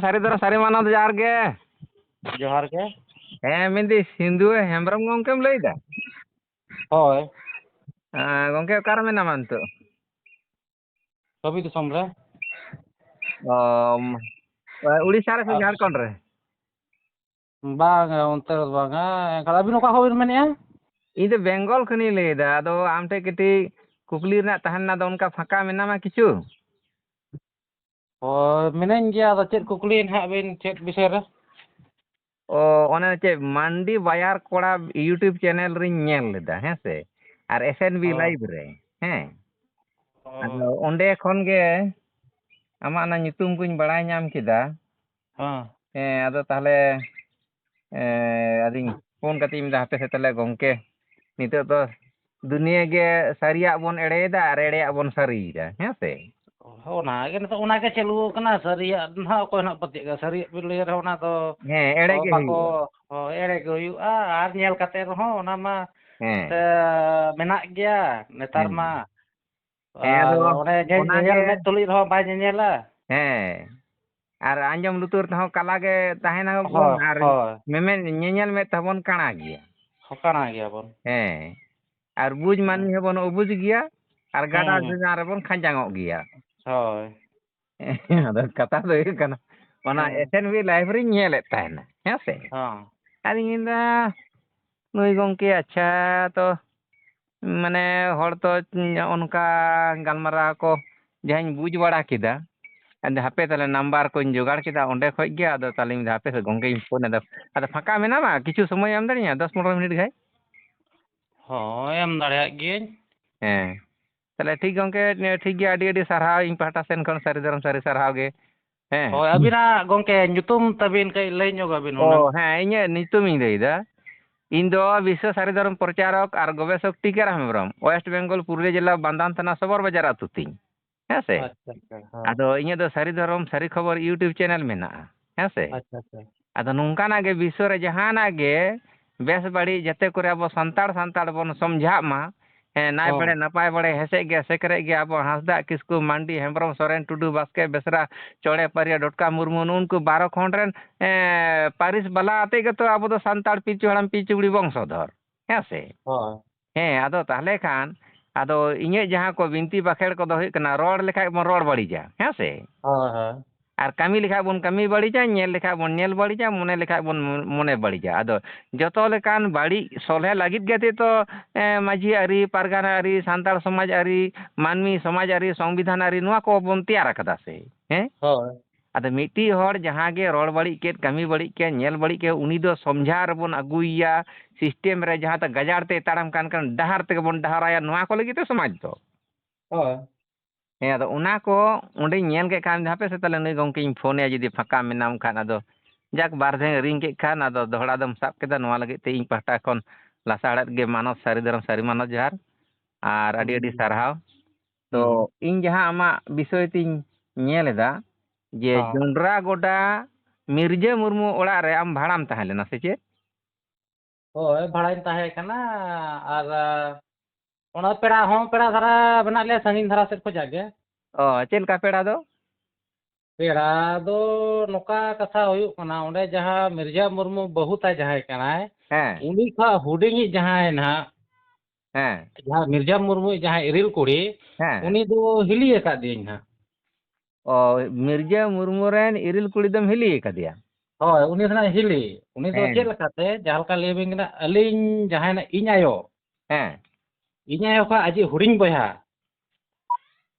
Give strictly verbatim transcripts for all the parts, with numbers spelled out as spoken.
ᱥᱟᱹᱨᱤ ᱫᱷᱚᱨᱚᱢ ᱥᱟᱹᱨᱤ ᱢᱟᱱᱟᱣ ᱫᱚ ᱡᱚᱦᱟᱨ ᱜᱮ᱾ ᱡᱚᱦᱟᱨ ᱜᱮ᱾ ᱦᱮᱸ, ᱢᱮᱱᱫᱟᱹᱧ ᱥᱤᱸᱫᱩ ᱦᱮᱢᱵᱨᱚᱢ ᱜᱚᱢᱠᱮᱢ ᱞᱟᱹᱭᱫᱟ? ᱦᱳᱭ᱾ ᱟᱸ, ᱜᱚᱢᱠᱮ, ᱚᱠᱟᱨᱮ ᱢᱮᱱᱟᱢᱟ ᱱᱤᱛᱚᱜ? ᱠᱟᱹᱢᱤ ᱫᱤᱥᱚᱢ ᱨᱮ᱾ ᱚ, ᱩᱲᱤᱥᱥᱟ ᱨᱮ ᱥᱮ ᱟᱨ ᱡᱷᱟᱲᱠᱷᱚᱸᱰ ᱨᱮ? ᱵᱟᱝᱟ, ᱚᱱᱛᱮ ᱨᱮᱫᱚ ᱵᱟᱝᱟ᱾ ᱮᱱᱠᱷᱟᱱ ᱟᱹᱵᱤᱱ ᱚᱠᱟ ᱠᱷᱚᱱ ᱵᱤᱱ ᱢᱮᱱᱮᱫᱼᱟ? ᱤᱧ ᱫᱚ ᱵᱮᱝᱜᱚᱞ ᱠᱷᱚᱱᱤᱧ ᱞᱟᱹᱭᱫᱟ᱾ ᱟᱫᱚ ᱟᱢ ᱴᱷᱮᱱ ᱠᱟᱹᱴᱤᱡ ᱠᱩᱠᱞᱤ ᱨᱮᱱᱟᱜ ᱛᱟᱦᱮᱸ ᱞᱮᱱᱟ, ᱟᱫᱚ ᱚᱱᱠᱟ ᱯᱷᱟᱸᱠᱟ ᱢᱮᱱᱟᱢᱟ ᱠᱤᱪᱷᱩ? ᱦᱳᱭ, ᱢᱤᱱᱟᱹᱧ ᱜᱮᱭᱟ᱾ ᱟᱫᱚ ᱪᱮᱫ ᱠᱩᱠᱞᱤ ᱱᱟᱦᱟᱜ ᱵᱤᱱ, ᱪᱮᱫ ᱵᱤᱥᱚᱭ ᱨᱮ? ᱚ, ᱚᱱᱮ ᱪᱮᱫ ᱢᱟᱱᱰᱤ ᱵᱟᱭᱟᱨ ᱠᱚᱲᱟ YouTube channel ᱨᱤᱧ ᱧᱮᱞ ᱞᱮᱫᱟ, ᱦᱮᱸ ᱥᱮ, ᱟᱨ S N B ᱦᱳᱭ᱾ Live ᱨᱮ, ᱦᱮᱸ᱾ ᱦᱳᱭ᱾ ᱟᱫᱚ ᱚᱸᱰᱮ ᱠᱷᱚᱱ ᱜᱮ ᱟᱢᱟᱜ ᱚᱱᱟ ᱧᱩᱛᱩᱢ ᱠᱚᱧ ᱵᱟᱲᱟᱭ ᱧᱟᱢ ᱠᱮᱫᱟ᱾ ᱦᱮᱸ᱾ ᱦᱮᱸ, ᱟᱫᱚ ᱛᱟᱦᱚᱞᱮ, ᱮᱸ, ᱟᱫᱚᱧ ᱯᱷᱳᱱ ᱠᱟᱛᱮᱧ ᱢᱮᱱᱫᱟ, ᱦᱟᱯᱮ ᱥᱮ ᱛᱟᱦᱚᱞᱮ ᱜᱚᱢᱠᱮ, ᱱᱤᱛᱚᱜ ᱫᱚ ᱫᱩᱱᱤᱭᱟᱹ ᱜᱮ ᱥᱟᱹᱨᱤᱭᱟᱜ ᱵᱚᱱ ᱮᱲᱮᱭᱮᱫᱟ ᱟᱨ ᱮᱲᱮᱭᱟᱜ ᱵᱚᱱ ᱥᱟᱹᱨᱤᱭᱮᱫᱟ, ᱦᱮᱸ ᱥᱮ? ᱚᱱᱟ ᱜᱮ ᱱᱤᱛᱚᱜ, ᱚᱱᱟ ᱜᱮ ᱪᱟᱹᱞᱩ ᱟᱠᱟᱱᱟ, ᱥᱟᱹᱨᱤᱭᱟᱜ ᱫᱚ ᱱᱟᱦᱟᱜ ᱚᱠᱚᱭ ᱱᱟᱦᱟᱜ ᱯᱟᱹᱛᱭᱟᱹᱜᱼᱟ, ᱥᱟᱹᱨᱤᱭᱟᱜ ᱵᱤᱱ ᱞᱟᱹᱭ ᱨᱮᱦᱚᱸ ᱚᱱᱟ ᱫᱚ ᱦᱮᱸ, ᱮᱲᱮ ᱜᱮ ᱵᱟᱠᱚ, ᱦᱩᱭᱩᱜᱼᱟ᱾ ᱦᱳᱭ, ᱮᱲᱮ ᱜᱮ ᱦᱩᱭᱩᱜᱼᱟ᱾ ᱟᱨ ᱧᱮᱞ ᱠᱟᱛᱮ ᱨᱮᱦᱚᱸ ᱚᱱᱟ ᱢᱟ ᱦᱮᱸ᱾ ᱥᱮ ᱢᱮᱱᱟᱜ ᱜᱮᱭᱟ ᱱᱮᱛᱟᱨ ᱦᱮᱸ᱾ ᱢᱟ᱾ ᱦᱮᱸ, ᱟᱨ ᱟᱫᱚ ᱚᱱᱮ ᱧᱮ-, ᱚᱱᱟᱜᱮ ᱧᱮᱧᱮᱞ ᱢᱮᱫ ᱛᱩᱞᱩᱡ ᱨᱮᱦᱚᱸ ᱵᱟᱭ ᱧᱮᱧᱮᱞᱟ᱾ ᱦᱮᱸ, ᱟᱨ ᱟᱸᱡᱚᱢ ᱞᱩᱛᱩᱨ ᱛᱮᱦᱚᱸ ᱠᱟᱞᱟ ᱜᱮ ᱛᱟᱦᱮᱱᱟ ᱵᱚᱱ, ᱦᱳᱭ, ᱟᱨ ᱦᱳᱭ᱾ ᱢᱮᱢᱮᱱ, ᱧᱮᱧᱮᱞ ᱢᱮᱫ ᱛᱮᱦᱚᱸ ᱵᱚᱱ ᱠᱟᱬᱟ ᱜᱮᱭᱟ᱾ ᱦᱚᱸ, ᱠᱟᱬᱟ ᱜᱮᱭᱟᱵᱚᱱ᱾ ᱦᱮᱸ, ᱟᱨ ᱵᱩᱡᱽ ᱦᱩᱸ᱾ ᱢᱟᱹᱱᱢᱤ ᱦᱚᱸᱵᱚᱱ ᱩᱵᱩᱡᱽ ᱜᱮᱭᱟ, ᱟᱨ ᱜᱟᱰᱟ ᱦᱩᱸ, ᱦᱩᱸ᱾ ᱪᱮᱛᱟᱱ ᱨᱮᱵᱚᱱ ᱠᱷᱟᱸᱡᱟᱝᱚᱜ ᱜᱮᱭᱟ᱾ ᱦᱳᱭ᱾ ᱟᱫᱚ ᱠᱟᱛᱷᱟ ᱫᱚ ᱦᱩᱭᱩᱜ ᱠᱟᱱᱟ, ᱚᱱᱟ ᱦᱩᱸ᱾ S N B Live ᱨᱤᱧ ᱧᱮᱞᱮᱫ ᱛᱟᱦᱮᱱᱟ, ᱦᱮᱸ ᱥᱮ? ᱦᱚᱸ᱾ ᱟᱨᱤᱧ ᱢᱮᱱᱫᱟ, ᱱᱩᱭ ᱜᱚᱢᱠᱮ, ᱟᱪᱪᱷᱟ, ᱛᱚ, ᱢᱟᱱᱮ, ᱦᱚᱲ ᱛᱚ ᱱᱚᱜᱼᱚ ᱱᱚᱝᱠᱟ ᱜᱟᱞᱢᱟᱨᱟᱣ ᱠᱚ ᱡᱟᱦᱟᱸᱧ ᱵᱩᱡᱽ ᱵᱟᱲᱟ ᱠᱮᱫᱟ, ᱟᱫᱚ ᱦᱟᱯᱮ ᱛᱟᱦᱚᱞᱮ ᱱᱟᱢᱵᱟᱨ ᱠᱚᱧ ᱡᱚᱜᱟᱲ ᱠᱮᱫᱟ ᱚᱸᱰᱮ ᱠᱷᱚᱡ ᱜᱮ, ᱟᱫᱚ ᱛᱟᱦᱚᱞᱮᱧ ᱢᱮᱱᱫᱟ, ᱦᱟᱯᱮ ᱥᱮ ᱜᱚᱢᱠᱮᱧ ᱯᱷᱳᱱ ᱮᱫᱟ᱾ ᱟᱫᱚ ᱯᱷᱟᱸᱠᱟ ᱢᱮᱱᱟᱢᱟ? ᱠᱤᱪᱷᱩ ᱥᱚᱢᱚᱭ ᱮᱢ ᱫᱟᱲᱮᱭᱟᱹᱧᱟ, ᱫᱚᱥ ᱯᱚᱱᱨᱚ ᱢᱤᱱᱤᱴ ᱜᱟᱱ? ᱦᱳᱭ, ᱮᱢ ᱫᱟᱲᱮᱭᱟᱜ ᱜᱤᱭᱟᱹᱧ᱾ ᱦᱮᱸ, ᱛᱟᱦᱚᱞᱮ ᱴᱷᱤᱠ ᱜᱚᱢᱠᱮ, ᱴᱷᱤᱠ ᱜᱮᱭᱟ, ᱟᱹᱰᱤ ᱟᱹᱰᱤ ᱥᱟᱨᱦᱟᱣ ᱤᱧ ᱯᱟᱦᱴᱟ ᱥᱮᱱ ᱠᱷᱚᱱ, ᱥᱟᱹᱨᱤ ᱫᱷᱚᱨᱚᱢ ᱥᱟᱹᱨᱤ ᱥᱟᱨᱦᱟᱣ ᱜᱮ᱾ ᱦᱮᱸ᱾ ᱦᱳᱭ, ᱟᱹᱵᱤᱱᱟᱜ ᱜᱚᱢᱠᱮ ᱧᱩᱛᱩᱢ ᱛᱟᱹᱵᱤᱱ ᱠᱟᱹᱡ ᱞᱟᱹᱭ ᱧᱚᱜ ᱟᱹᱵᱤᱱ ᱚ, ᱦᱩᱱᱟᱹᱝ᱾ ᱦᱮᱸ, ᱤᱧᱟᱹᱜ ᱧᱩᱛᱩᱢᱤᱧ ᱞᱟᱹᱭᱫᱟ᱾ ᱤᱧ ᱫᱚ ᱵᱤᱥᱥᱚ ᱥᱟᱹᱨᱤ ᱫᱷᱚᱨᱚᱢ ᱯᱨᱚᱪᱟᱨᱚᱠ ᱟᱨ ᱜᱚᱵᱮᱥᱚᱠ ᱴᱤᱠᱟᱹᱨᱟᱢ ᱦᱮᱢᱵᱨᱚᱢ, ᱳᱭᱮᱥᱴ ᱵᱮᱝᱜᱚᱞ ᱯᱩᱨᱩᱞᱤᱭᱟᱹ ᱡᱮᱞᱟ ᱵᱟᱱᱫᱟᱱ ᱛᱷᱟᱱᱟ ᱥᱚᱵᱚᱨ ᱵᱟᱡᱟᱨ ᱟᱹᱛᱩ ᱛᱤᱧ᱾ ᱦᱮᱸ ᱥᱮ? ᱟᱪᱪᱷᱟ, ᱟᱪᱪᱷᱟ, ᱦᱮᱸ᱾ ᱟᱫᱚ ᱤᱧᱟᱹᱜ ᱫᱚ ᱥᱟᱹᱨᱤ ᱫᱷᱚᱨᱚᱢ ᱥᱟᱹᱨᱤ ᱠᱷᱚᱵᱚᱨ YouTube channel ᱢᱮᱱᱟᱜᱼᱟ, ᱦᱮᱸ ᱥᱮ? ᱟᱪᱪᱷᱟ, ᱟᱪᱪᱷᱟ᱾ ᱟᱫᱚ ᱱᱚᱝᱠᱟᱱᱟᱜ ᱜᱮ ᱵᱤᱥᱥᱚ ᱨᱮ ᱡᱟᱦᱟᱱᱟᱜ ᱜᱮ ᱵᱮᱥ ᱵᱟᱹᱲᱤᱡ ᱡᱟᱛᱮ ᱠᱚᱨᱮ ᱟᱵᱚ ᱥᱟᱱᱛᱟᱲ ᱥᱟᱱᱛᱟᱲ ᱵᱚᱱ ᱥᱚᱢᱡᱷᱟᱜ ᱢᱟ, ᱦᱮᱸ, ᱱᱟᱭ ᱵᱟᱲᱮ, ᱦᱳᱭ᱾ ᱱᱟᱯᱟᱭ ᱵᱟᱲᱮ, ᱦᱮᱸᱥᱮᱡ ᱜᱮ, ᱥᱮᱠᱨᱮᱡ ᱜᱮ, ᱟᱵᱚ ᱦᱟᱸᱥᱫᱟᱜ, ᱠᱤᱥᱠᱩ, ᱢᱟᱱᱰᱤ, ᱦᱮᱢᱵᱨᱚᱢ, ᱥᱚᱨᱮᱱ, ᱴᱩᱰᱩ, ᱵᱟᱥᱠᱮ, ᱵᱮᱥᱨᱟ, ᱪᱚᱲᱮ, ᱯᱟᱹᱨᱤᱭᱟᱹ, ᱰᱚᱴᱠᱟ, ᱢᱩᱨᱢᱩ, ᱱᱩᱜᱼᱩ ᱱᱩᱠᱩ ᱵᱟᱨᱚ ᱠᱷᱚᱸᱰ ᱨᱮᱱ, ᱮᱸ, ᱯᱟᱹᱨᱤᱥ ᱵᱟᱞᱟ ᱟᱛᱮ ᱜᱮᱛᱚ ᱟᱵᱚ ᱫᱚ ᱥᱟᱱᱛᱟᱲ ᱯᱤᱞᱪᱩ ᱦᱟᱲᱟᱢ ᱯᱤᱞᱪᱩ ᱵᱩᱲᱦᱤ ᱵᱚᱝᱥᱚᱫᱷᱚᱨ, ᱦᱮᱸ ᱥᱮ? ᱦᱳᱭ᱾ ᱦᱮᱸ, ᱟᱫᱚ ᱛᱟᱦᱚᱞᱮ ᱠᱷᱟᱱ, ᱟᱫᱚ ᱤᱧᱟᱹᱜ ᱡᱟᱦᱟᱸ ᱠᱚ ᱵᱤᱱᱛᱤ ᱵᱟᱠᱷᱮᱲ ᱠᱚᱫᱚ ᱦᱩᱭᱩᱜ ᱠᱟᱱᱟ, ᱨᱚᱲ ᱞᱮᱠᱷᱟᱡ ᱵᱚᱱ ᱨᱚᱲ ᱵᱟᱹᱲᱤᱡᱟ, ᱦᱮᱸ ᱥᱮ? ᱦᱳᱭ, ᱦᱳᱭ᱾ ᱟᱨ ᱠᱟᱹᱢᱤ ᱞᱮᱠᱷᱟᱡ ᱵᱚᱱ ᱠᱟᱹᱢᱤ ᱵᱟᱹᱲᱤᱡᱟ, ᱧᱮᱞ ᱞᱮᱠᱷᱟᱡ ᱵᱚᱱ ᱧᱮᱞ ᱵᱟᱹᱲᱤᱡᱟ, ᱢᱚᱱᱮ ᱞᱮᱠᱷᱟᱡ ᱵᱚᱱ ᱢᱚ-, ᱢᱚᱱᱮ ᱵᱟᱹᱲᱤᱡᱟ᱾ ᱟᱫᱚ ᱡᱚᱛᱚ ᱞᱮᱠᱟᱱ ᱵᱟᱹᱲᱤᱡ ᱥᱚᱞᱦᱮ ᱞᱟᱹᱜᱤᱫ ᱜᱮ ᱛᱚ, ᱮᱸ, ᱢᱟᱹᱡᱷᱤ ᱟᱹᱨᱤ, ᱯᱟᱨᱜᱟᱱᱟ ᱟᱹᱨᱤ, ᱥᱟᱱᱛᱟᱲ ᱥᱚᱢᱟᱡᱽ ᱟᱹᱨᱤ, ᱢᱟᱹᱱᱢᱤ ᱥᱚᱢᱟᱡᱽ ᱟᱹᱨᱤ, ᱥᱚᱝᱵᱤᱫᱷᱟᱱ ᱟᱹᱨᱤ, ᱱᱚᱣᱟ ᱠᱚ ᱵᱚᱱ ᱛᱮᱭᱟᱨ ᱟᱠᱟᱫᱟ ᱥᱮ, ᱦᱮᱸ? ᱦᱳᱭ᱾ ᱟᱫᱚ ᱢᱤᱫᱴᱤᱡ ᱦᱚᱲ ᱡᱟᱦᱟᱸ ᱜᱮ ᱨᱚᱲ ᱵᱟᱹᱲᱤᱡ ᱠᱮᱫ, ᱠᱟᱹᱢᱤ ᱵᱟᱹᱲᱤᱡ ᱠᱮᱫ, ᱧᱮᱞ ᱵᱟᱹᱲᱤᱡ ᱠᱮᱫ, ᱩᱱᱤ ᱫᱚ ᱥᱚᱢᱡᱷᱟ ᱨᱮᱵᱚᱱ ᱟᱹᱜᱩᱭᱮᱭᱟ, ᱥᱤᱥᱴᱮᱢ ᱨᱮ ᱡᱟᱦᱟᱸ ᱛᱮ ᱜᱟᱡᱟᱲ ᱛᱮ ᱛᱟᱲᱟᱢ ᱠᱟᱱ ᱠᱷᱟᱱ ᱰᱟᱦᱟᱨ ᱛᱮᱜᱮ ᱵᱚᱱ ᱰᱟᱦᱟᱨᱟᱭᱟ, ᱱᱚᱣᱟ ᱠᱚ ᱞᱟᱹᱜᱤᱫ ᱛᱮ ᱥᱚᱢᱟᱡᱽ ᱫᱚ᱾ ᱦᱳᱭ᱾ ᱦᱮᱸ, ᱟᱫᱚ ᱚᱱᱟ ᱠᱚ ᱚᱸᱰᱮᱧ ᱧᱮᱞ ᱠᱮᱫ ᱠᱷᱟᱱ, ᱦᱟᱯᱮ ᱥᱮ ᱛᱟᱦᱞᱮ ᱱᱩᱭ ᱜᱚᱢᱠᱮᱧ ᱯᱷᱳᱱ ᱟᱭᱟ, ᱡᱩᱫᱤ ᱯᱷᱟᱸᱠᱟ ᱢᱮᱱᱟᱢ ᱠᱷᱟᱱ᱾ ᱟᱫᱚ ᱡᱟᱠ, ᱵᱟᱨ ᱫᱷᱟᱣ ᱨᱤᱝ ᱠᱮᱫ ᱠᱷᱟᱱ, ᱟᱫᱚ ᱫᱚᱦᱲᱟ ᱫᱚᱢ ᱥᱟᱵ ᱠᱮᱫᱟ᱾ ᱱᱚᱣᱟ ᱞᱟᱹᱜᱤᱫ ᱛᱮ ᱤᱧ ᱯᱟᱦᱴᱟ ᱠᱷᱚᱱ ᱞᱟᱥᱟᱲᱦᱮᱫ ᱜᱮ ᱢᱟᱱᱚᱛ, ᱥᱟᱹᱨᱤ ᱫᱷᱚᱨᱚᱢ ᱥᱟᱹᱨᱤ ᱢᱟᱱᱚᱛ ᱡᱚᱦᱟᱨ ᱟᱨ ᱟᱹᱰᱤ ᱟᱹᱰᱤ ᱦᱩᱸ᱾ ᱥᱟᱨᱦᱟᱣ᱾ ᱛᱚ, ᱦᱩᱸ᱾ ᱤᱧ ᱡᱟᱦᱟᱸ ᱟᱢᱟᱜ ᱵᱤᱥᱚᱭ ᱛᱤᱧ ᱧᱮᱞ ᱮᱫᱟ ᱡᱮ ᱦᱚᱸ᱾ ᱡᱚᱱᱰᱨᱟ ᱜᱚᱰᱟ ᱢᱤᱨᱡᱟᱹ ᱢᱩᱨᱢᱩ ᱚᱲᱟᱜ ᱨᱮ ᱟᱢ ᱵᱷᱟᱲᱟᱢ ᱛᱟᱦᱮᱸ ᱞᱮᱱᱟ ᱥᱮ ᱪᱮᱫ? ᱦᱳᱭ, ᱵᱷᱟᱲᱟᱧ ᱛᱟᱦᱮᱸ ᱠᱟᱱᱟ᱾ ᱟᱨ, ᱚᱱᱟ ᱯᱮᱲᱟ ᱦᱚᱸ ᱯᱮᱲᱟ ᱫᱷᱟᱨᱟ ᱢᱮᱱᱟᱜ ᱞᱮᱭᱟ, ᱥᱟᱺᱜᱤᱧ ᱫᱷᱟᱨᱟ ᱥᱮᱫ ᱠᱷᱚᱱᱟᱜ ᱜᱮ᱾ ᱚ, ᱪᱮᱫ ᱞᱮᱠᱟ ᱯᱮᱲᱟ ᱫᱚ? ᱯᱮᱲᱟ ᱫᱚ ᱱᱚᱝᱠᱟ ᱠᱟᱛᱷᱟ ᱦᱩᱭᱩᱜ ᱠᱟᱱᱟ, ᱚᱸᱰᱮ ᱡᱟᱦᱟᱸ ᱢᱤᱨᱡᱟ ᱢᱩᱨᱢᱩ ᱵᱟᱹᱦᱩ ᱛᱟᱭ ᱡᱟᱦᱟᱸᱭ ᱠᱟᱱᱟᱭ, ᱦᱮᱸ᱾ ᱩᱱᱤ ᱠᱷᱚᱱ ᱦᱩᱰᱤᱧᱤᱡ ᱡᱟᱦᱟᱸᱭ ᱱᱟᱦᱟᱜ, ᱦᱮᱸ᱾ ᱡᱟᱦᱟᱸ ᱢᱤᱨᱡᱟ ᱢᱩᱨᱢᱩᱭᱤᱡ ᱡᱟᱦᱟᱸᱭ ᱤᱨᱤᱞ ᱠᱩᱲᱤ, ᱦᱮᱸ᱾ ᱩᱱᱤ ᱫᱚ ᱦᱤᱞᱤ ᱟᱠᱟᱫᱤᱭᱟᱹᱧ ᱱᱟᱦᱟᱜ᱾ ᱚ, ᱢᱤᱨᱡᱟᱹ ᱢᱩᱨᱢᱩ ᱨᱮᱱ ᱤᱨᱤᱞ ᱠᱩᱲᱤ ᱫᱚᱢ ᱦᱤᱞᱤ ᱟᱠᱟᱫᱮᱭᱟ? ᱦᱳᱭ, ᱩᱱᱤ ᱫᱚ ᱱᱟᱦᱟᱜ ᱦᱤᱞᱤ᱾ ᱩᱱᱤ ᱫᱚ ᱦᱮᱸ᱾ ᱪᱮᱫ ᱞᱮᱠᱟᱛᱮ? ᱡᱟᱦᱟᱸ ᱞᱮᱠᱟ ᱞᱟᱹᱭ ᱟᱵᱤᱱ ᱠᱟᱱᱟ, ᱟᱹᱞᱤᱧ ᱡᱟᱦᱟᱸᱭ ᱱᱟᱜ ᱤᱧ ᱟᱭᱳ, ᱦᱮᱸ᱾ ᱤᱧ ᱟᱭᱳ ᱠᱷᱚᱱ ᱟᱡᱤᱡ ᱦᱩᱰᱤᱧ ᱵᱚᱭᱦᱟ᱾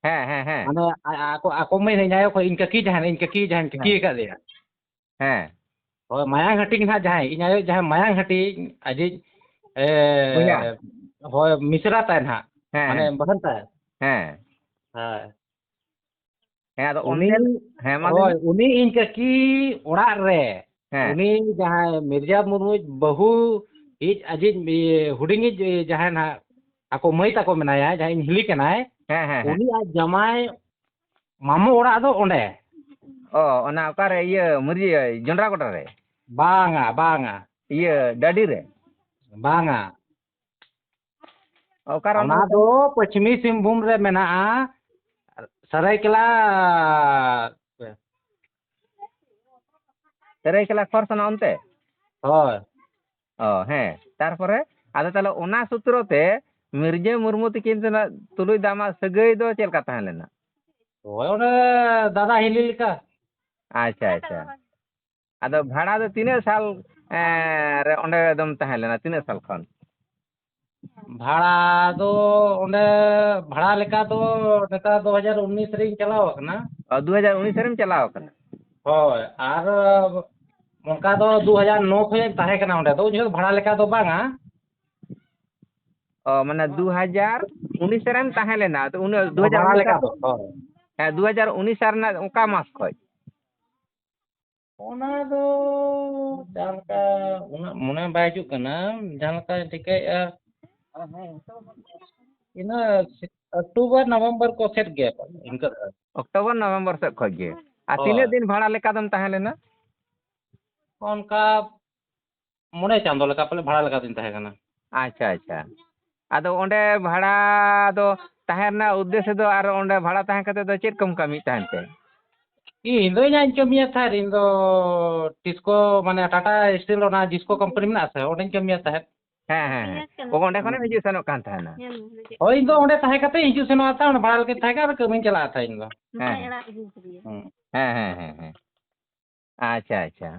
ᱦᱮᱸ, ᱦᱮᱸ, ᱦᱮᱸ᱾ ᱢᱟᱱᱮ, ᱟ-, ᱟ-, ᱟᱠᱚ, ᱟᱠᱚ ᱢᱟᱹᱭ ᱤᱧ ᱟᱭᱳ ᱠᱷᱚᱱ ᱤᱧ ᱠᱟᱹᱠᱤ ᱡᱟᱦᱟᱸᱭ, ᱤᱧ ᱠᱟᱹᱠᱤ ᱡᱟᱦᱟᱸᱭ, ᱤᱧ ᱠᱟᱹᱠᱤ ᱦᱮᱸ᱾ ᱟᱠᱟᱫ ᱞᱮᱭᱟ᱾ ᱦᱮᱸ᱾ ᱦᱳᱭ, ᱢᱟᱭᱟᱝ ᱦᱟᱹᱴᱤᱧ ᱱᱟᱦᱟᱜ ᱡᱟᱦᱟᱸᱭ, ᱤᱧ ᱟᱭᱳ ᱡᱟᱦᱟᱸᱭ ᱢᱟᱭᱟᱝ ᱦᱟᱹᱴᱤᱧ, ᱟᱡᱤᱡ, ᱮ, ᱵᱚᱭᱦᱟ᱾ ᱦᱳᱭ, ᱢᱤᱥᱨᱟ ᱛᱟᱭ ᱱᱟᱦᱟᱜ᱾ ᱦᱮᱸ, ᱢᱟᱱᱮ, ᱦᱮᱸ᱾ ᱵᱟᱦᱟᱱ ᱛᱟᱭ᱾ ᱦᱮᱸ᱾ ᱦᱳᱭ᱾ ᱦᱮᱸ, ᱟᱫᱚ ᱩᱱᱤ, ᱚᱱᱛᱮ, ᱦᱮᱸ, ᱢᱟ ᱞᱟᱹᱭ ᱦᱳᱭ, ᱢᱮ᱾ ᱩᱱᱤ ᱤᱧ ᱠᱟᱹᱠᱤ ᱚᱲᱟᱜ ᱨᱮ, ᱦᱮᱸ᱾ ᱩᱱᱤ ᱡᱟᱦᱟᱸᱭ ᱢᱤᱨᱡᱟ ᱢᱩᱨᱢᱩᱭᱤᱡ ᱵᱟᱹᱦᱩ ᱤᱡ ᱟᱡᱤᱡ, ᱤᱭᱟᱹ, ᱦᱩᱰᱤᱧᱤᱡ, ᱤᱭᱟᱹ, ᱡᱟᱦᱟᱸᱭ ᱱᱟᱦᱟᱜ ᱟᱠᱚ ᱢᱟᱹᱭ ᱛᱟᱠᱚ ᱢᱮᱱᱟᱭᱟ, ᱡᱟᱦᱟᱸᱭ ᱤᱧ ᱦᱤᱞᱤ ᱠᱟᱱᱟᱭ, ᱦᱮᱸ, ᱦᱮᱸ, ᱦᱮᱸ᱾ ᱩᱱᱤ ᱟᱡ ᱡᱟᱢᱟᱭ ᱢᱟᱢᱚ ᱚᱲᱟᱜ ᱫᱚ ᱚᱸᱰᱮ᱾ ᱚ, ᱚᱱᱟ ᱚᱠᱟᱨᱮ, ᱤᱭᱟᱹ, ᱢᱩᱨᱡᱤ, ᱡᱚᱱᱰᱨᱟ ᱜᱚᱰᱟ ᱨᱮ? ᱵᱟᱝᱟ, ᱵᱟᱝᱟ᱾ ᱤᱭᱟᱹ, ᱰᱟᱹᱰᱤ ᱨᱮ? ᱵᱟᱝᱟ᱾ ᱚᱠᱟᱨᱮ ᱚᱱᱟ ᱚᱱᱟ ᱫᱚ ᱯᱚᱪᱷᱤᱢᱤ ᱥᱤᱝᱵᱷᱩᱢ ᱨᱮ ᱢᱮᱱᱟᱜᱼᱟ, ᱥᱟᱹᱨᱟᱹᱭᱠᱮᱞᱟ᱾ ᱥᱟᱹᱨᱟᱹᱭᱠᱮᱞᱟ ᱠᱷᱚᱨᱥᱚᱱᱟ ᱚᱱᱛᱮ? ᱦᱳᱭ᱾ ᱚ, ᱦᱮᱸ᱾ ᱛᱟᱨᱯᱚᱨᱮ ᱟᱫᱚ ᱛᱟᱦᱚᱞᱮ ᱚᱱᱟ ᱥᱩᱛᱨᱚ ᱛᱮ ᱢᱤᱨᱡᱟᱹ ᱢᱩᱨᱢᱩ ᱛᱤᱠᱤᱱ ᱛᱮᱱᱟᱜ ᱛᱩᱞᱩᱡ ᱫᱚ ᱟᱢᱟᱜ ᱥᱟᱹᱜᱟᱹᱭ ᱫᱚ ᱪᱮᱫ ᱞᱮᱠᱟ ᱛᱟᱦᱮᱸ ᱞᱮᱱᱟ? ᱦᱳᱭ, ᱚᱸᱰᱮ ᱫᱟᱫᱟ ᱦᱤᱞᱤ ᱞᱮᱠᱟ᱾ ᱟᱪᱪᱷᱟ, ᱟᱪᱪᱷᱟ᱾ ᱟᱫᱚ ᱵᱷᱟᱲᱟ ᱫᱚ ᱛᱤᱱᱟᱹᱜ ᱥᱟᱞ, ᱮᱸ, ᱨᱮ ᱚᱸᱰᱮ ᱫᱚᱢ ᱛᱟᱦᱮᱸ ᱞᱮᱱᱟ? ᱛᱤᱱᱟᱹᱜ ᱥᱟᱞ ᱠᱷᱚᱱ? ᱵᱷᱟᱲᱟ ᱫᱚ ᱚᱸᱰᱮ, ᱵᱷᱟᱲᱟ ᱞᱮᱠᱟ ᱫᱚ ᱱᱮᱛᱟᱨ ᱫᱩ ᱦᱟᱡᱟᱨ ᱩᱱᱤᱥ ᱨᱤᱧ ᱪᱟᱞᱟᱣ ᱟᱠᱟᱱᱟ᱾ ᱚ, ᱫᱩ ᱦᱟᱡᱟᱨ ᱩᱱᱤᱥ ᱨᱮᱢ ᱪᱟᱞᱟᱣ ᱟᱠᱟᱱᱟ? ᱦᱳᱭ, ᱟᱨ ᱚᱱᱠᱟ ᱫᱚ ᱫᱩ ᱦᱟᱡᱟᱨ ᱱᱚ ᱠᱷᱚᱱᱤᱧ ᱛᱟᱦᱮᱸ ᱠᱟᱱᱟ ᱚᱸᱰᱮ ᱫᱚ, ᱩᱱ ᱡᱚᱠᱷᱚᱱ ᱵᱷᱟᱲᱟ ᱞᱮᱠᱟ ᱫᱚ ᱵᱟᱝᱟ᱾ ᱚ, ᱢᱟᱱᱮ ᱫᱩ ᱦᱟᱡᱟᱨ ᱩᱱᱤᱥ ᱨᱮᱢ ᱛᱟᱦᱮᱸ ᱞᱮᱱᱟ, ᱛᱚ ᱩᱱᱟᱹᱜ ᱚ, ᱵᱷᱟᱲᱟ ᱫᱩ ᱦᱟᱡᱟᱨ ᱩᱱᱤᱥ ᱞᱮᱠᱟ ᱫᱚ, ᱦᱳᱭ᱾ ᱦᱮᱸ, ᱫᱩ ᱦᱟᱡᱟᱨ ᱩᱱᱤᱥ ᱨᱮᱱᱟᱜ ᱚᱠᱟ ᱢᱟᱥ ᱠᱷᱚᱡ? ᱚᱱᱟ ᱫᱚ ᱡᱟᱦᱟᱸ ᱞᱮᱠᱟ ᱩᱱᱟᱹᱜ ᱢᱚᱱᱮ ᱵᱟᱭ ᱦᱤᱡᱩᱜ ᱠᱟᱱᱟ, ᱡᱟᱦᱟᱸ ᱞᱮᱠᱟᱧ ᱴᱷᱤᱠᱟᱹᱭᱮᱫᱼᱟ, ᱤᱱᱟᱹ ᱚᱠᱴᱳᱵᱚᱨ ᱱᱚᱵᱷᱮᱢᱵᱚᱨ ᱠᱚ ᱥᱮᱫ ᱜᱮ ᱤᱱᱠᱟᱹ᱾ ᱚᱠᱴᱳᱵᱚᱨ ᱱᱚᱵᱷᱮᱢᱵᱚᱨ ᱥᱮᱫ ᱠᱷᱚᱡ ᱜᱮ᱾ ᱟᱨ ᱦᱳᱭ᱾ ᱛᱤᱱᱟᱹᱜ ᱫᱤᱱ ᱵᱷᱟᱲᱟ ᱞᱮᱠᱟ ᱫᱚᱢ ᱛᱟᱦᱮᱸ ᱞᱮᱱᱟ? ᱚᱱᱠᱟ ᱢᱚᱬᱮ ᱪᱟᱸᱫᱚ ᱞᱮᱠᱟ ᱯᱟᱞᱮ ᱵᱷᱟᱲᱟ ᱞᱮᱠᱟ ᱫᱚᱧ ᱛᱟᱦᱮᱸ ᱠᱟᱱᱟ᱾ ᱟᱪᱪᱷᱟ, ᱟᱪᱪᱷᱟ᱾ ᱟᱫᱚ ᱚᱸᱰᱮ ᱵᱷᱟᱲᱟ ᱫᱚ ᱛᱟᱦᱮᱸ ᱨᱮᱱᱟᱜ ᱩᱫᱽᱫᱮᱥᱥᱚ ᱫᱚ, ᱟᱨ ᱚᱸᱰᱮ ᱵᱷᱟᱲᱟ ᱛᱟᱦᱮᱸ ᱠᱟᱛᱮ ᱫᱚ ᱪᱮᱫ ᱠᱚᱢ ᱠᱟᱹᱢᱤᱭᱮᱫ ᱛᱟᱦᱮᱱ ᱛᱮ? ᱤᱧ ᱫᱚ ᱤᱧᱟᱹᱜ ᱤᱧ ᱠᱟᱹᱢᱤᱭᱮᱫ ᱛᱟᱦᱮᱸᱫ, ᱤᱧ ᱫᱚ ᱴᱤᱥᱠᱳ, ᱢᱟᱱᱮ ᱴᱟᱴᱟ ᱥᱴᱤᱞ ᱚᱱᱟ ᱡᱤᱥᱠᱳ ᱠᱳᱢᱯᱟᱱᱤ ᱢᱮᱱᱟᱜᱼᱟ ᱥᱮ, ᱚᱸᱰᱮᱧ ᱠᱟᱹᱢᱤᱭᱮᱫ ᱛᱟᱦᱮᱸᱫ᱾ ᱦᱮᱸ, ᱦᱮᱸ, ᱦᱮᱸ᱾ ᱚ, ᱚᱸᱰᱮ ᱠᱷᱚᱱᱮᱢ ᱦᱤᱡᱩᱜ ᱥᱮᱱᱚᱜ ᱠᱟᱱ ᱛᱟᱦᱮᱱᱟ? ᱦᱳᱭ, ᱤᱧ ᱫᱚ ᱚᱸᱰᱮ ᱛᱟᱦᱮᱸ ᱠᱟᱛᱮ ᱤᱧ ᱦᱤᱡᱩᱜ ᱥᱮᱱᱚᱜᱼᱟ ᱛᱟᱦᱮᱸᱫ, ᱚᱸᱰᱮ ᱵᱷᱟᱲᱟ ᱞᱮᱠᱟᱧ ᱛᱟᱦᱮᱸ ᱠᱟᱱᱟ, ᱟᱨ ᱠᱟᱹᱢᱤᱧ ᱪᱟᱞᱟᱜᱼᱟ ᱛᱟᱦᱮᱸᱫ ᱤᱧ ᱫᱚ᱾ ᱦᱮᱸ᱾ ᱦᱮᱸ, ᱦᱮᱸ, ᱦᱮᱸ, ᱦᱮᱸ᱾ ᱟᱪᱪᱷᱟ, ᱟᱪᱪᱷᱟ᱾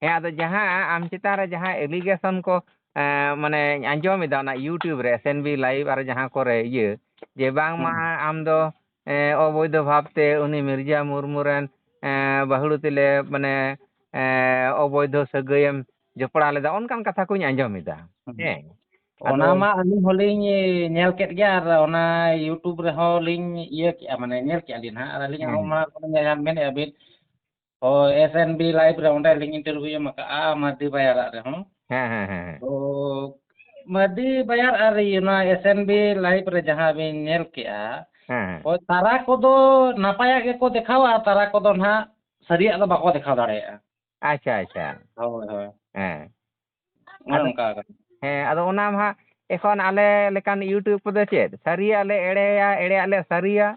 ᱦᱮᱸ, ᱟᱫᱚ ᱡᱟᱦᱟᱸ ᱟᱢ ᱪᱮᱛᱟᱱ ᱨᱮ ᱡᱟᱦᱟᱸ allegation ᱠᱚ, ᱮᱸ, ᱢᱟᱱᱮᱧ ᱟᱸᱡᱚᱢ ᱮᱫᱟ ᱚᱱᱟ YouTube ᱨᱮ, S N B Live ᱟᱨ ᱡᱟᱦᱟᱸ ᱠᱚᱨᱮ ᱤᱭᱟᱹ, ᱡᱮ ᱵᱟᱝᱢᱟ ᱦᱩᱸ᱾ ᱟᱢ ᱫᱚ, ᱮᱸ, ᱚᱵᱳᱭᱫᱷᱚ ᱵᱷᱟᱵᱽ ᱛᱮ ᱩᱱᱤ ᱢᱤᱨᱡᱟ ᱢᱩᱨᱢᱩ ᱨᱮᱱ, ᱮᱸ, ᱵᱟᱹᱦᱩᱲᱩ ᱛᱮᱞᱮ, ᱢᱟᱱᱮ, ᱮᱸ, ᱚᱵᱳᱭᱫᱷᱚ ᱥᱟᱹᱜᱟᱹᱭᱮᱢ ᱡᱚᱯᱲᱟᱣ ᱞᱮᱫᱟ, ᱚᱱᱠᱟᱱ ᱠᱟᱛᱷᱟ ᱠᱚᱧ ᱟᱸᱡᱚᱢ ᱮᱫᱟ᱾ ᱦᱩᱸ᱾ ᱦᱮᱸ᱾ ᱚᱱᱟ ᱟᱫᱚ ᱢᱟ ᱟᱹᱞᱤᱧ ᱦᱚᱸᱞᱤᱧ ᱧᱮᱞ ᱠᱮᱫ ᱜᱮᱭᱟ, ᱟᱨ ᱚᱱᱟ YouTube ᱨᱮᱦᱚᱸ ᱞᱤᱧ ᱤᱭᱟᱹ ᱠᱮᱜᱼᱟ, ᱢᱟᱱᱮ ᱧᱮᱞ ᱠᱮᱜᱼᱟ ᱞᱤᱧ ᱦᱟᱸᱜ, ᱟᱨ ᱟᱹᱞᱤᱧᱟᱜ ᱦᱮᱸ, ᱦᱚᱸ ᱦᱮᱸ᱾ ᱢᱟ ᱢᱮᱱᱮᱫᱼᱟ ᱵᱤᱱ, ᱦᱳᱭ, S N B Live ᱨᱮ ᱚᱸᱰᱮ ᱞᱤᱧ interview ᱮᱢ ᱟᱠᱟᱜᱼᱟ, ᱢᱟᱹᱨᱰᱤ ᱵᱟᱭᱟᱨᱟᱜ ᱨᱮᱦᱚᱸ᱾ ᱦᱮᱸ, ᱦᱮᱸ, ᱦᱮᱸ, ᱦᱮᱸ᱾ ᱛᱚ, ᱢᱟᱹᱨᱰᱤ ᱵᱟᱭᱟᱨ ᱟᱨ ᱤᱭᱟᱹ, ᱱᱚᱣᱟ S N B Live ᱨᱮ ᱡᱟᱦᱟᱸ ᱵᱤᱱ ᱧᱮᱞ ᱠᱮᱜᱼᱟ, ᱦᱮᱸ, ᱦᱮᱸ᱾ ᱦᱳᱭ, ᱛᱟᱨᱟ ᱠᱚᱫᱚ ᱱᱟᱯᱟᱭᱟᱜ ᱜᱮᱠᱚ ᱫᱮᱠᱷᱟᱣᱟ, ᱟᱨ ᱛᱟᱨᱟ ᱠᱚᱫᱚ ᱱᱟᱦᱟᱜ ᱥᱟᱹᱨᱤᱭᱟᱜ ᱫᱚ ᱵᱟᱠᱚ ᱫᱮᱠᱷᱟᱣ ᱫᱟᱲᱮᱭᱟᱜᱼᱟ᱾ ᱟᱪᱪᱷᱟ, ᱟᱪᱪᱷᱟ᱾ ᱦᱳᱭ, ᱦᱳᱭ᱾ ᱦᱮᱸ᱾ ᱚᱱᱮ ᱟᱫᱚ, ᱚᱱᱠᱟ ᱠᱟᱱᱟ᱾ ᱦᱮᱸ, ᱟᱫᱚ ᱚᱱᱟ ᱢᱟ ᱦᱟᱸᱜ ᱮᱠᱷᱚᱱ ᱟᱞᱮ ᱞᱮᱠᱟᱱ YouTube ᱠᱚᱫᱚ ᱪᱮᱫ? ᱥᱟᱹᱨᱤᱭᱟᱜ ᱞᱮ ᱮᱲᱮᱭᱟ, ᱮᱲᱮᱭᱟᱜ ᱞᱮ ᱥᱟᱹᱨᱤᱭᱟ᱾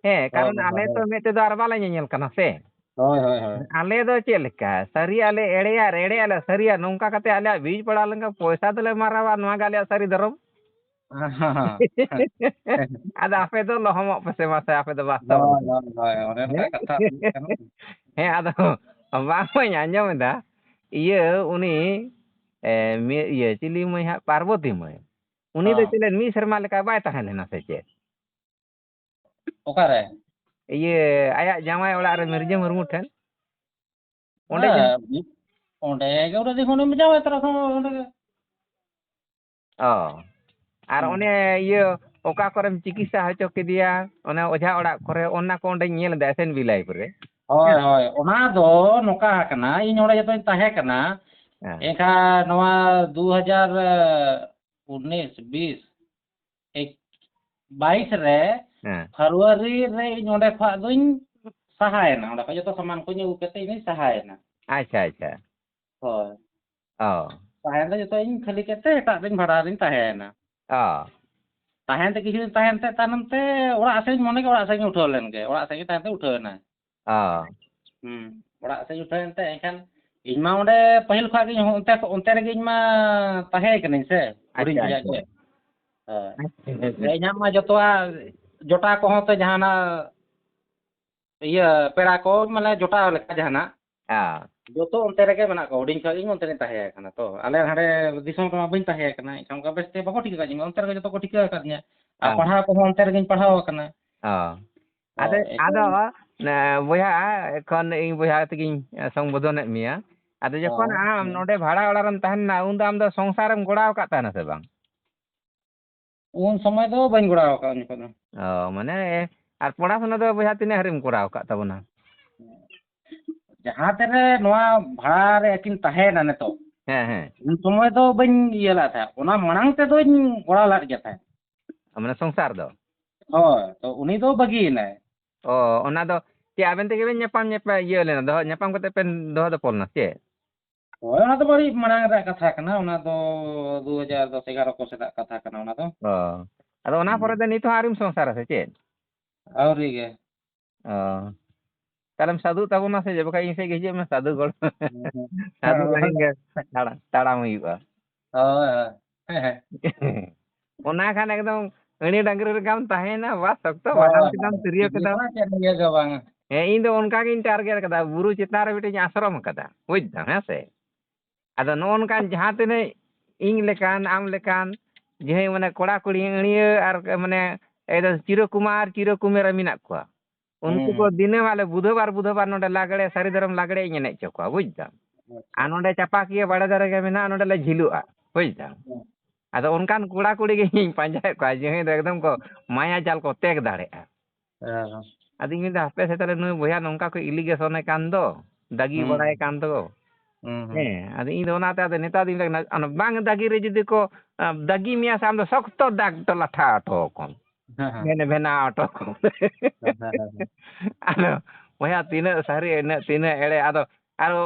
ᱦᱮᱸ, ᱦᱳᱭ, ᱠᱟᱨᱚᱱ ᱦᱳᱭ, ᱟᱞᱮ ᱦᱳᱭ᱾ ᱛᱚ ᱢᱮᱫ ᱛᱮᱫᱚ ᱟᱨ ᱵᱟᱞᱮ ᱧᱮᱧᱮᱞ ᱠᱟᱱᱟ ᱥᱮ᱾ ᱦᱳᱭ, ᱦᱳᱭ, ᱦᱳᱭ᱾ ᱟᱞᱮ ᱫᱚ ᱪᱮᱫ ᱞᱮᱠᱟ? ᱥᱟᱹᱨᱤᱭᱟᱜ ᱞᱮ ᱮᱲᱮᱭᱟ ᱟᱨ ᱮᱲᱮᱭᱟᱜ ᱞᱮ ᱥᱟᱹᱨᱤᱭᱟ᱾ ᱱᱚᱝᱠᱟ ᱠᱟᱛᱮ ᱟᱞᱮᱭᱟᱜ views ᱯᱟᱲᱟᱣ ᱞᱮᱱᱠᱷᱟᱱ ᱯᱚᱭᱥᱟ ᱫᱚᱞᱮ ᱢᱟᱨᱟᱣᱟ, ᱱᱚᱣᱟ ᱜᱮ ᱟᱞᱮᱭᱟᱜ ᱥᱟᱹᱨᱤ ᱫᱷᱚᱨᱚᱢ᱾ ᱦᱮᱸ, ᱦᱮᱸ, ᱦᱮᱸ᱾ ᱟᱫᱚ ᱟᱯᱮ ᱫᱚ ᱞᱚᱦᱚᱢᱚᱜ ᱯᱮᱥᱮ ᱢᱟᱥᱮ, ᱟᱯᱮ ᱫᱚ ᱵᱟᱥᱛᱚᱵ ᱦᱳᱭ, ᱨᱮᱫᱚ᱾ ᱦᱳᱭ, ᱦᱳᱭ, ᱚᱱᱮ ᱚᱱᱠᱟ ᱦᱮᱸ? ᱠᱟᱛᱷᱟ ᱦᱩᱭᱩᱜ ᱠᱟᱱᱟ᱾ ᱦᱮᱸ, ᱟᱫᱚ ᱵᱟᱝ ᱢᱟᱧ ᱟᱸᱡᱚᱢ ᱮᱫᱟ᱾ ᱤᱭᱟᱹ, ᱩᱱᱤ, ᱮ, ᱢᱤ-, ᱤᱭᱟᱹ, ᱪᱤᱞᱤ ᱢᱟᱹᱭ ᱦᱟᱸᱜ? ᱯᱟᱨᱵᱚᱛᱤ ᱢᱟᱹᱭ᱾ ᱩᱱᱤ ᱫᱚ ᱦᱮᱸ᱾ ᱪᱮᱞᱮ ᱢᱤᱫ ᱥᱮᱨᱢᱟ ᱞᱮᱠᱟ ᱵᱟᱭ ᱛᱟᱦᱮᱸ ᱞᱮᱱᱟ ᱥᱮ ᱪᱮᱫ? ᱚᱠᱟᱨᱮ? ᱤᱭᱟᱹ, ᱟᱭᱟᱜ ᱡᱟᱶᱟᱭ ᱚᱲᱟᱜ ᱨᱮ ᱢᱤᱨᱡᱟᱹ ᱢᱩᱨᱢᱩ ᱴᱷᱮᱱ᱾ ᱚᱸᱰᱮ ᱜᱮ? ᱦᱮᱸ, ᱚᱸᱰᱮ ᱜᱮ, ᱚᱸᱰᱮ ᱫᱤᱱ ᱠᱷᱚᱱ ᱩᱱᱤ ᱡᱟᱶᱟᱭ ᱛᱚᱨᱟ ᱠᱷᱚᱱ ᱚᱸᱰᱮ ᱜᱮ᱾ ᱚ᱾ ᱟᱨ ᱦᱩᱸ᱾ ᱚᱱᱮ ᱤᱭᱟᱹ, ᱚᱠᱟ ᱠᱚᱨᱮᱢ ᱪᱤᱠᱤᱛᱥᱟ ᱦᱚᱪᱚ ᱠᱮᱫᱮᱭᱟ, ᱚᱱᱮ ᱚᱡᱷᱟ ᱚᱲᱟᱜ ᱠᱚᱨᱮ, ᱚᱱᱟ ᱠᱚ ᱚᱸᱰᱮᱧ ᱧᱮᱞ ᱮᱫᱟ S N B live ᱨᱮ᱾ ᱦᱳᱭ, ᱦᱮᱸ᱾ ᱦᱳᱭ᱾ ᱚᱱᱟ ᱫᱚ ᱱᱚᱝᱠᱟ ᱟᱠᱟᱱᱟ, ᱤᱧ ᱚᱸᱰᱮ ᱡᱚᱛᱚᱧ ᱛᱟᱦᱮᱸ ᱠᱟᱱᱟ᱾ ᱦᱮᱸ᱾ ᱮᱱᱠᱷᱟᱱ ᱱᱚᱣᱟ ᱫᱩ ᱦᱟᱡᱟᱨ ᱩᱱᱤᱥ, ᱵᱤᱥ, ᱮᱠ-, ᱵᱟᱭᱤᱥ ᱨᱮ, ᱦᱮᱸ᱾ ᱯᱷᱮᱵᱽᱨᱩᱣᱟᱨᱤ ᱨᱮ ᱤᱧ ᱚᱸᱰᱮ ᱠᱷᱚᱱᱟᱜ ᱫᱩᱧ ᱥᱟᱦᱟᱭᱮᱱᱟ᱾ ᱚᱸᱰᱮ ᱠᱷᱚᱱ ᱡᱚᱛᱚ ᱥᱟᱢᱟᱱ ᱠᱚᱧ ᱟᱹᱜᱩ ᱠᱟᱛᱮ ᱤᱧᱤᱧ ᱥᱟᱦᱟᱭᱮᱱᱟ᱾ ᱟᱪᱪᱷᱟ, ᱟᱪᱪᱷᱟ᱾ ᱦᱳᱭ᱾ ᱚ᱾ ᱛᱟᱦᱮᱸ ᱫᱚ ᱡᱚᱛᱚ ᱤᱧ ᱠᱷᱟᱹᱞᱤ ᱠᱮᱫ ᱛᱮ ᱮᱴᱟᱜ ᱨᱤᱧ ᱵᱷᱟᱲᱟ ᱨᱤᱧ ᱛᱟᱦᱮᱸᱭᱮᱱᱟ᱾ ᱚ᱾ ᱛᱟᱦᱮᱸ ᱛᱮ ᱠᱤᱪᱷᱩ ᱫᱤᱱ ᱛᱟᱦᱮᱸ ᱛᱮ ᱛᱟᱭᱱᱚᱢ ᱛᱮ ᱚᱲᱟᱜ ᱥᱮᱫ ᱢᱚᱱᱮ ᱜᱮ ᱚᱲᱟᱜ ᱥᱮᱫ ᱤᱧ ᱩᱴᱷᱟᱹᱣ ᱞᱮᱱ ᱜᱮ, ᱚᱲᱟᱜ ᱥᱮᱫ ᱜᱮ ᱛᱟᱦᱮᱸ ᱛᱮ ᱩᱴᱷᱟᱹᱣ ᱮᱱᱟ᱾ ᱚ᱾ ᱦᱩᱸ, ᱚᱲᱟᱜ ᱥᱮᱫ ᱤᱧ ᱩᱴᱷᱟᱹᱣ ᱮᱱ ᱛᱮ ᱮᱱᱠᱷᱟᱱ ᱤᱧ ᱢᱟ ᱚᱸᱰᱮ ᱯᱟᱹᱦᱤᱞ ᱠᱷᱚᱱᱟᱜ ᱜᱤᱧ ᱚᱱᱛᱮ, ᱚᱱᱛᱮ ᱨᱮᱜᱮ ᱤᱧ ᱢᱟ ᱛᱟᱦᱮᱸ ᱠᱟᱹᱱᱟᱹᱧ ᱥᱮ, ᱦᱩᱰᱤᱧ ᱟᱪᱪᱷᱟ, ᱠᱷᱚᱱᱟᱜ ᱟᱪᱪᱷᱟ᱾ ᱜᱮ᱾ ᱦᱳᱭ᱾ ᱟᱪᱪᱷᱟ, ᱟᱪᱪᱷᱟ᱾ ᱤᱧᱟᱹᱜ ᱢᱟ ᱡᱚᱛᱚᱣᱟᱜ ᱡᱚᱴᱟᱣ ᱠᱚᱦᱚᱸ ᱛᱚ ᱡᱟᱦᱟᱱᱟᱜ ᱤᱭᱟᱹ, ᱯᱮᱲᱟ ᱠᱚ, ᱢᱟᱱᱮ, ᱡᱚᱴᱟᱣ ᱞᱮᱠᱟ ᱡᱟᱦᱟᱱᱟᱜ, ᱦᱮᱸ᱾ ᱡᱚᱛᱚ ᱚᱱᱛᱮ ᱨᱮᱜᱮ ᱢᱮᱱᱟᱜ ᱠᱚᱣᱟ᱾ ᱦᱩᱰᱤᱧ ᱠᱷᱚᱱ ᱤᱧ ᱚᱱᱛᱮ ᱨᱤᱧ ᱛᱟᱦᱮᱸ ᱠᱟᱱᱟ᱾ ᱛᱚ, ᱟᱞᱮ ᱦᱟᱸᱰᱮ ᱫᱤᱥᱚᱢ ᱨᱮᱢᱟ ᱵᱟᱹᱧ ᱛᱟᱦᱮᱸ ᱠᱟᱱᱟ, ᱮᱱᱠᱷᱟᱱ ᱚᱱᱠᱟ ᱵᱮᱥᱛᱮ ᱵᱟᱠᱚ ᱴᱷᱤᱠᱟᱹ ᱟᱠᱟᱫᱤᱧᱟ᱾ ᱚᱱᱛᱮ ᱨᱮᱜᱮ ᱡᱚᱛᱚ ᱠᱚ ᱴᱷᱤᱠᱟᱹ ᱟᱠᱟᱫᱤᱧᱟ᱾ ᱟᱨ ᱦᱮᱸ᱾ ᱯᱟᱲᱦᱟᱣ ᱠᱚᱦᱚᱸ ᱚᱱᱛᱮ ᱨᱮᱜᱤᱧ ᱯᱟᱲᱦᱟᱣ ᱟᱠᱟᱱᱟ᱾ ᱦᱮᱸ᱾ ᱛᱚ, ᱟᱫᱚ, ᱮᱠᱷᱚᱱ ᱟᱫᱚ, ᱱᱮ, ᱵᱚᱭᱦᱟ, ᱮᱠᱷᱚᱱ ᱤᱧ ᱵᱚᱭᱦᱟ ᱛᱮᱜᱤᱧ, ᱮ, ᱥᱚᱝᱵᱳᱫᱷᱚᱱᱮᱫ ᱢᱮᱭᱟ᱾ ᱟᱫᱚ ᱡᱚᱠᱷᱚᱱ ᱦᱮᱸ, ᱟᱢ ᱦᱮᱸ᱾ ᱱᱚᱰᱮ ᱵᱷᱟᱲᱟ ᱚᱲᱟᱜ ᱨᱮᱢ ᱛᱟᱦᱮᱸ ᱞᱮᱱᱟ, ᱩᱱᱫᱚ ᱟᱢ ᱫᱚ ᱥᱚᱝᱥᱟᱨᱮᱢ ᱜᱚᱲᱟᱣ ᱟᱠᱟᱫ ᱛᱟᱦᱮᱱᱟ ᱥᱮ ᱵᱟᱝ? ᱩᱱ ᱥᱚᱢᱚᱭ ᱫᱚ ᱵᱟᱹᱧ ᱜᱚᱲᱟᱣ ᱟᱠᱟᱫᱼᱟ ᱩᱱ ᱡᱚᱠᱷᱚᱱ ᱫᱚ᱾ ᱚ, ᱢᱟᱱᱮ, ᱟᱨ ᱯᱚᱲᱟᱥᱩᱱᱟ ᱫᱚ ᱵᱚᱭᱦᱟ ᱛᱤᱱᱟᱹᱜ ᱦᱟᱹᱨᱤᱢ ᱠᱚᱨᱟᱣ ᱟᱠᱟᱫ ᱛᱟᱵᱚᱱᱟ? ᱡᱟᱦᱟᱸ ᱛᱤᱱᱟᱹᱜ ᱱᱚᱣᱟ ᱵᱷᱟᱲᱟ ᱨᱮ ᱟᱹᱠᱤᱱ ᱛᱟᱦᱮᱸᱭᱮᱱᱟ ᱱᱤᱛᱚᱜ, ᱦᱮᱸ, ᱦᱮᱸ᱾ ᱩᱱ ᱥᱚᱢᱚᱭ ᱫᱚ ᱵᱟᱹᱧ ᱤᱭᱟᱹ ᱞᱮᱫ ᱛᱟᱦᱮᱸᱫ, ᱚᱱᱟ ᱢᱟᱲᱟᱝ ᱛᱮᱫᱚᱧ ᱜᱚᱲᱟᱣ ᱞᱮᱫ ᱜᱮ ᱛᱟᱦᱮᱸᱫ᱾ ᱢᱟᱱᱮ ᱥᱚᱝᱥᱟᱨ ᱫᱚ? ᱦᱳᱭ, ᱛᱚ ᱩᱱᱤ ᱫᱚ ᱵᱟᱹᱜᱤᱭᱮᱱᱟᱭ᱾ ᱚ, ᱚᱱᱟ ᱫᱚ ᱪᱮᱫ ᱟᱵᱮᱱ ᱛᱮᱜᱮ ᱵᱮᱱ ᱧᱟᱯᱟᱢ, ᱧᱟᱯᱟᱢ, ᱤᱭᱟᱹ ᱞᱮᱱᱟ, ᱫᱚᱦᱚ, ᱧᱟᱯᱟᱢ ᱠᱟᱛᱮ ᱯᱮ ᱫᱚᱦᱚ ᱫᱚᱯᱚᱞ ᱮᱱᱟ ᱪᱮᱫ? ᱦᱳᱭ, ᱚᱱᱟ ᱫᱚ ᱟᱹᱰᱤ ᱢᱟᱲᱟᱝ ᱨᱮᱭᱟᱜ ᱠᱟᱛᱷᱟ ᱠᱟᱱᱟ, ᱚᱱᱟ ᱫᱚ ᱫᱩ ᱦᱟᱡᱟᱨ ᱫᱚᱥ ᱮᱜᱟᱨᱚ ᱠᱚ ᱥᱮᱫᱟᱜ ᱠᱟᱛᱷᱟ ᱠᱟᱱᱟ ᱚᱱᱟ ᱫᱚ᱾ ᱚ᱾ ᱟᱫᱚ ᱚᱱᱟ ᱯᱚᱨᱮ ᱫᱚ ᱱᱤᱛ ᱦᱚᱸ ᱟᱹᱣᱨᱤᱢ ᱥᱚᱝᱥᱟᱨᱟ ᱥᱮ ᱪᱮᱫ? ᱟᱹᱣᱨᱤ ᱜᱮ᱾ ᱚ᱾ ᱛᱟᱦᱞᱮᱢ ᱥᱟᱹᱫᱩᱜ ᱛᱟᱵᱚᱱᱟ ᱥᱮ ᱪᱮᱫ? ᱵᱟᱠᱷᱟᱡ ᱤᱧ ᱥᱮᱫ ᱜᱮ ᱦᱤᱡᱩᱜ ᱢᱮ, ᱥᱟᱹᱫᱩ ᱜᱚᱲ᱾ ᱥᱟᱹᱫᱩ ᱞᱟᱭᱤᱱ ᱜᱮ ᱛᱟᱲᱟ-, ᱛᱟᱲᱟᱢ ᱦᱩᱭᱩᱜᱼᱟ᱾ ᱦᱳᱭ, ᱦᱳᱭ᱾ ᱦᱮᱸ, ᱦᱮᱸ᱾ ᱚᱱᱟ ᱠᱷᱟᱱ ᱮᱠᱫᱚᱢ ᱟᱹᱲᱤ ᱰᱟᱝᱨᱤ ᱞᱮᱠᱟᱢ ᱛᱟᱦᱮᱸᱭᱮᱱᱟ, ᱵᱟᱥ ᱥᱚᱠᱛᱚ ᱵᱟᱰᱟᱢ ᱠᱮᱫᱟᱢ, ᱛᱤᱨᱭᱳ ᱠᱮᱫᱟᱢ᱾ ᱪᱮᱫ ᱦᱚᱸ ᱤᱭᱟᱹ ᱜᱮ ᱵᱟᱝ᱾ ᱦᱮᱸ, ᱤᱧ ᱫᱚ ᱚᱱᱠᱟ ᱜᱤᱧ target ᱠᱟᱫᱟ, ᱵᱩᱨᱩ ᱪᱮᱛᱟᱱ ᱨᱮ ᱢᱤᱫᱴᱮᱱ ᱟᱥᱨᱚᱢ ᱠᱟᱫᱟ, ᱵᱩᱡᱽ ᱫᱟᱢ, ᱦᱮᱸ ᱥᱮ? ᱟᱫᱚ ᱱᱚᱜᱼᱚ ᱱᱚᱝᱠᱟᱱ ᱡᱟᱦᱟᱸ ᱛᱤᱱᱟᱹᱜ ᱤᱧ ᱞᱮᱠᱟᱱ, ᱟᱢ ᱞᱮᱠᱟᱱ, ᱡᱟᱦᱟᱸᱭ ᱢᱟᱱᱮ ᱠᱚᱲᱟ ᱠᱩᱲᱤ ᱟᱹᱲᱤᱭᱟᱹ ᱟᱨ ᱢᱟᱱᱮ ᱮᱠᱫᱚᱢ ᱪᱤᱨᱚ ᱠᱩᱢᱟᱨ, ᱪᱤᱨᱚ ᱠᱩᱢᱮᱨ ᱨᱮ ᱢᱮᱱᱟᱜ ᱠᱚᱣᱟ, ᱩᱱᱠᱩ ᱦᱩᱸ, ᱠᱚ ᱦᱩᱸ᱾ ᱫᱤᱱᱟᱹᱢ ᱟᱞᱮ ᱵᱩᱫᱷᱵᱟᱨ, ᱵᱩᱫᱷᱵᱟᱨ ᱱᱚᱰᱮ ᱞᱟᱜᱽᱲᱮ, ᱥᱟᱹᱨᱤ ᱫᱷᱚᱨᱚᱢ ᱞᱟᱜᱽᱲᱮ ᱤᱧ ᱮᱱᱮᱡ ᱦᱚᱪᱚ ᱠᱚᱣᱟ, ᱵᱩᱡᱽ ᱫᱟᱢ᱾ ᱟᱪᱪᱷᱟ᱾ ᱟᱨ ᱱᱚᱰᱮ ᱪᱟᱯᱟᱠᱤᱭᱟᱹ ᱵᱟᱲᱮ ᱫᱷᱟᱨᱮ ᱜᱮ ᱢᱮᱱᱟᱜᱼᱟ, ᱱᱚᱰᱮ ᱞᱮ ᱡᱷᱤᱞᱩᱜᱼᱟ, ᱵᱩᱡᱽ ᱫᱟᱢ᱾ ᱦᱩᱸ᱾ ᱟᱫᱚ ᱚᱱᱠᱟᱱ ᱠᱚᱲᱟ ᱠᱩᱲᱤ ᱜᱮ ᱤᱧ ᱯᱟᱸᱡᱟᱭᱮᱫ ᱠᱚᱣᱟ, ᱡᱟᱦᱟᱸᱭ ᱫᱚ ᱮᱠᱫᱚᱢ ᱠᱚ ᱢᱟᱭᱟ ᱡᱟᱞ ᱠᱚ ᱛᱮᱜ ᱫᱟᱲᱮᱭᱟᱜᱼᱟ᱾ ᱦᱮᱸ, ᱦᱮᱸ᱾ ᱟᱫᱚᱧ ᱢᱮᱱᱫᱟ, ᱦᱟᱯᱮ ᱥᱮ ᱛᱟᱦᱞᱮ ᱱᱩᱭ ᱵᱚᱭᱦᱟ ᱱᱚᱝᱠᱟ ᱠᱚ allegation ᱮ ᱠᱟᱱ ᱫᱚ, ᱫᱟᱜᱤ ᱦᱩᱸ᱾ ᱵᱟᱲᱟᱭ ᱠᱟᱱ ᱫᱚ᱾ ᱦᱩᱸ, ᱦᱩᱸ᱾ ᱦᱮᱸ, ᱟᱫᱚ ᱤᱧ ᱫᱚ ᱚᱱᱟᱛᱮ ᱟᱫᱚ ᱱᱮᱛᱟᱨ ᱫᱚᱧ ᱞᱟᱹᱭ ᱠᱟᱱᱟ, ᱚᱱᱟ ᱵᱟᱝ ᱫᱟᱜᱤ ᱨᱮ ᱡᱩᱫᱤ ᱠᱚ, ᱟ, ᱫᱟᱜᱤ ᱢᱮᱭᱟ ᱥᱮ, ᱟᱢ ᱫᱚ ᱥᱚᱠᱛᱚ ᱫᱟᱜ ᱛᱚ ᱞᱟᱴᱷᱟ ᱦᱚᱴᱚ ᱟᱠᱚᱢ᱾ ᱦᱮᱸ, ᱦᱮᱸ᱾ ᱢᱮᱱ ᱵᱮᱱᱟᱣ ᱦᱚᱴᱚ ᱟᱠᱚᱢ᱾ ᱦᱮᱸ, ᱦᱮᱸ, ᱦᱮᱸ, ᱦᱮᱸ᱾ ᱟᱫᱚ ᱵᱚᱭᱦᱟ ᱛᱤᱱᱟᱹᱜ ᱥᱟᱹᱨᱤ, ᱤᱱᱟᱹᱜ ᱛᱤᱱᱟᱹᱜ ᱮᱲᱮ᱾ ᱟᱫᱚ ᱟᱨᱚ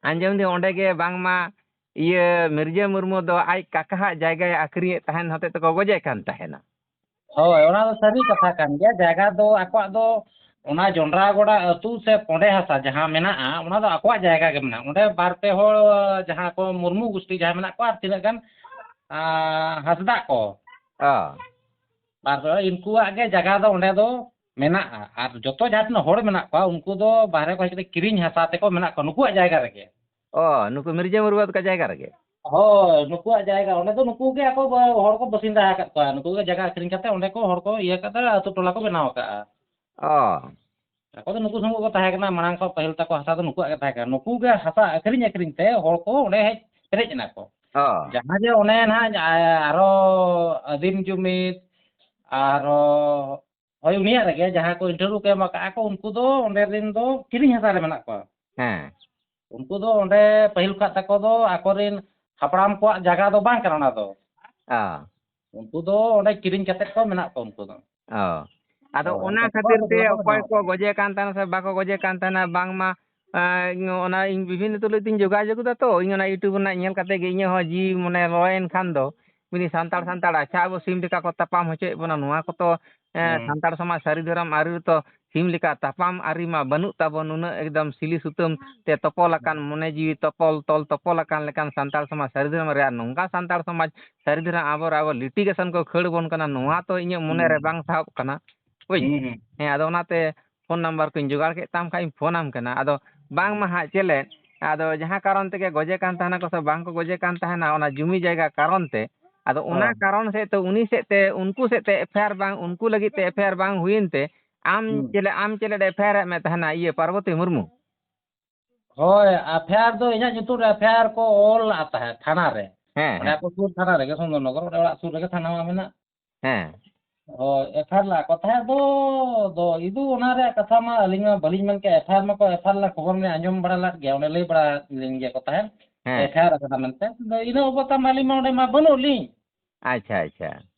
ᱟᱸᱡᱚᱢ ᱫᱤᱧ ᱚᱸᱰᱮ ᱜᱮ ᱵᱟᱝᱢᱟ ᱤᱭᱟᱹ ᱢᱤᱨᱡᱟᱹ ᱢᱩᱨᱢᱩ ᱫᱚ ᱟᱡ ᱠᱟᱠᱟᱦᱟᱜ ᱡᱟᱭᱜᱟᱭ ᱟᱹᱠᱷᱨᱤᱧᱮᱫ ᱛᱟᱦᱮᱱ ᱦᱚᱛᱮᱫ ᱛᱮᱠᱚ ᱜᱚᱡᱮ ᱠᱟᱱ ᱛᱟᱦᱮᱱᱟ᱾ ᱦᱳᱭ, ᱚᱱᱟ ᱫᱚ ᱥᱟᱹᱨᱤ ᱠᱟᱛᱷᱟ ᱠᱟᱱ ᱜᱮᱭᱟ᱾ ᱡᱟᱭᱜᱟ ᱫᱚ ᱟᱠᱚᱣᱟᱜ ᱫᱚ, ᱚᱱᱟ ᱡᱚᱱᱰᱨᱟ ᱜᱚᱰᱟ ᱟᱹᱛᱩ ᱥᱮ ᱯᱚᱸᱰᱮ ᱦᱟᱥᱟ ᱡᱟᱦᱟᱸ ᱢᱮᱱᱟᱜᱼᱟ, ᱚᱱᱟ ᱫᱚ ᱟᱠᱚᱣᱟᱜ ᱡᱟᱭᱜᱟ ᱜᱮ ᱢᱮᱱᱟᱜᱼᱟ᱾ ᱚᱸᱰᱮ ᱵᱟᱨ ᱯᱮ ᱦᱚᱲ, ᱡᱟᱦᱟᱸ ᱠᱚ ᱢᱩᱨᱢᱩ ᱜᱩᱥᱴᱤ ᱡᱟᱦᱟᱸ ᱢᱮᱱᱟᱜ ᱠᱚᱣᱟ, ᱟᱨ ᱛᱤᱱᱟᱹᱜ ᱜᱟᱱ, ᱟᱸ, ᱦᱟᱸᱥᱫᱟᱜ ᱠᱚ, ᱚ᱾ ᱵᱟᱨ ᱯᱮ ᱦᱚᱲ, ᱩᱱᱠᱩᱣᱟᱜ ᱜᱮ ᱡᱟᱭᱜᱟ ᱫᱚ ᱚᱸᱰᱮ ᱫᱚ ᱢᱮᱱᱟᱜᱼᱟ᱾ ᱟᱨ ᱡᱚᱛᱚ ᱡᱟᱦᱟᱸ ᱛᱤᱱᱟᱹᱜ ᱦᱚᱲ ᱢᱮᱱᱟᱜ ᱠᱚᱣᱟ, ᱩᱱᱠᱩ ᱫᱚ ᱵᱟᱦᱨᱮ ᱠᱚ ᱦᱮᱡ ᱠᱟᱛᱮ ᱠᱤᱨᱤᱧ ᱦᱟᱥᱟ ᱛᱮᱠᱚ ᱢᱮᱱᱟᱜ ᱠᱚᱣᱟ, ᱱᱩᱠᱩᱣᱟᱜ ᱡᱟᱭᱜᱟ ᱨᱮᱜᱮ᱾ ᱚ, ᱱᱩᱠᱩ ᱢᱤᱨᱡᱟᱹ ᱢᱩᱨᱢᱩ ᱛᱟᱠᱚ ᱡᱟᱭᱜᱟ ᱨᱮᱜᱮ? ᱦᱳᱭ, ᱱᱩᱠᱩᱣᱟᱜ ᱡᱟᱭᱜᱟ᱾ ᱚᱸᱰᱮ ᱫᱚ ᱱᱩᱠᱩ ᱜᱮ ᱟᱠᱚ ᱵᱟ-, ᱦᱚᱲ ᱠᱚ ᱵᱟᱹᱥᱤᱱᱫᱟ ᱟᱠᱟᱫ ᱠᱚᱣᱟ᱾ ᱱᱩᱠᱩ ᱜᱮ ᱡᱟᱭᱜᱟ ᱟᱹᱠᱷᱨᱤᱧ ᱠᱟᱛᱮ ᱚᱸᱰᱮ ᱠᱚ ᱦᱚᱲ ᱠᱚ ᱤᱭᱟᱹ ᱠᱟᱫᱟ, ᱟᱹᱛᱩ ᱴᱚᱞᱟ ᱠᱚ ᱵᱮᱱᱟᱣ ᱟᱠᱟᱫᱼᱟ᱾ ᱚ᱾ ᱟᱠᱚ ᱫᱚ ᱱᱩᱠᱩ ᱥᱚᱸᱜᱮ ᱠᱚ ᱛᱟᱦᱮᱸ ᱠᱟᱱᱟ, ᱢᱟᱲᱟᱝ ᱠᱷᱚᱱ ᱯᱟᱹᱦᱤᱞ ᱛᱟᱠᱚ ᱦᱟᱥᱟ ᱫᱚ ᱱᱩᱠᱩᱣᱟᱜ ᱜᱮ ᱛᱟᱦᱮᱸ ᱠᱟᱱᱟ᱾ ᱱᱩᱠᱩ ᱜᱮ ᱦᱟᱥᱟ ᱟᱹᱠᱷᱨᱤᱧ ᱟᱹᱠᱷᱨᱤᱧ ᱛᱮ ᱦᱚᱲ ᱠᱚ ᱚᱸᱰᱮ ᱦᱮᱡ ᱯᱮᱨᱮᱡ ᱮᱱᱟ ᱠᱚ᱾ ᱚ᱾ ᱡᱟᱦᱟᱸ ᱡᱮ ᱚᱱᱮ ᱱᱟᱦᱟᱜ ᱟ-, ᱟᱨᱚ ᱟᱹᱫᱤᱢ ᱡᱩᱢᱤᱫ, ᱟᱨᱚ ᱦᱳᱭ, ᱩᱱᱤᱭᱟᱜ ᱨᱮᱜᱮ ᱡᱟᱦᱟᱸ ᱠᱚ interview ᱠᱚ ᱮᱢ ᱟᱠᱟᱫᱼᱟ ᱠᱚ, ᱩᱱᱠᱩ ᱫᱚ ᱚᱸᱰᱮ ᱨᱮᱱ ᱫᱚ ᱠᱤᱨᱤᱧ ᱦᱟᱥᱟ ᱨᱮ ᱢᱮᱱᱟᱜ ᱠᱚᱣᱟ᱾ ᱦᱮᱸ᱾ ᱩᱱᱠᱩ ᱫᱚ ᱚᱸᱰᱮ ᱯᱟᱹᱦᱤᱞ ᱠᱷᱚᱱ ᱛᱟᱠᱚ ᱫᱚ ᱟᱠᱚᱨᱮᱱ ᱦᱟᱯᱲᱟᱢ ᱠᱚᱣᱟᱜ ᱡᱟᱭᱜᱟ ᱫᱚ ᱵᱟᱝ ᱠᱟᱱᱟ ᱚᱱᱟ ᱫᱚ᱾ ᱚ᱾ ᱩᱱᱠᱩ ᱫᱚ ᱚᱸᱰᱮ ᱠᱤᱨᱤᱧ ᱠᱟᱛᱮ ᱠᱚ ᱢᱮᱱᱟᱜ ᱠᱚᱣᱟ ᱩᱱᱠᱩ ᱫᱚ᱾ ᱚ᱾ ᱟᱫᱚ ᱦᱳᱭ, ᱚᱱᱟ ᱚᱱᱠᱟ ᱛᱮᱠᱚ ᱠᱷᱟᱹᱛᱤᱨ ᱟᱹᱛᱩ ᱛᱮ ᱴᱚᱞᱟ ᱠᱚ ᱚᱠᱚᱭ ᱵᱮᱱᱟᱣ ᱠᱚ ᱟᱠᱟᱫᱼᱟ᱾ ᱜᱚᱡᱮ ᱠᱟᱱ ᱛᱟᱦᱮᱱᱟ ᱥᱮ ᱵᱟᱠᱚ ᱜᱚᱡᱮ ᱠᱟᱱ ᱛᱟᱦᱮᱱᱟ, ᱵᱟᱝᱢᱟ ᱮᱸ, ᱚᱱᱟ ᱤᱧ ᱵᱤᱵᱷᱤᱱᱱᱚ ᱛᱩᱞᱩᱡ ᱛᱤᱧ ᱡᱳᱜᱟᱡᱳᱜᱽ ᱮᱫᱟ ᱛᱚ, ᱤᱧ ᱚᱱᱟ YouTube ᱨᱮᱱᱟᱜ ᱧᱮᱞ ᱠᱟᱛᱮ ᱜᱮ ᱤᱧᱟᱹᱜ ᱦᱚᱸ ᱡᱤᱣᱤ ᱢᱚᱱᱮ ᱞᱚᱭᱮᱱ ᱠᱷᱟᱱ ᱫᱚ, ᱢᱮᱱᱫᱟᱹᱧ ᱥᱟᱱᱛᱟᱲ, ᱦᱩᱸ᱾ ᱥᱟᱱᱛᱟᱲ, ᱟᱪᱪᱷᱟ, ᱟᱵᱚ ᱥᱤᱢ ᱞᱮᱠᱟ ᱠᱚ ᱛᱟᱯᱟᱢ ᱦᱚᱪᱚᱭᱮᱫ ᱵᱚᱱᱟ, ᱱᱚᱣᱟ ᱠᱚᱛᱚ, ᱮᱸ, ᱦᱩᱸ᱾ ᱥᱟᱱᱛᱟᱲ ᱥᱚᱢᱟᱡᱽ ᱥᱟᱹᱨᱤ ᱫᱷᱚᱨᱚᱢ ᱟᱹᱨᱤ ᱨᱮᱛᱚ ᱥᱤᱢ ᱞᱮᱠᱟ ᱛᱟᱯᱟᱢ ᱟᱹᱨᱤ ᱢᱟ ᱵᱟᱹᱱᱩᱜ ᱛᱟᱵᱚᱱ, ᱱᱩᱱᱟᱹᱜ ᱮᱠᱫᱚᱢ ᱥᱤᱞᱤ ᱥᱩᱛᱟᱹᱢ ᱛᱮ ᱛᱚᱯᱚᱞ ᱟᱠᱟᱱ, ᱦᱩᱸ᱾ ᱢᱚᱱᱮ ᱡᱤᱣᱤ ᱛᱚᱯᱚᱞ, ᱛᱚᱞ ᱛᱚᱯᱚᱞ ᱟᱠᱟᱱ ᱞᱮᱠᱟᱱ ᱥᱟᱱᱛᱟᱲ ᱥᱚᱢᱟᱡᱽ ᱥᱟᱹᱨᱤ ᱫᱷᱚᱨᱚᱢ ᱨᱮᱭᱟᱜ ᱱᱚᱝᱠᱟ ᱥᱟᱱᱛᱟᱲ ᱥᱚᱢᱟᱡᱽ ᱥᱟᱹᱨᱤ ᱫᱷᱚᱨᱚᱢ ᱟᱵᱚ ᱨᱮ ᱟᱵᱚ litigation ᱠᱚ ᱠᱷᱟᱹᱲ ᱵᱚᱱ ᱠᱟᱱᱟ, ᱱᱚᱣᱟ ᱛᱚ ᱤᱧᱟᱹᱜ ᱢᱚᱱᱮ ᱨᱮ ᱦᱩᱸ᱾ ᱵᱟᱝ ᱥᱟᱦᱚᱵ ᱠᱟᱱᱟ᱾ ᱵᱩᱡᱽ? ᱦᱩᱸ, ᱦᱩᱸ᱾ ᱦᱮᱸ, ᱟᱫᱚ ᱚᱱᱟᱛᱮ ᱯᱷᱳᱱ ᱱᱟᱢᱵᱟᱨ ᱠᱚᱧ ᱡᱚᱜᱟᱲ ᱠᱮᱫ ᱛᱟᱢ ᱠᱷᱟᱡ ᱤᱧ ᱯᱷᱳᱱᱟᱢ ᱠᱟᱱᱟ᱾ ᱟᱫᱚ ᱵᱟᱝᱢᱟ ᱦᱟᱸᱜ ᱪᱮᱞᱮ, ᱟᱫᱚ ᱡᱟᱦᱟᱸ ᱠᱟᱨᱚᱱ ᱛᱮᱜᱮ ᱜᱚᱡᱮ ᱠᱟᱱ ᱛᱟᱦᱮᱱᱟ ᱠᱚ ᱥᱮ ᱵᱟᱝ ᱠᱚ ᱜᱚᱡᱮ ᱠᱟᱱ ᱛᱟᱦᱮᱱᱟ, ᱚᱱᱟ ᱡᱩᱢᱤ ᱡᱟᱭᱜᱟ ᱠᱟᱨᱚᱱ ᱛᱮ, ᱟᱫᱚ ᱚᱱᱟ ᱦᱚᱸ᱾ ᱠᱟᱨᱚᱱ ᱥᱮᱫ ᱛᱮ, ᱩᱱᱤ ᱥᱮᱫ ᱛᱮ, ᱩᱱᱠᱩ ᱥᱮᱫ ᱛᱮ ᱮᱯᱷ ᱟᱭ ᱟᱨ ᱵᱟᱝ ᱩᱱᱠᱩ ᱞᱟᱹᱜᱤᱫ ᱛᱮ ᱮᱯᱷ ᱟᱭ ᱟᱨ ᱵᱟᱝ ᱦᱩᱭᱮᱱ ᱛᱮ, ᱟᱢ ᱦᱩᱸ᱾ ᱪᱮᱞᱮ, ᱟᱢ ᱪᱮᱞᱮ ᱮᱯᱷ ᱟᱭ ᱟᱨ ᱮᱫ ᱢᱮ ᱛᱟᱦᱮᱱᱟ, ᱤᱭᱟᱹ, ᱯᱟᱨᱵᱚᱛᱤ ᱢᱩᱨᱢᱩ? ᱦᱳᱭ, ᱮᱯᱷ ᱟᱭ ᱟᱨ ᱫᱚ ᱤᱧᱟᱹᱜ ᱧᱩᱛᱩᱢ ᱨᱮ ᱮᱯᱷ ᱟᱭ ᱟᱨ ᱠᱚ ᱚᱞ ᱞᱟᱜᱼᱟ ᱛᱟᱦᱮᱸᱫ ᱛᱷᱟᱱᱟ ᱨᱮ᱾ ᱦᱮᱸ, ᱚᱸᱰᱮ ᱦᱮᱸ᱾ ᱟᱠᱚ ᱥᱩᱨ ᱛᱷᱟᱱᱟ ᱨᱮᱜᱮ, ᱥᱩᱱᱫᱚᱨᱱᱚᱜᱚᱨ, ᱚᱸᱰᱮ ᱚᱲᱟᱜ ᱥᱩᱨ ᱨᱮᱜᱮ ᱛᱷᱟᱱᱟ ᱢᱟ ᱢᱮᱱᱟᱜ᱾ ᱦᱮᱸ᱾ ᱦᱳᱭ, ᱮᱯᱷ ᱟᱭ ᱟᱨ ᱞᱟᱜ ᱠᱚ ᱛᱟᱦᱮᱸᱫ ᱫᱚ, ᱫᱚ ᱤᱫᱩ ᱚᱱᱟ ᱨᱮᱭᱟᱜ ᱠᱟᱛᱷᱟ ᱢᱟ ᱟᱹᱞᱤᱧ ᱢᱟ ᱵᱟᱹᱞᱤᱧ ᱢᱮᱱ ᱠᱮᱫ, ᱮᱯᱷ ᱟᱭ ᱟᱨ ᱢᱟᱠᱚ ᱮᱯᱷ ᱟᱭ ᱟᱨ ᱞᱮᱫ ᱠᱷᱚᱵᱚᱨ ᱞᱤᱧ ᱟᱸᱡᱚᱢ ᱵᱟᱲᱟ ᱞᱮᱫ ᱜᱮᱭᱟ, ᱚᱸᱰᱮ ᱞᱟᱹᱭ ᱵᱟᱲᱟ ᱞᱤᱧ ᱜᱮᱭᱟ ᱠᱚ ᱛᱟᱦᱮᱸᱫ, ᱦᱮᱸ᱾ ᱮᱯᱷ ᱟᱭ ᱟᱨ ᱟᱠᱟᱱᱟ ᱢᱮᱱᱛᱮ᱾ ᱟᱫᱚ ᱤᱱᱟᱹ ᱵᱟᱵᱚᱫ ᱛᱮ ᱢᱟ ᱟᱹᱞᱤᱧ ᱢᱟ ᱚᱸᱰᱮ ᱢᱟ ᱵᱟᱹᱱᱩᱜ ᱞᱤᱧ᱾ ᱟᱪᱪᱷᱟ, ᱟᱪᱪᱷᱟ᱾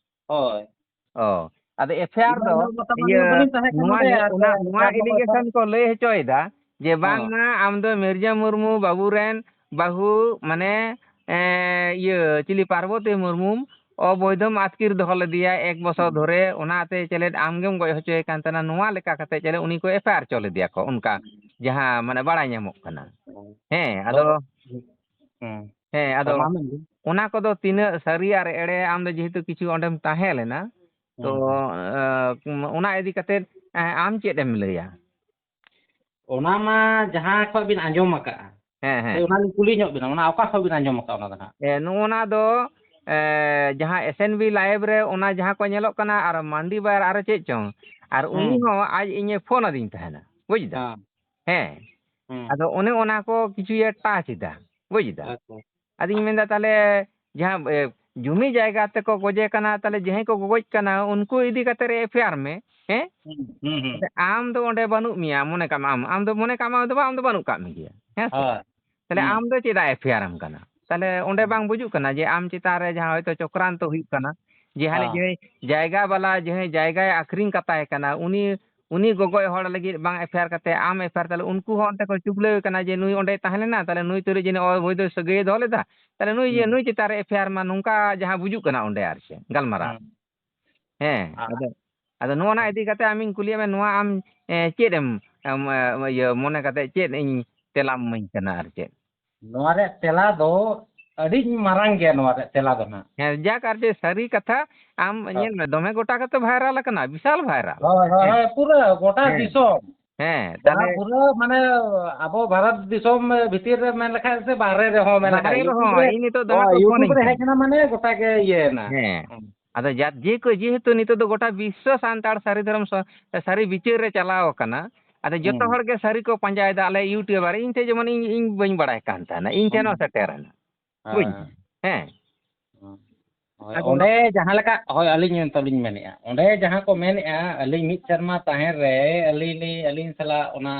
ᱦᱳᱭ᱾ ᱚ, ᱟᱫᱚ ᱮᱯᱷ ᱟᱭ ᱟᱨ ᱤᱧ ᱢᱟ ᱫᱚ, ᱤᱱᱟᱹ ᱵᱟᱵᱚᱫ ᱛᱮ ᱢᱟ ᱤᱭᱟᱹ, ᱵᱟᱹᱞᱤᱧ ᱛᱟᱦᱮᱸ ᱠᱟᱱ ᱱᱚᱣᱟ ᱱᱚᱰᱮ, ᱱᱤ-, ᱟᱨ ᱚᱱᱟ, ᱱᱚᱣᱟ ᱮᱯᱷ ᱟᱭ ᱟᱨ ᱢᱟᱠᱚ ᱮᱯᱷ ᱟᱭ ᱟᱨ ᱟᱞᱤᱜᱮᱥᱚᱱ ᱠᱚ ᱞᱟᱹᱭ ᱦᱚᱪᱚᱭᱮᱫᱟ ᱡᱮ ᱦᱚᱸ᱾ ᱵᱟᱝᱢᱟ ᱟᱢ ᱫᱚ ᱢᱤᱨᱡᱟ ᱢᱩᱨᱢᱩ ᱵᱟᱹᱵᱩ ᱨᱮᱱ ᱵᱟᱹᱦᱩ, ᱢᱟᱱᱮ, ᱮᱸ, ᱤᱭᱟᱹ, ᱪᱤᱞᱤ ᱯᱟᱨᱵᱚᱛᱤ ᱢᱩᱨᱢᱩᱢ ᱚᱵᱳᱭᱫᱷᱚᱢ ᱟᱹᱛᱠᱤᱨ ᱫᱚᱦᱚ ᱞᱮᱫᱮᱭᱟ ᱮᱠ ᱵᱚᱪᱷᱚᱨ ᱦᱩᱸ᱾ ᱫᱷᱚᱨᱮ, ᱚᱱᱟᱛᱮ ᱪᱮᱞᱮᱫ ᱟᱢᱜᱮᱢ ᱜᱚᱡ ᱦᱚᱪᱚᱭᱮ ᱠᱟᱱ ᱛᱟᱦᱮᱱᱟ, ᱱᱚᱣᱟ ᱞᱮᱠᱟ ᱠᱟᱛᱮ ᱪᱮᱞᱮᱫ ᱩᱱᱤ ᱠᱚ ᱮᱯᱷ ᱟᱭ ᱟᱨ ᱦᱚᱪᱚ ᱞᱮᱫᱮᱭᱟ ᱠᱚ, ᱚᱱᱠᱟ ᱦᱩᱸ᱾ ᱡᱟᱦᱟᱸ, ᱢᱟᱱᱮ, ᱵᱟᱲᱟᱭ ᱧᱟᱢᱚᱜ ᱠᱟᱱᱟ᱾ ᱦᱩᱸ᱾ ᱦᱮᱸ, ᱟᱫᱚ ᱟᱫᱚ, ᱦᱩᱸ᱾ ᱦᱮᱸ, ᱦᱳᱭ, ᱟᱫᱚ ᱢᱟ ᱢᱮᱱ ᱵᱤᱱ᱾ ᱚᱱᱟ ᱠᱚᱫᱚ ᱛᱤᱱᱟᱹᱜ ᱥᱟᱹᱨᱤ ᱟᱨ ᱮᱲᱮ, ᱟᱢ ᱫᱚ ᱡᱮᱦᱮᱛᱩ ᱠᱤᱪᱷᱩ ᱚᱸᱰᱮᱢ ᱛᱟᱦᱮᱸ ᱞᱮᱱᱟ, ᱛᱚ, ᱦᱩᱸ, ᱦᱩᱸ᱾ ᱮᱸ, ᱚᱱᱟ ᱤᱫᱤ ᱠᱟᱛᱮ, ᱮᱸ, ᱟᱢ ᱪᱮᱫ ᱮᱢ ᱞᱟᱹᱭᱟ? ᱚᱱᱟ ᱢᱟ ᱡᱟᱦᱟᱸ ᱠᱷᱚᱡ ᱵᱤᱱ ᱟᱸᱡᱚᱢ ᱟᱠᱟᱜᱼᱟ᱾ ᱦᱮᱸ, ᱦᱮᱸ᱾ ᱦᱳᱭ, ᱚᱱᱟ ᱞᱤᱧ ᱠᱩᱞᱤ ᱧᱚᱜ ᱵᱤᱱᱟ, ᱚᱱᱟ ᱚᱠᱟ ᱠᱷᱚᱡ ᱵᱤᱱ ᱟᱸᱡᱚᱢ ᱟᱠᱟᱜᱼᱟ ᱚᱱᱟ ᱫᱚ ᱱᱟᱦᱟᱜ? ᱮ, ᱱᱚᱜᱼᱚ ᱱᱟ ᱫᱚ, ᱮ, ᱡᱟᱦᱟᱸ S N B live ᱨᱮ ᱚᱱᱟ ᱡᱟᱦᱟᱸ ᱠᱚ ᱧᱮᱞᱚᱜ ᱠᱟᱱᱟ, ᱟᱨ ᱢᱟᱱᱰᱤ ᱵᱟᱭᱟᱨ ᱟᱨᱚ ᱪᱮᱫ ᱪᱚᱝ, ᱟᱨ ᱩᱱᱤ ᱦᱩᱸ᱾ ᱦᱚᱸ ᱟᱡ ᱤᱧᱮ ᱯᱷᱳᱱ ᱟᱹᱫᱤᱧ ᱛᱟᱦᱮᱱᱟ, ᱵᱩᱡᱽ ᱫᱟᱢ? ᱦᱮᱸ᱾ ᱦᱮᱸ᱾ ᱦᱩᱸ᱾ ᱟᱫᱚ ᱚᱱᱮ ᱚᱱᱟ ᱠᱚ ᱠᱤᱪᱷᱩᱭᱮ touch ᱮᱫᱟ, ᱵᱩᱡᱽ ᱫᱟᱢ? ᱟᱪᱪᱷᱟ᱾ ᱟᱫᱚᱧ ᱢᱮᱱᱫᱟ, ᱛᱟᱦᱞᱮ ᱡᱟᱦᱟᱸ, ᱮ, ᱡᱩᱢᱤ ᱡᱟᱭᱜᱟ ᱛᱮᱠᱚ ᱜᱚᱡᱮ ᱠᱟᱱᱟ, ᱛᱟᱦᱞᱮ ᱡᱟᱦᱟᱸᱭ ᱠᱚ ᱜᱚᱜᱚᱡ ᱠᱟᱱᱟ, ᱩᱱᱠᱩ ᱤᱫᱤ ᱠᱟᱛᱮ ᱨᱮ ᱮᱯᱷ ᱟᱭ ᱟᱨ ᱢᱮ, ᱦᱮᱸ? ᱦᱩᱸ, ᱦᱩᱸ, ᱦᱩᱸ᱾ ᱟᱪᱪᱷᱟ, ᱟᱢ ᱫᱚ ᱚᱸᱰᱮ ᱵᱟᱹᱱᱩᱜ ᱢᱮᱭᱟ, ᱢᱚᱱᱮ ᱠᱟᱜ ᱢᱮ ᱟᱢ, ᱟᱢ ᱫᱚ ᱢᱚᱱᱮ ᱠᱟᱜ ᱢᱮ ᱟᱢ ᱫᱚ ᱵᱟ-, ᱟᱢ ᱫᱚ ᱵᱟᱹᱱᱩᱜ ᱠᱟᱜ ᱢᱮᱜᱮᱭᱟ, ᱦᱮᱸ ᱥᱮ? ᱦᱳᱭ᱾ ᱛᱟᱦᱞᱮ ᱦᱩᱸ᱾ ᱟᱢ ᱫᱚ ᱪᱮᱫᱟᱜ ᱮᱯᱷ ᱟᱭ ᱟᱨ ᱟᱢ ᱠᱟᱱᱟ? ᱛᱟᱦᱞᱮ ᱚᱸᱰᱮ ᱦᱩᱸ᱾ ᱵᱟᱝ ᱵᱩᱡᱩᱜ ᱠᱟᱱᱟ ᱡᱮ ᱟᱢ ᱪᱮᱛᱟᱱ ᱨᱮ ᱡᱟᱦᱟᱸ ᱦᱚᱭᱛᱳ ᱪᱚᱠᱨᱟᱱᱛᱚ ᱦᱩᱭᱩᱜ ᱠᱟᱱᱟ, ᱡᱮ ᱦᱟᱱᱮ ᱦᱮᱸ᱾ ᱡᱟᱦᱟᱸᱭ ᱡᱟᱭᱜᱟ ᱵᱟᱞᱟ, ᱡᱟᱦᱟᱸᱭ ᱡᱟᱭᱜᱟᱭ ᱟᱠᱷᱨᱤᱧ ᱠᱟᱛᱟᱭ ᱠᱟᱱᱟ, ᱩᱱᱤ ᱩᱱᱤ ᱜᱚᱜᱚᱡ ᱦᱚᱲ ᱞᱟᱹᱜᱤᱫ ᱵᱟᱝ ᱮᱯᱷ ᱟᱭ ᱟᱨ ᱠᱟᱛᱮ ᱟᱢ ᱮᱯᱷ ᱟᱭ ᱟᱨ, ᱛᱟᱦᱞᱮ ᱩᱱᱠᱩ ᱦᱚᱸ ᱚᱱᱛᱮ ᱠᱚ ᱪᱩᱯᱞᱟᱹᱣ ᱠᱟᱱᱟ ᱡᱮ ᱱᱩᱭ ᱚᱸᱰᱮᱭ ᱛᱟᱦᱮᱸ ᱞᱮᱱᱟ, ᱛᱟᱦᱞᱮ ᱱᱩᱭ ᱛᱩᱞᱩᱡ ᱡᱟᱹᱱᱤᱡ ᱚᱵᱚᱭᱫᱷᱚ ᱥᱟᱹᱜᱟᱹᱭᱮ ᱫᱚᱦᱚ ᱞᱮᱫᱟ, ᱛᱟᱦᱞᱮ ᱱᱩᱭ ᱡᱮ ᱦᱩᱸ᱾ ᱱᱩᱭ ᱪᱮᱛᱟᱱ ᱨᱮ ᱮᱯᱷ ᱟᱭ ᱟᱨ ᱢᱟ, ᱱᱚᱝᱠᱟ ᱡᱟᱦᱟᱸ ᱵᱩᱡᱩᱜ ᱠᱟᱱᱟ ᱚᱸᱰᱮ ᱟᱨ ᱪᱮᱫ ᱜᱟᱞᱢᱟᱨᱟᱣ᱾ ᱦᱩᱸ᱾ ᱦᱮᱸ, ᱟᱨ ᱟᱫᱚ, ᱟᱫᱚ ᱱᱚᱣᱟ ᱱᱟ ᱦᱮᱸ᱾ ᱤᱫᱤ ᱠᱟᱛᱮ ᱟᱢᱤᱧ ᱠᱩᱞᱤᱭᱮᱫ ᱢᱮ, ᱱᱚᱣᱟ ᱟᱢ, ᱮ, ᱪᱮᱫ ᱮᱢ, ᱮᱢ, ᱮ, ᱤᱭᱟᱹ, ᱢᱚᱱᱮ ᱠᱟᱛᱮ ᱪᱮᱫ ᱤᱧ ᱛᱮᱞᱟᱢ ᱤᱢᱟᱹᱧ ᱠᱟᱱᱟ ᱟᱨ ᱪᱮᱫ? ᱱᱚᱣᱟ ᱨᱮᱭᱟᱜ ᱛᱮᱞᱟ ᱫᱚ ᱟᱹᱰᱤ ᱢᱟᱨᱟᱝ ᱜᱮᱭᱟ, ᱱᱚᱣᱟ ᱨᱮᱭᱟᱜ ᱛᱮᱞᱟ ᱫᱚ ᱱᱟᱦᱟᱜ᱾ ᱦᱮᱸ, ᱡᱟᱠ ᱟᱨ ᱪᱮᱫ ᱥᱟᱹᱨᱤ ᱠᱟᱛᱷᱟ, ᱟᱢ ᱦᱳᱭ᱾ ᱧᱮᱞ ᱢᱮ, ᱫᱚᱢᱮ ᱜᱚᱴᱟ ᱜᱮᱛᱚ ᱵᱷᱟᱭᱨᱟᱞ ᱟᱠᱟᱱᱟ, ᱵᱤᱥᱟᱞ ᱵᱷᱟᱭᱨᱟᱞ᱾ ᱦᱳᱭ, ᱦᱳᱭ, ᱦᱮᱸ᱾ ᱦᱳᱭ, ᱯᱩᱨᱟᱹ ᱜᱚᱴᱟ ᱦᱮᱸ᱾ ᱫᱤᱥᱚᱢ᱾ ᱦᱮᱸ, ᱜᱚᱴᱟ ᱛᱟᱦᱞᱮ ᱯᱩᱨᱟᱹ ᱢᱟᱱᱮ ᱟᱵᱚ ᱵᱷᱟᱨᱚᱛ ᱫᱤᱥᱚᱢ ᱵᱷᱤᱛᱤᱨ ᱨᱮ ᱢᱮᱱ ᱞᱮᱠᱷᱟᱡ ᱥᱮ ᱵᱟᱦᱨᱮ ᱨᱮᱦᱚᱸ ᱢᱮᱱ ᱞᱮᱠᱷᱟᱡ, ᱵᱟᱦᱨᱮ YouTube ᱨᱮᱦᱚᱸ, ᱨᱮ, ᱤᱧ ᱱᱤᱛᱚᱜ ᱫᱚᱢᱮ ᱦᱳᱭ, ᱠᱚ YouTube ᱯᱷᱳᱱᱟᱹᱧ ᱨᱮ ᱦᱮᱡ ᱠᱟᱱᱟ᱾ ᱠᱟᱱᱟ ᱢᱟᱱᱮ ᱜᱚᱴᱟ ᱜᱮ ᱤᱭᱟᱹᱭᱮᱱᱟ᱾ ᱦᱮᱸ᱾ ᱦᱩᱸ᱾ ᱟᱫᱚ ᱡᱟ-, ᱡᱮ ᱠᱚ-, ᱡᱮᱦᱮᱛᱩ ᱱᱤᱛᱚᱜ ᱫᱚ ᱜᱚᱴᱟ ᱵᱤᱥᱥᱚ ᱥᱟᱱᱛᱟᱲ ᱥᱟᱹᱨᱤ ᱫᱷᱚᱨᱚᱢ ᱥᱚ-, ᱥᱟᱹᱨᱤ ᱵᱤᱪᱟᱹᱨ ᱨᱮ ᱪᱟᱞᱟᱣ ᱟᱠᱟᱱᱟ, ᱟᱫᱚ ᱡᱚᱛᱚ ᱦᱩᱸ᱾ ᱦᱚᱲ ᱜᱮ ᱥᱟᱹᱨᱤ ᱠᱚ ᱯᱟᱸᱡᱟᱭᱮᱫᱟ᱾ ᱟᱞᱮ YouTuber, ᱤᱧ ᱴᱷᱮᱡ ᱡᱮᱢᱚᱱ ᱤᱧ, ᱤᱧ ᱵᱟᱹᱧ ᱵᱟᱲᱟᱭ ᱠᱟᱱ ᱛᱟᱦᱮᱱᱟ, ᱤᱧ ᱴᱷᱮᱱ ᱦᱚᱸ ᱦᱩᱸ᱾ ᱥᱮᱴᱮᱨᱮᱱᱟ᱾ ᱵᱩᱡᱽ? ᱦᱮᱸ᱾ ᱦᱮᱸ᱾ ᱦᱩᱸ᱾ ᱦᱳᱭ, ᱟᱫᱚ ᱚᱸᱰᱮ ᱡᱟᱦᱟᱸ ᱞᱮᱠᱟ, ᱦᱳᱭ, ᱟᱹᱞᱤᱧ ᱱᱤᱛᱚᱜ ᱞᱤᱧ ᱢᱮᱱᱮᱫᱼᱟ, ᱚᱸᱰᱮ ᱡᱟᱦᱟᱸ ᱠᱚ ᱢᱮᱱᱮᱫᱼᱟ, ᱟᱹᱞᱤᱧ ᱢᱤᱫ ᱥᱮᱨᱢᱟ ᱛᱟᱦᱮᱸ ᱨᱮ ᱟᱹᱞᱤᱧ ᱞᱤᱧ, ᱟᱹᱞᱤᱧ ᱥᱟᱞᱟᱜ ᱚᱱᱟ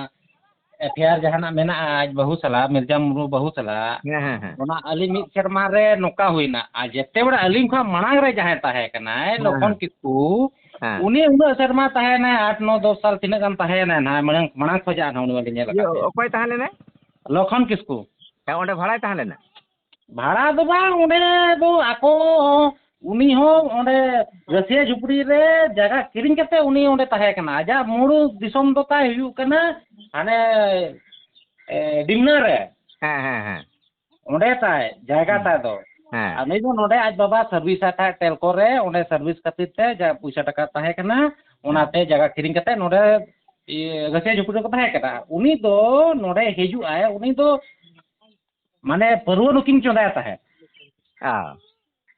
ᱮᱯᱷ ᱟᱭ ᱟᱨ ᱡᱟᱦᱟᱱᱟᱜ ᱢᱮᱱᱟᱜᱼᱟ, ᱟᱡ ᱵᱟᱹᱦᱩ ᱥᱟᱞᱟᱜ, ᱢᱤᱨᱡᱟ ᱢᱩᱨᱢᱩ ᱵᱟᱹᱦᱩ ᱥᱟᱞᱟᱜ, ᱦᱮᱸ, ᱦᱮᱸ, ᱦᱮᱸ᱾ ᱚᱱᱟ ᱟᱹᱞᱤᱧ ᱢᱤᱫ ᱥᱮᱨᱢᱟ ᱨᱮ ᱱᱚᱝᱠᱟ ᱦᱩᱭᱱᱟ᱾ ᱟᱨ ᱡᱮᱛᱮ ᱵᱮᱲᱟ ᱟᱹᱞᱤᱧ ᱠᱷᱚᱱ ᱢᱟᱲᱟᱝ ᱨᱮ ᱡᱟᱦᱟᱸᱭ ᱛᱟᱦᱮᱸ ᱠᱟᱱᱟᱭ, ᱦᱮᱸ, ᱞᱚᱠᱷᱚᱱ ᱦᱮᱸ᱾ ᱠᱤᱥᱠᱩ, ᱦᱮᱸ᱾ ᱩᱱᱤ ᱩᱱᱟᱹᱜ ᱥᱮᱨᱢᱟ ᱛᱟᱦᱮᱸᱭᱮᱱᱟᱭ, ᱟᱴ, ᱱᱚ, ᱫᱚᱥ ᱥᱟᱞ ᱛᱤᱱᱟᱹᱜ ᱜᱟᱱ ᱛᱟᱦᱮᱸᱭᱮᱱᱟᱭ ᱱᱟᱦᱟᱜ, ᱢᱟᱲᱟᱝ, ᱢᱟᱲᱟᱝ ᱠᱷᱚᱱᱟᱜ ᱱᱟᱦᱟᱜ ᱩᱱᱤ ᱢᱟᱞᱤᱧ ᱧᱮᱞ ᱤᱭᱟᱹ, ᱟᱠᱟᱫ ᱜᱮᱭᱟ᱾ ᱚᱠᱚᱭ ᱛᱟᱦᱮᱸ ᱞᱮᱱᱟᱭ? ᱞᱚᱠᱷᱚᱱ ᱠᱤᱥᱠᱩ᱾ ᱦᱮᱸ, ᱚᱸᱰᱮ ᱵᱷᱟᱲᱟᱭ ᱛᱟᱦᱮᱸ ᱞᱮᱱᱟ? ᱵᱷᱟᱲᱟ ᱫᱚ ᱵᱟᱝ, ᱚᱸᱰᱮ ᱫᱚ ᱟᱠᱚ, ᱩᱱᱤ ᱦᱚᱸ ᱚᱸᱰᱮ ᱨᱟᱹᱥᱤᱭᱟᱹ ᱡᱷᱩᱯᱲᱤ ᱨᱮ ᱡᱟᱭᱜᱟ ᱠᱤᱨᱤᱧ ᱠᱟᱛᱮ ᱩᱱᱤ ᱚᱸᱰᱮ ᱛᱟᱦᱮᱸ ᱠᱟᱱᱟ᱾ ᱟᱡᱟᱜ ᱢᱩᱲ ᱫᱤᱥᱚᱢ ᱫᱚ ᱛᱟᱭ ᱦᱩᱭᱩᱜ ᱠᱟᱱᱟ ᱦᱟᱱᱮ, ᱮ, ᱰᱤᱢᱱᱟ ᱨᱮ᱾ ᱦᱮᱸ, ᱦᱮᱸ, ᱦᱮᱸ᱾ ᱚᱸᱰᱮ ᱛᱟᱭ, ᱡᱟᱭᱜᱟ ᱦᱩᱸ᱾ ᱛᱟᱭ ᱫᱚ᱾ ᱦᱮᱸ᱾ ᱟᱨ ᱱᱩᱭ ᱫᱚ ᱱᱚᱰᱮ ᱟᱡ ᱵᱟᱵᱟ service ᱟᱭ ᱛᱟᱦᱮᱸᱫ ᱴᱮᱞᱠᱳ ᱨᱮ, ᱚᱸᱰᱮ service ᱠᱷᱟᱹᱛᱤᱨ ᱛᱮ ᱡᱟ ᱯᱩᱭᱥᱟᱹ ᱴᱟᱠᱟ ᱛᱟᱦᱮᱸ ᱠᱟᱱᱟ, ᱦᱮᱸ᱾ ᱚᱱᱟᱛᱮ ᱡᱟᱭᱜᱟ ᱠᱤᱨᱤᱧ ᱠᱟᱛᱮ ᱱᱚᱰᱮ, ᱤᱭᱟᱹ, ᱨᱟᱹᱥᱤᱭᱟᱹ ᱡᱷᱩᱯᱲᱤ ᱨᱮᱠᱚ ᱛᱟᱦᱮᱸ ᱠᱟᱱᱟ᱾ ᱩᱱᱤ ᱫᱚ ᱱᱚᱰᱮ ᱦᱤᱡᱩᱜ ᱟᱭ, ᱩᱱᱤ ᱫᱚ ᱢᱟᱱᱮ ᱯᱟᱹᱨᱣᱟᱹ ᱱᱩᱠᱤᱱ ᱪᱚᱸᱫᱟᱭ ᱛᱟᱦᱮᱸᱫ᱾ ᱚ᱾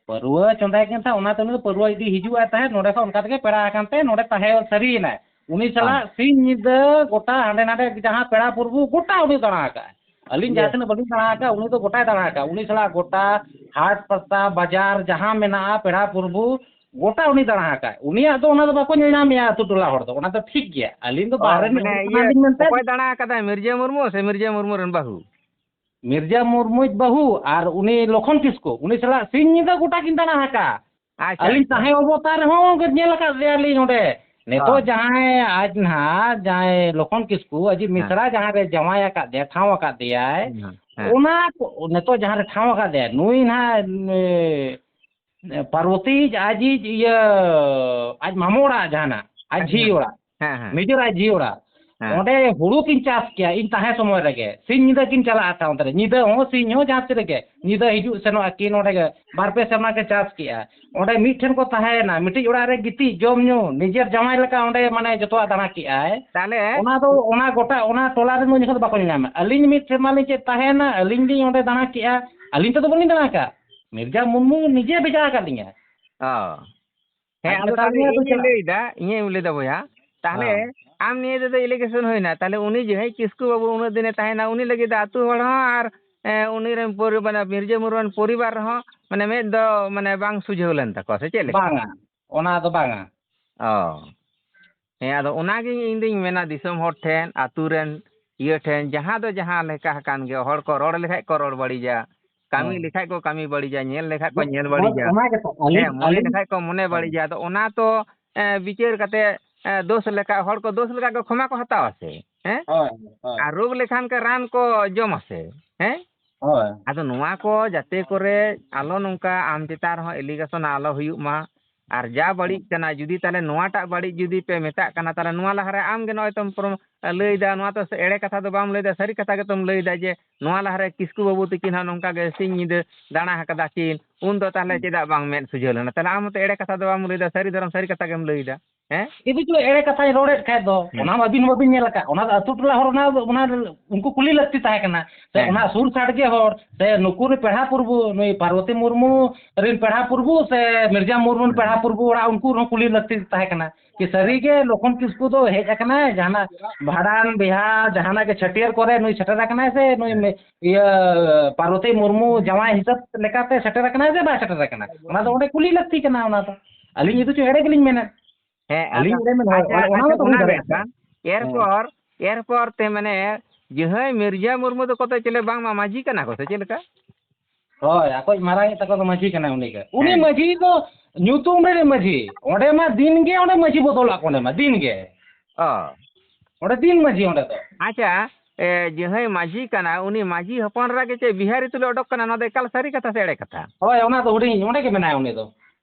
ᱯᱟᱹᱨᱣᱟᱹ ᱪᱚᱸᱫᱟᱭ ᱠᱟᱱ ᱛᱟᱦᱮᱸᱫ, ᱚᱱᱟᱛᱮ ᱩᱱᱤ ᱫᱚ ᱯᱟᱹᱨᱣᱟᱹ ᱤᱫᱤ ᱦᱤᱡᱩᱜ ᱟᱭ ᱛᱟᱦᱮᱸᱫ, ᱱᱚᱰᱮ ᱠᱷᱚᱱ ᱚᱱᱠᱟ ᱛᱮᱜᱮ ᱯᱮᱲᱟ ᱟᱠᱟᱱ ᱛᱮ ᱱᱚᱰᱮ ᱛᱟᱦᱮᱸ ᱥᱟᱹᱨᱤᱭᱮᱱᱟᱭ᱾ ᱩᱱᱤ ᱚ᱾ ᱥᱟᱞᱟᱜ ᱥᱤᱧ ᱧᱤᱫᱟᱹ ᱜᱚᱴᱟ ᱦᱟᱸᱰᱮ ᱱᱟᱰᱮ ᱡᱟᱦᱟᱸ ᱯᱮᱲᱟ ᱯᱨᱚᱵᱷᱩ ᱜᱚᱴᱟ ᱩᱱᱤ ᱫᱟᱬᱟ ᱟᱠᱟᱫᱼᱟᱭ᱾ ᱟᱹᱞᱤᱧ ᱤᱭᱟᱹ᱾ ᱡᱟᱦᱟᱸ ᱛᱤᱱᱟᱹᱜ ᱵᱟᱹᱞᱤᱧ ᱫᱟᱬᱟ ᱟᱠᱟᱫᱼᱟ, ᱩᱱᱤ ᱫᱚ ᱜᱚᱴᱟᱭ ᱫᱟᱬᱟ ᱟᱠᱟᱫᱼᱟ᱾ ᱩᱱᱤ ᱥᱟᱞᱟᱜ ᱜᱚᱴᱟ ᱦᱟᱴ ᱯᱟᱛᱟ ᱵᱟᱡᱟᱨ ᱡᱟᱦᱟᱸ ᱢᱮᱱᱟᱜᱼᱟ, ᱯᱮᱲᱟ ᱯᱨᱚᱵᱷᱩ ᱜᱚᱴᱟ ᱩᱱᱤ ᱫᱟᱬᱟ ᱟᱠᱟᱫᱼᱟᱭ᱾ ᱩᱱᱤᱭᱟᱜ ᱫᱚ ᱚᱱᱟ ᱫᱚ ᱵᱟᱠᱚ ᱧᱮᱞ ᱧᱟᱢᱮᱜᱼᱟ ᱟᱹᱛᱩ ᱴᱚᱞᱟ ᱦᱚᱲ ᱫᱚ, ᱚᱱᱟ ᱫᱚ ᱴᱷᱤᱠ ᱜᱮᱭᱟ᱾ ᱟᱹᱞᱤᱧ ᱫᱚ ᱚ, ᱵᱟᱦᱨᱮ ᱨᱤᱱᱤᱡ ᱢᱟᱱᱮ ᱦᱚᱲ ᱤᱭᱟᱹ, ᱠᱟᱱᱟᱞᱤᱧ ᱢᱮᱱᱛᱮ᱾ ᱚᱠᱚᱭ ᱫᱟᱬᱟ ᱟᱠᱟᱫᱟᱭ? ᱢᱤᱨᱡᱟᱹ ᱢᱩᱨᱢᱩ ᱥᱮ ᱢᱤᱨᱡᱟᱹ ᱢᱩᱨᱢᱩ ᱨᱮᱱ ᱵᱟᱹᱦᱩ? ᱢᱤᱨᱡᱟ ᱢᱩᱨᱢᱩᱭᱤᱡ ᱵᱟᱹᱦᱩ ᱟᱨ ᱩᱱᱤ ᱞᱚᱠᱷᱚᱱ ᱠᱤᱥᱠᱩ, ᱩᱱᱤ ᱥᱟᱞᱟᱜ ᱥᱤᱧ ᱧᱤᱫᱟᱹ ᱜᱚᱴᱟ ᱠᱤᱱ ᱫᱟᱬᱟ ᱟᱠᱟᱫᱼᱟ᱾ ᱟᱪᱪᱷᱟ, ᱟᱹᱞᱤᱧ ᱟᱪᱪᱷᱟ᱾ ᱛᱟᱦᱮᱸ ᱚᱵᱚᱥᱛᱟ ᱨᱮᱦᱚᱸ ᱧᱮᱞ ᱟᱠᱟᱫ ᱫᱮᱭᱟᱞᱤᱧ ᱚᱸᱰᱮ᱾ ᱱᱤᱛᱚᱜ ᱦᱚᱸ᱾ ᱡᱟᱦᱟᱸᱭ ᱟᱡ ᱱᱟᱦᱟᱜ ᱡᱟᱦᱟᱸᱭ ᱞᱚᱠᱷᱚᱱ ᱠᱤᱥᱠᱩ ᱟᱡᱤᱡ ᱦᱮᱸ᱾ ᱢᱤᱥᱨᱟ ᱡᱟᱦᱟᱸ ᱨᱮ ᱡᱟᱶᱟᱭ ᱟᱠᱟᱫ ᱫᱮᱭᱟ, ᱴᱷᱟᱶ ᱟᱠᱟᱫ ᱫᱮᱭᱟᱭ, ᱦᱮᱸ, ᱦᱮᱸ᱾ ᱚᱱᱟ ᱠᱚ-, ᱱᱤᱛᱚᱜ ᱡᱟᱦᱟᱸ ᱨᱮ ᱴᱷᱟᱶ ᱟᱠᱟᱫ ᱫᱮᱭᱟ, ᱱᱩᱭ ᱱᱟᱦᱟᱜ, ᱮ, ᱯᱟᱨᱵᱚᱛᱤ ᱟᱡᱤᱡ ᱤᱭᱟᱹ, ᱟᱡ ᱢᱟᱢᱚ ᱚᱲᱟᱜ ᱡᱟᱦᱟᱱᱟᱜ, ᱟᱡ ᱦᱮᱸ, ᱡᱷᱤ ᱦᱮᱸ᱾ ᱚᱲᱟᱜ, ᱦᱮᱸ, ᱦᱮᱸ᱾ ᱢᱮᱡᱚᱨ ᱟᱡ ᱡᱷᱤ ᱚᱲᱟᱜ, ᱦᱮᱸ᱾ ᱚᱸᱰᱮ ᱦᱩᱲᱩ ᱠᱤᱱ ᱪᱟᱥ ᱠᱮᱭᱟ ᱤᱧ ᱛᱟᱦᱮᱸ ᱥᱚᱢᱚᱭ ᱨᱮᱜᱮ, ᱥᱤᱧ ᱧᱤᱫᱟᱹ ᱠᱤᱱ ᱪᱟᱞᱟᱜᱼᱟ ᱛᱟᱦᱮᱸ ᱚᱱᱛᱮ ᱨᱮ, ᱧᱤᱫᱟᱹ ᱦᱚᱸ ᱥᱤᱧ ᱦᱚᱸ ᱡᱟᱦᱟᱸ ᱛᱤ ᱨᱮᱜᱮ, ᱧᱤᱫᱟᱹ ᱦᱤᱡᱩᱜ ᱥᱮᱱᱚᱜ ᱟᱹᱠᱤᱱ ᱚᱸᱰᱮ ᱜᱮ, ᱵᱟᱨ ᱯᱮ ᱥᱮᱨᱢᱟ ᱠᱤᱱ ᱪᱟᱥ ᱠᱮᱜᱼᱟ᱾ ᱚᱸᱰᱮ ᱢᱤᱫ ᱴᱷᱮᱱ ᱠᱚ ᱛᱟᱦᱮᱸᱭᱮᱱᱟ, ᱢᱤᱫᱴᱤᱡ ᱚᱲᱟᱜ ᱨᱮ ᱜᱤᱛᱤᱡ, ᱡᱚᱢ ᱧᱩ, ᱱᱤᱡᱮᱨ ᱡᱟᱶᱟᱭ ᱞᱮᱠᱟ ᱚᱸᱰᱮ ᱢᱟᱱᱮ ᱡᱚᱛᱚᱣᱟᱜ ᱫᱟᱬᱟ ᱠᱮᱜᱼᱟᱭ᱾ ᱛᱟᱦᱞᱮ ᱚᱱᱟ ᱫᱚ, ᱚᱱᱟ ᱜᱚᱴᱟ, ᱚᱱᱟ ᱴᱚᱞᱟ ᱨᱮᱱ ᱩᱱ ᱡᱚᱠᱷᱚᱱ ᱫᱚ ᱵᱟᱠᱚ ᱧᱮᱞ ᱧᱟᱢᱟ᱾ ᱟᱹᱞᱤᱧ ᱢᱤᱫ ᱥᱮᱨᱢᱟ ᱞᱤᱧ ᱪᱮᱫ ᱛᱟᱦᱮᱸᱭᱮᱱᱟ, ᱟᱹᱞᱤᱧ ᱞᱤᱧ ᱚᱸᱰᱮ ᱫᱟᱬᱟ ᱠᱮᱜᱼᱟ, ᱟᱹᱞᱤᱧ ᱛᱮᱫᱚ ᱵᱟᱹᱞᱤᱧ ᱫᱟᱬᱟ ᱠᱟᱜᱼᱟ᱾ ᱢᱤᱨᱡᱟ ᱢᱩᱨᱢᱩ ᱱᱤᱡᱮ ᱵᱷᱮᱡᱟ ᱟᱠᱟᱫ ᱞᱤᱧᱟᱹ᱾ ᱚ᱾ ᱦᱮᱸ, ᱟᱡ ᱟᱫᱚ ᱢᱮᱛᱟ ᱛᱟᱦᱞᱮ ᱞᱤᱧᱟ, "ᱟᱹᱛᱩ ᱤᱧᱤᱧ ᱪᱟᱞᱟᱜ ᱞᱟᱹᱭᱫᱟ, ᱤᱧᱤᱧ ᱞᱟᱹᱭᱫᱟ ᱵᱚᱭᱦᱟ, ᱛᱟᱦᱞᱮ ᱦᱮᱸ᱾ ᱟᱢ ᱱᱤᱭᱟᱹ ᱛᱮᱫᱚ allegation ᱦᱩᱭᱱᱟ, ᱛᱟᱦᱞᱮ ᱩᱱᱤ ᱡᱟᱦᱟᱸᱭ ᱠᱤᱥᱠᱩ ᱵᱟᱹᱵᱩ ᱩᱱᱟᱹᱜ ᱫᱤᱱᱮ ᱛᱟᱦᱮᱱᱟ, ᱩᱱᱤ ᱞᱟᱹᱜᱤᱫ ᱫᱚ ᱟᱹᱛᱩ ᱦᱚᱲ ᱦᱚᱸ ᱟᱨ, ᱮ, ᱩᱱᱤ ᱨᱮᱱ ᱯᱚᱨᱤ-, ᱢᱟᱱᱮ, ᱢᱤᱨᱡᱟᱹ ᱢᱩᱨᱢᱩ ᱨᱮᱱ ᱯᱚᱨᱤᱵᱟᱨ ᱨᱮᱦᱚᱸ, ᱢᱟᱱᱮ, ᱢᱮᱫ ᱫᱚ, ᱢᱟᱱᱮ, ᱵᱟᱝ ᱥᱩᱡᱷᱟᱹᱣ ᱞᱮᱱ ᱛᱟᱠᱚᱣᱟ, ᱥᱮ ᱪᱮᱫ ᱞᱮᱠᱟ?" ᱵᱟᱝᱟ, ᱚᱱᱟ ᱫᱚ ᱵᱟᱝᱟ᱾ ᱚ᱾ ᱦᱮᱸ, ᱟᱫᱚ ᱚᱱᱟᱜᱮ ᱤᱧ ᱫᱩᱧ ᱢᱮᱱᱟ ᱫᱤᱥᱚᱢ ᱦᱚᱲ ᱴᱷᱮᱱ, ᱟᱹᱛᱩ ᱨᱮᱱ ᱤᱭᱟᱹ ᱴᱷᱮᱱ, ᱡᱟᱦᱟᱸ ᱫᱚ ᱡᱟᱦᱟᱸ ᱞᱮᱠᱟ ᱟᱠᱟᱱ ᱜᱮ, ᱦᱚᱲ ᱠᱚ ᱨᱚᱲ ᱞᱮᱠᱷᱟᱡ ᱠᱚ ᱨᱚᱲ ᱵᱟᱹᱲᱤᱡᱟ, ᱠᱟᱹᱢᱤ ᱦᱮᱸ᱾ ᱞᱮᱠᱷᱟᱡ ᱠᱚ ᱠᱟᱹᱢᱤ ᱵᱟᱹᱲᱤᱡᱟ, ᱧᱮᱞ ᱞᱮᱠᱷᱟᱡ ᱠᱚ ᱦᱳᱭ, ᱧᱮᱞ ᱦᱳᱭ, ᱵᱟᱹᱲᱤᱡᱟ, ᱚᱱᱟ ᱜᱮᱛᱚ, ᱟᱹᱞᱤᱧ, ᱦᱮᱸ, ᱢᱚᱱᱮ ᱟᱹᱞᱤᱧ ᱞᱮᱠᱷᱟᱡ ᱠᱚ ᱢᱚᱱᱮ ᱦᱳᱭ᱾ ᱵᱟᱹᱲᱤᱡᱟ᱾ ᱟᱫᱚ ᱚᱱᱟ ᱛᱚ, ᱮ, ᱵᱤᱪᱟᱹᱨ ᱠᱟᱛᱮ, ᱮ, ᱫᱳᱥ ᱞᱮᱠᱟ, ᱦᱚᱲ ᱠᱚ ᱫᱳᱥ ᱞᱮᱠᱟ ᱠᱚ ᱠᱷᱚᱢᱟ ᱠᱚ ᱦᱟᱛᱟᱣᱟ ᱥᱮ, ᱦᱮᱸ? ᱦᱳᱭ, ᱦᱳᱭ᱾ ᱟᱨ ᱨᱳᱜᱽ ᱞᱮᱠᱷᱟᱱ ᱠᱚ ᱨᱟᱱ ᱠᱚ ᱡᱚᱢᱟ ᱥᱮ, ᱦᱮᱸ? ᱦᱳᱭ᱾ ᱟᱫᱚ ᱱᱚᱣᱟ ᱠᱚ ᱡᱟᱛᱮ ᱠᱚᱨᱮ ᱟᱞᱚ ᱱᱚᱝᱠᱟ ᱟᱢ ᱪᱮᱛᱟᱱ ᱨᱮᱦᱚᱸ allegation ᱟᱞᱚ ᱦᱩᱭᱩᱜ ᱢᱟ, ᱟᱨ ᱡᱟ ᱵᱟᱹᱲᱤᱡ ᱦᱮᱸ᱾ ᱠᱟᱱᱟ, ᱡᱩᱫᱤ ᱛᱟᱦᱞᱮ ᱱᱚᱣᱟᱴᱟᱜ ᱵᱟᱹᱲᱤᱡ ᱡᱩᱫᱤ ᱯᱮ ᱢᱮᱛᱟᱜ ᱠᱟᱱᱟ, ᱛᱟᱦᱞᱮ ᱱᱚᱣᱟ ᱞᱟᱦᱟᱨᱮ ᱟᱢ ᱜᱮ ᱱᱚᱜᱼᱚᱭ ᱛᱚᱢ ᱯᱨᱚᱢ-, ᱞᱟᱹᱭᱫᱟ, ᱱᱚᱣᱟ ᱛᱚ ᱮᱲᱮ ᱠᱟᱛᱷᱟ ᱫᱚ ᱵᱟᱢ ᱞᱟᱹᱭᱫᱟ, ᱥᱟᱹᱨᱤ ᱠᱟᱛᱷᱟ ᱜᱮᱛᱚᱢ ᱞᱟᱹᱭᱫᱟ ᱡᱮ ᱱᱚᱣᱟ ᱞᱟᱦᱟᱨᱮ ᱠᱤᱥᱠᱩ ᱵᱟᱹᱵᱩ ᱛᱤᱠᱤᱱ ᱦᱚᱸ ᱱᱚᱝᱠᱟ ᱜᱮ ᱥᱤᱧ ᱧᱤᱫᱟᱹ ᱫᱟᱬᱟ ᱟᱠᱟᱫᱟ ᱠᱤᱱ, ᱩᱱ ᱫᱚ ᱛᱟᱦᱞᱮ ᱦᱮᱸ᱾ ᱪᱮᱫᱟᱜ ᱵᱟᱝ ᱢᱮᱫ ᱥᱩᱡᱷᱟᱹᱣ ᱞᱮᱱᱟ? ᱛᱟᱦᱞᱮ ᱟᱢ ᱦᱚᱸᱛᱚ ᱮᱲᱮ ᱠᱟᱛᱷᱟ ᱫᱚ ᱵᱟᱢ ᱞᱟᱹᱭᱫᱟ, ᱥᱟᱹᱨᱤ ᱫᱷᱚᱨᱚᱢ ᱥᱟᱹᱨᱤ ᱠᱟᱛᱷᱟ ᱜᱮᱢ ᱞᱟᱹᱭᱫᱟ, ᱦᱮᱸ? ᱡᱩᱫᱤ ᱪᱚ ᱮᱲᱮ ᱠᱟᱛᱷᱟᱧ ᱨᱚᱲᱮᱫ ᱠᱷᱟᱡ ᱫᱚ, ᱦᱮᱸ᱾ ᱚᱱᱟ ᱢᱟ ᱟᱹᱵᱤᱱ ᱦᱚᱸ ᱵᱟᱵᱤᱱ ᱧᱮᱞ ᱟᱠᱟᱫ, ᱚᱱᱟ ᱫᱚ ᱟᱹᱛᱩ ᱴᱚᱞᱟ ᱦᱚᱲ ᱚᱱᱟ, ᱚᱱᱟ ᱩᱱᱠᱩ ᱠᱩᱞᱤ ᱞᱟᱹᱠᱛᱤ ᱛᱟᱦᱮᱸ ᱠᱟᱱᱟ, ᱥᱮ ᱦᱮᱸ, ᱚᱱᱟ ᱦᱮᱸ᱾ ᱥᱩᱨ ᱥᱟᱰᱜᱮ ᱦᱚᱲ, ᱥᱮ ᱱᱩᱠᱩ ᱨᱮᱱ ᱯᱮᱲᱟ ᱯᱩᱨᱵᱩ, ᱱᱩᱭ ᱯᱟᱨᱵᱚᱛᱤ ᱢᱩᱨᱢᱩ ᱨᱮᱱ ᱯᱮᱲᱟ ᱯᱩᱨᱵᱩ, ᱥᱮ ᱢᱤᱨᱡᱟ ᱢᱩᱨᱢᱩ ᱨᱮᱱ ᱦᱮᱸ, ᱯᱮᱲᱟ ᱦᱮᱸ᱾ ᱯᱩᱨᱵᱩ ᱚᱲᱟᱜ, ᱩᱱᱠᱩ ᱨᱮᱦᱚᱸ ᱠᱩᱞᱤ ᱞᱟᱹᱠᱛᱤ ᱛᱟᱦᱮᱸ ᱠᱟᱱᱟ᱾ ᱠᱤ ᱥᱟᱹᱨᱤ ᱜᱮ ᱞᱚᱠᱷᱚᱱ ᱠᱤᱥᱠᱩ ᱫᱚ ᱦᱮᱡ ᱟᱠᱟᱱᱟᱭ ᱡᱟᱦᱟᱱᱟᱜ ᱵᱷᱟᱸᱰᱟᱱ, ᱵᱤᱦᱟ, ᱡᱟᱦᱟᱱᱟᱜ ᱜᱮ ᱪᱷᱟᱹᱴᱭᱟᱹᱨ ᱠᱚᱨᱮ ᱱᱩᱭ ᱥᱮᱴᱮᱨ ᱟᱠᱟᱱᱟᱭ ᱥᱮ ᱱᱩᱭ ᱦᱮᱸ᱾ ᱢᱮ-, ᱤᱭᱟᱹ, ᱯᱟᱨᱵᱚᱛᱤ ᱢᱩᱨᱢᱩ ᱡᱟᱶᱟᱭ ᱦᱤᱥᱟᱹᱵ ᱞᱮᱠᱟᱛᱮ ᱥᱮᱴᱮᱨ ᱟᱠᱟᱱᱟᱭ ᱥᱮ ᱵᱟᱭ ᱥᱮᱴᱮᱨ ᱟᱠᱟᱱᱟ? ᱚᱱᱟ ᱫᱚ ᱚᱸᱰᱮ ᱠᱩᱞᱤ ᱞᱟᱹᱠᱛᱤ ᱠᱟᱱᱟ ᱚᱱᱟ ᱫᱚ᱾ ᱟᱹᱞᱤᱧ ᱡᱩᱫᱤ ᱪᱚ ᱮᱲᱮ ᱜᱮᱞᱤᱧ ᱢᱮᱱᱟ᱾ ᱦᱮᱸ, ᱟᱹᱞᱤᱧ ᱟᱪᱪᱷᱟ, ᱮᱲᱮ ᱢᱮᱱ ᱦᱚᱲ, ᱟᱪᱪᱷᱟ, ᱚᱱᱟ, ᱚᱱᱟ ᱟᱪᱪᱷᱟ, ᱢᱟᱛᱚ ᱦᱩᱭ ᱚᱱᱟ ᱫᱟᱲᱮᱭᱟᱜ ᱵᱮᱥ ᱜᱮᱭᱟ᱾ ᱠᱟᱱ᱾ ᱦᱮᱸ᱾ ᱮᱨᱯᱚᱨ, ᱮᱨᱯᱚᱨ ᱛᱮ ᱢᱟᱱᱮ ᱡᱟᱦᱟᱸᱭ ᱢᱤᱨᱡᱟ ᱢᱩᱨᱢᱩ ᱫᱚᱠᱚ ᱛᱚ ᱪᱮᱞᱮ ᱵᱟᱝᱢᱟ ᱢᱟᱹᱡᱷᱤ ᱠᱟᱱᱟ ᱠᱚ ᱥᱮ ᱪᱮᱫ ᱞᱮᱠᱟ? ᱦᱳᱭ, ᱟᱠᱚᱭᱤᱡ ᱢᱟᱨᱟᱝᱤᱡ ᱛᱟᱠᱚ ᱫᱚ ᱢᱟᱹᱡᱷᱤ ᱠᱟᱱᱟᱭ ᱩᱱᱤ ᱜᱮ᱾ ᱩᱱᱤ ᱦᱮᱸ᱾ ᱢᱟᱹᱡᱷᱤ ᱫᱚ ᱧᱩᱛᱩᱢ ᱨᱮ ᱢᱟᱹᱡᱷᱤ, ᱚᱸᱰᱮ ᱢᱟ ᱫᱤᱱ ᱜᱮ ᱚᱸᱰᱮ ᱢᱟᱹᱡᱷᱤ ᱵᱚᱫᱚᱞᱚᱜ ᱠᱟᱱᱟ, ᱚᱸᱰᱮ ᱢᱟ ᱫᱤᱱ ᱜᱮ᱾ ᱚ᱾ ᱚᱸᱰᱮ ᱫᱤᱱ ᱢᱟᱹᱡᱷᱤ ᱚᱸᱰᱮ ᱫᱚ᱾ ᱟᱪᱪᱷᱟ, ᱮ, ᱡᱟᱦᱟᱸᱭ ᱢᱟᱹᱡᱷᱤ ᱠᱟᱱᱟ, ᱩᱱᱤ ᱢᱟᱹᱡᱷᱤ ᱦᱚᱯᱚᱱ ᱨᱮ ᱜᱮ ᱪᱮᱫ ᱵᱤᱦᱟᱨᱤ ᱛᱩᱞᱩᱡ ᱚᱰᱚᱠ ᱠᱟᱱᱟ? ᱱᱚᱣᱟ ᱫᱚ ᱮᱠᱟᱞ ᱥᱟᱹᱨᱤ ᱠᱟᱛᱷᱟ ᱥᱮ ᱮᱲᱮ ᱠᱟᱛᱷᱟ? ᱦᱳᱭ, ᱚᱱᱟ ᱫᱚ ᱦᱩᱰᱤᱧ, ᱚᱸᱰᱮ ᱜᱮ ᱢᱮᱱᱟᱭᱟ ᱩᱱᱤ ᱫᱚ,